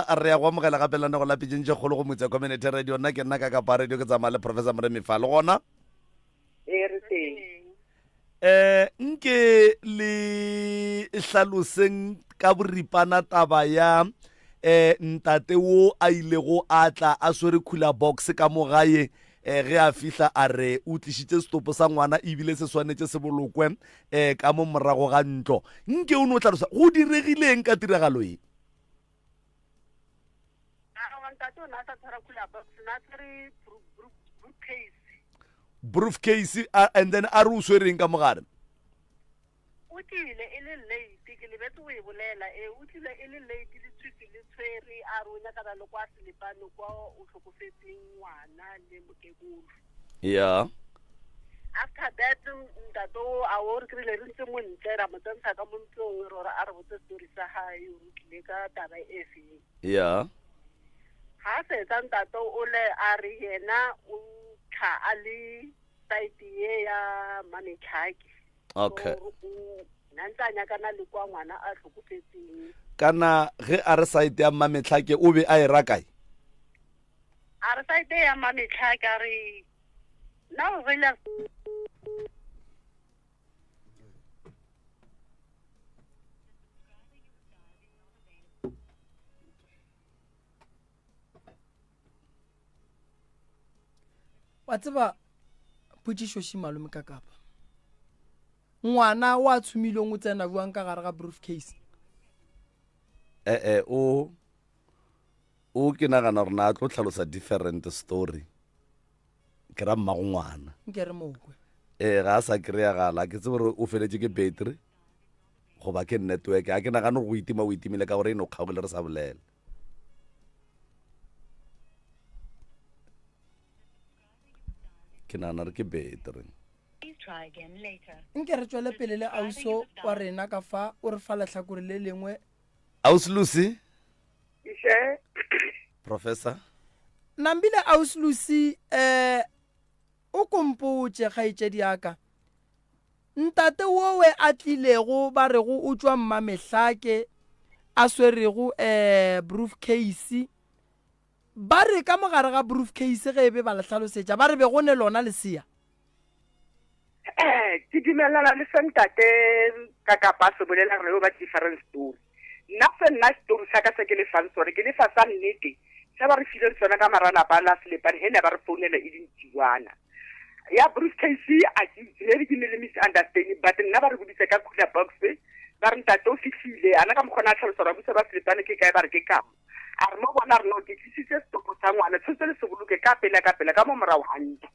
Re ya go amogela gape lenanego la Pitšeng tše Kgolo go Motse Community Radio. Nna ke nna ka kapa radio ke tsamaya le Professor Moremi fa le gona.
Ee, re teng.
Eh nke le hlaloseng ka boripana taba ya eh ntate wo a ilego a tla a swere cooler box ka mo gae eh ge a fihla a re o tlišitše setopo sa ngwana ebile se swanetše se bolokwe eh ka mo morago ga ntlo. Nke o no hlalosa go diregileng ka tiragalo ye?
Aowa, ntate o ne a sa tshwara cooler box, ne a tshwere briefcase.
Briefcase, and then a re o swereng ka mogare?
O tlile e le late, ke lebetse go e bolela. Ee, o tlile e le late, letshwifi le tshwere, a re o nyakana le kwa Selepane kwa o hlokofetseng ngwana le mokekolo.
Yeah.
After that, ntate o a o re kry-ile re ntse mo ntle, ra mo tsentsha ka mo ntlong, re gore a re botse story sa gae, o re tlile ka taba e feng.
Yeah.
Ga a fetsa ntate o le a re yena o tlha a le site ye ya Mametlhake.
Okay.
So, o na ntse a nyakana le kwa ngwana a tlhokofetseng.
Kana ge a re site ya Mametlhake o be a e ra kae?
A re site ya Mametlhake, a re nna o rile.
Wa tseba potšišo ši malome ka kapa. Ngwana wa tshumilong o tsena jwang ka gare ga briefcase?
Eh eh o O ke nagana gore na a tlo tlhalosa different story. Ke ra mmago ngwana.
Nke re mokwe.
Ee, ga a sa kry-agala. Ke tsebe gore o feletše ke battery goba ke network. A ke nagane gore go itima o itimile ka gore e no kgaogile re sa bolela. Ke nagana gore ke battery.
Nke re tšwele pele le auso wa rena ka fa o re fa lehlakore le lengwe.
Ausi Lucy.
Iše.
Professor.
Nambile Ausi Lucy eh o kompotše kgaetšedi ya ka. Ntate wowe a tlilego ba rego o tšwa Mmamehlake a swerego um briefcase, ba re ka mo gare ga briefcase ge e be ba le hlalosetša ba re be go ne lona lesea?
Eh, ke dumelana le se ntate ka kapa a se bolela re yo ba different story. Nna se nna story sa ka se ke le fang sone ke lefa sa nnete se ba re fileng sona ka mara lapa la Selepane he ne ba re founela e dintsiwana. Ya briefcase a ke itse maybe ke ne le misunderstanding but nna ba re boditse ka cooler box ba re ntate o fihlile ana ka mokgona a tlhalosa gore busa ba Selepane ke kae ba re ke kamo. A re mo bona re no ke tlisitse setopo sa ngwana tshwanetse le se boloke ka pela ka pela ka mo morago ga ntlo.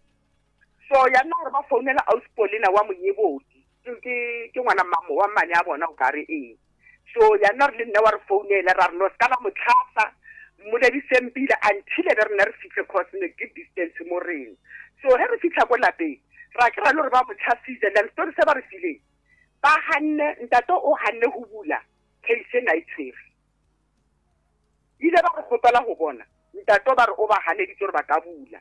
So ya nna gore ba founela ausi Paulina wa monyebodi ke ke ngwana mmamo wa mmane a bona o kare ee. So ya nna re le nna wa re founela ra re no se ka la mo tlhasa mmolediseng pila until be rena re fitlhe cause ne ke distance mo reng. So he re fitlha ko lapeng ra kry-a le gore ba mo tlhasitse then story se ba re fileng ba hanne ntate o hanne go bula case ena e tshwere. Ile ba re kgopela go bona ntate ba re o ba ganeditse gore ba ka bula.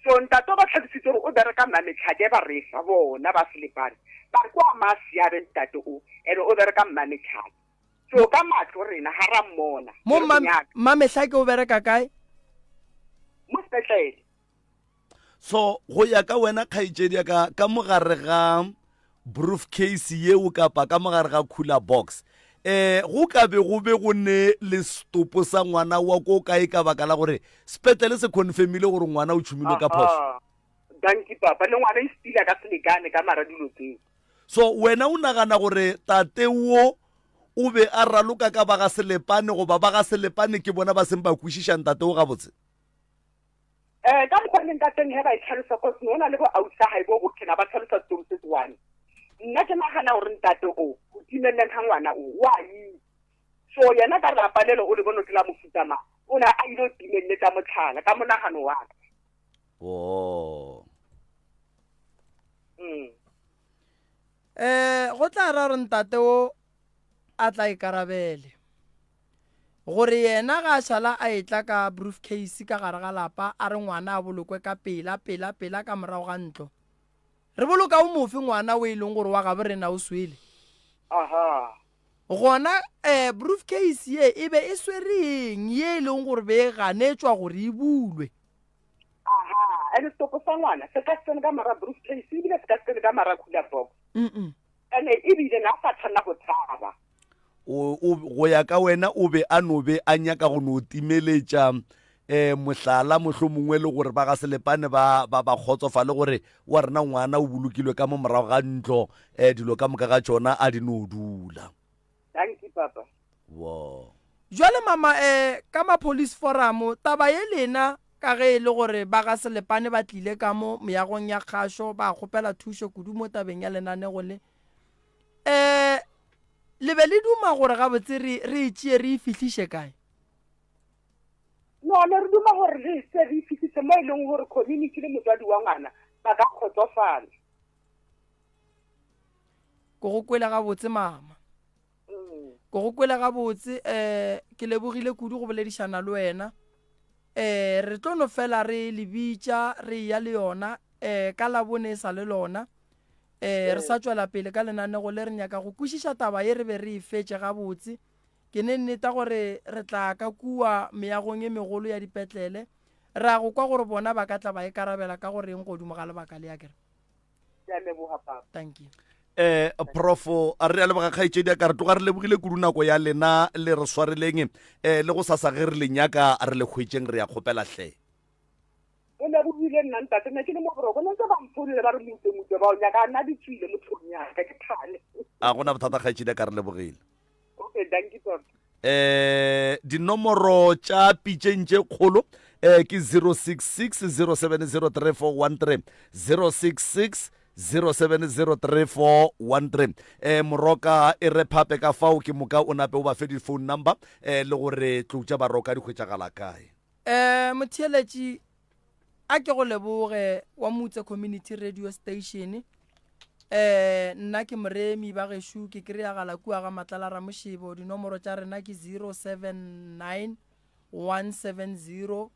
So ntate o ba tlhalositse gore o bereka Mmametlhake ba re fa bona ba Selepane ba re kwa Masiabe ntate o ene o bereka Mmametlhake. So ka matlo rena ga ra mmona.
Mo Mmametlhake o bereka kae?
Mo sepetlele.
So go ya ka wena kgaetšedi ya ka ka mogare ga briefcase yeo kapa ka mogare ga cooler box eh go ka be go be go ne le setopo sa ngwana wa ko kae ka baka la gore sepetlele se confirmile gore ngwana o tšhumilwe ka phoso?
Danki papa, le ngwana e stila ka selekane ka mara dilo tseo.
So wena o nagana gore tate wo o be a raloka ka ba ga Selepane goba ba ga Selepane ke bona ba seng ba kwešiša ntate wo gabotse?
Eh, ka mokgwa leng ka teng he ba e tlhalosa cause no na le bo ausi gae bo botlhena ba tlhalosa story se se one. Nna ke nagana gore ntate o go timeleleng ga ngwana o wa itse. So yena ka lapa lelo o le bone ke la mofuta mang, o ne a ile o timelletsa motlhala ka monagano wa ka.
Oh.
Eh, go tla ra gore ntate o a tla ikarabele. Gore yena ga a šala a etla ka briefcase ka gare ga lapa a re ngwana a bolokwe ka pela, pela, pela ka morago ga ntlo. Re boloka o mofe ngwana o e leng gore wa gabo rena o swele?
Aha.
Gona eh, briefcase ye e be e swere eng ye e leng gore be e ganetšwa gore e bulwe?
Aha, ene setopo sa ngwana se ka se tsene ka mara briefcase ebile se ka se tsene ka mara cooler box.
Mm-mm.
Ene ebile na sa tshwanela go tshaba.
O, o, go ya ka wena o be a no be a nyaka go no timeletša um mohlala mohlomongwe le gore ba ga Selepane ba, ba, ba kgotsofale gore wa rena ngwana o bolokilwe ka mo morago ga ntlo, um dilo ka moka ga tšona a di no dula.
Dankie, papa.
Wo.
Jwale mama eh ka ma police forum taba ye lena ka ge e le gore ba ga Selepane ba tlile ka mo meagong ya kgašo ba kgopela thušo kudu mo tabeng ya lenanego le eh le be le duma gore gabotse re re e tšee re e fihliše kae?
No, ne re duma gore re se re e fihlise mo e leng gore community le motswadi wa ngwana ba ka kgotsofala.
Ko go kwele gabotse mama. Ko go kwele gabotse um ke lebogile kudu go boledišana le wena. Um re tlo no fela re le bitša re eya le yona um ka Labone e sa le lona. Um re sa tšwela pele ka lenanego le re nyaka go kwešiša taba ye re be re e fetše gabotse. Ke ne nneta gore re tla ka kua meagong e megolo ya dipetlele ra go kwa gore bona ba ka tla ba ikarabela ka go reng godimo ga lebaka le akere.
Ke a leboga papa.
Thank you.
Eh profo a re a leboga kgaetšedi a ka re tloga re lebogile kudu nako ya lena le re swareleng eh le go sasa ge re le nyaka re le hwetšeng re ya kgopela hle.
O lebogile nna ntate ne ke le mo boroko ne ntse ba mfounela ba re mute mute ba o nyaka nna di tswile mo tlhong yaka ke thale.
A gona bothata kgaetšedi a ka re lebogile.
Okay, dankie papa.
Eh dinomoro tša pitšeng tše kgolo eh ke 066 0703413 066 0703413 eh moroka e re phape ka fao ke moka o nape o ba fe di-phone number eh le gore tlou tša baroka di hwetšagala kae.
Eh motheeletši A ke go leboge wa Mutse Community Radio Station. Eh, nna ke Moremi ba gešo ke kry-agala kua ga Matlala Ramošebo. Dinomoro tša rena ke 079 170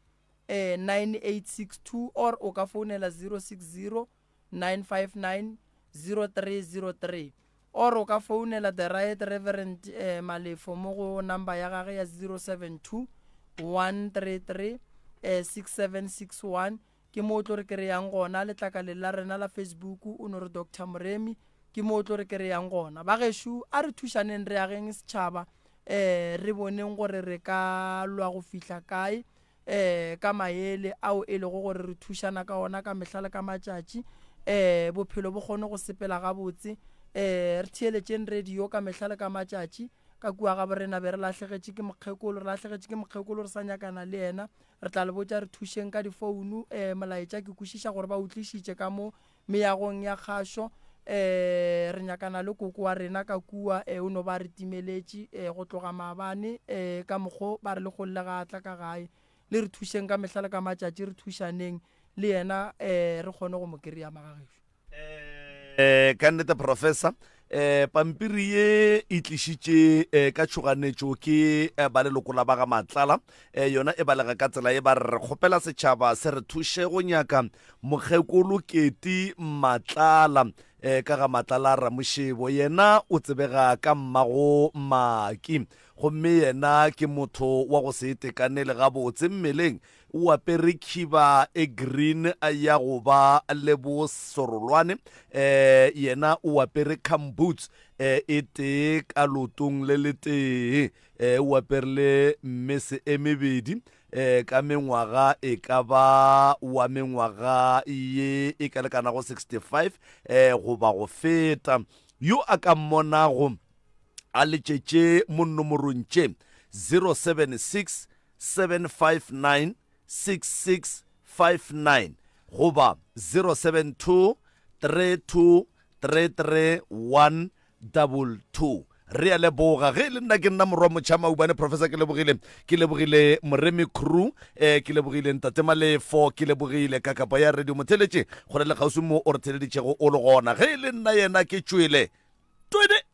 eh, 9862 or o ka founela 060 959 0303 or o ka founela the right reverend eh, Malefo mo go number ya gage ya 072 133 eh, 6761. Ke mo o tlo re kereyang gona. Letlakaleng la rena la Facebook o no re Doctor Moremi, ke mo o tlo re kereyang gona. Bagešo, a re thušaneng re ageng setšhaba, eh, re boneng gore re ka lwa go fihla kae, eh, ka maele ao e lego gore re thušana ka ona ka mehla le ka matšatši, eh, bophelo bo kgone go sepela gabotse. Eh, re theeletšeng radio ka mehla le ka matšatši. Ka kua ga borena be re lahlegetše ke mokgekolo, re lahlegetše ke mokgekolo re sa nyakana le yena. Re tla le botša re thušeng ka difounu. Eh, molaetša ke kwešiša gore ba o tlišitše ka mo meagong ya kgašo. Eh, re nyakana le koko wa rena ka kua, eh, o no ba re timeletše, eh, go tloga maabane, eh, ka mokgo ba re legolle ga a tla ka gae. Le re thušeng ka mehla le ka matšatši, re thušaneng le yena, eh, re kgone go mo kry-a magagešo.
Eh, ka nnete professor eh pampiri ye e tlišitše eh, ka tšhoganetšo ke eh, ba leloko la ba ga Matlala. Eh, yona e balega ka tsela e ba re re kgopela setšhaba se re thuše go nyaka mokgekolo Keti Matlala eh, ka ga Matlala Ramošebo. Yena o tsebega ka mmago Maki, gomme yena ke motho wa go se itekanele gabotse mmeleng. O apere khiba e green ya go ba le bosorolwane. Eh, yena o apere camboots eh, e tee ka lotong le letee. Eh, o apere le mmese e mebedi eh, ka mengwaga e ka ba wa mengwaga ye e ka lekanago 65 eh, goba go feta. Yo a ka mmonago a letšetše mo nomorong tše 076 759 6659 goba 072 32 33 122. Re a leboga. Ge e le nna ke nna morwa motšha Maubane Professor ke lebogile ke lebogile Moremi Crew eh ke lebogile Ntate Malefo ke lebogile kakapa ya Radio Motheletše gore le kgauswi mo o re theleditšego o le gona. Ge e le nna yena ke tšwele twede.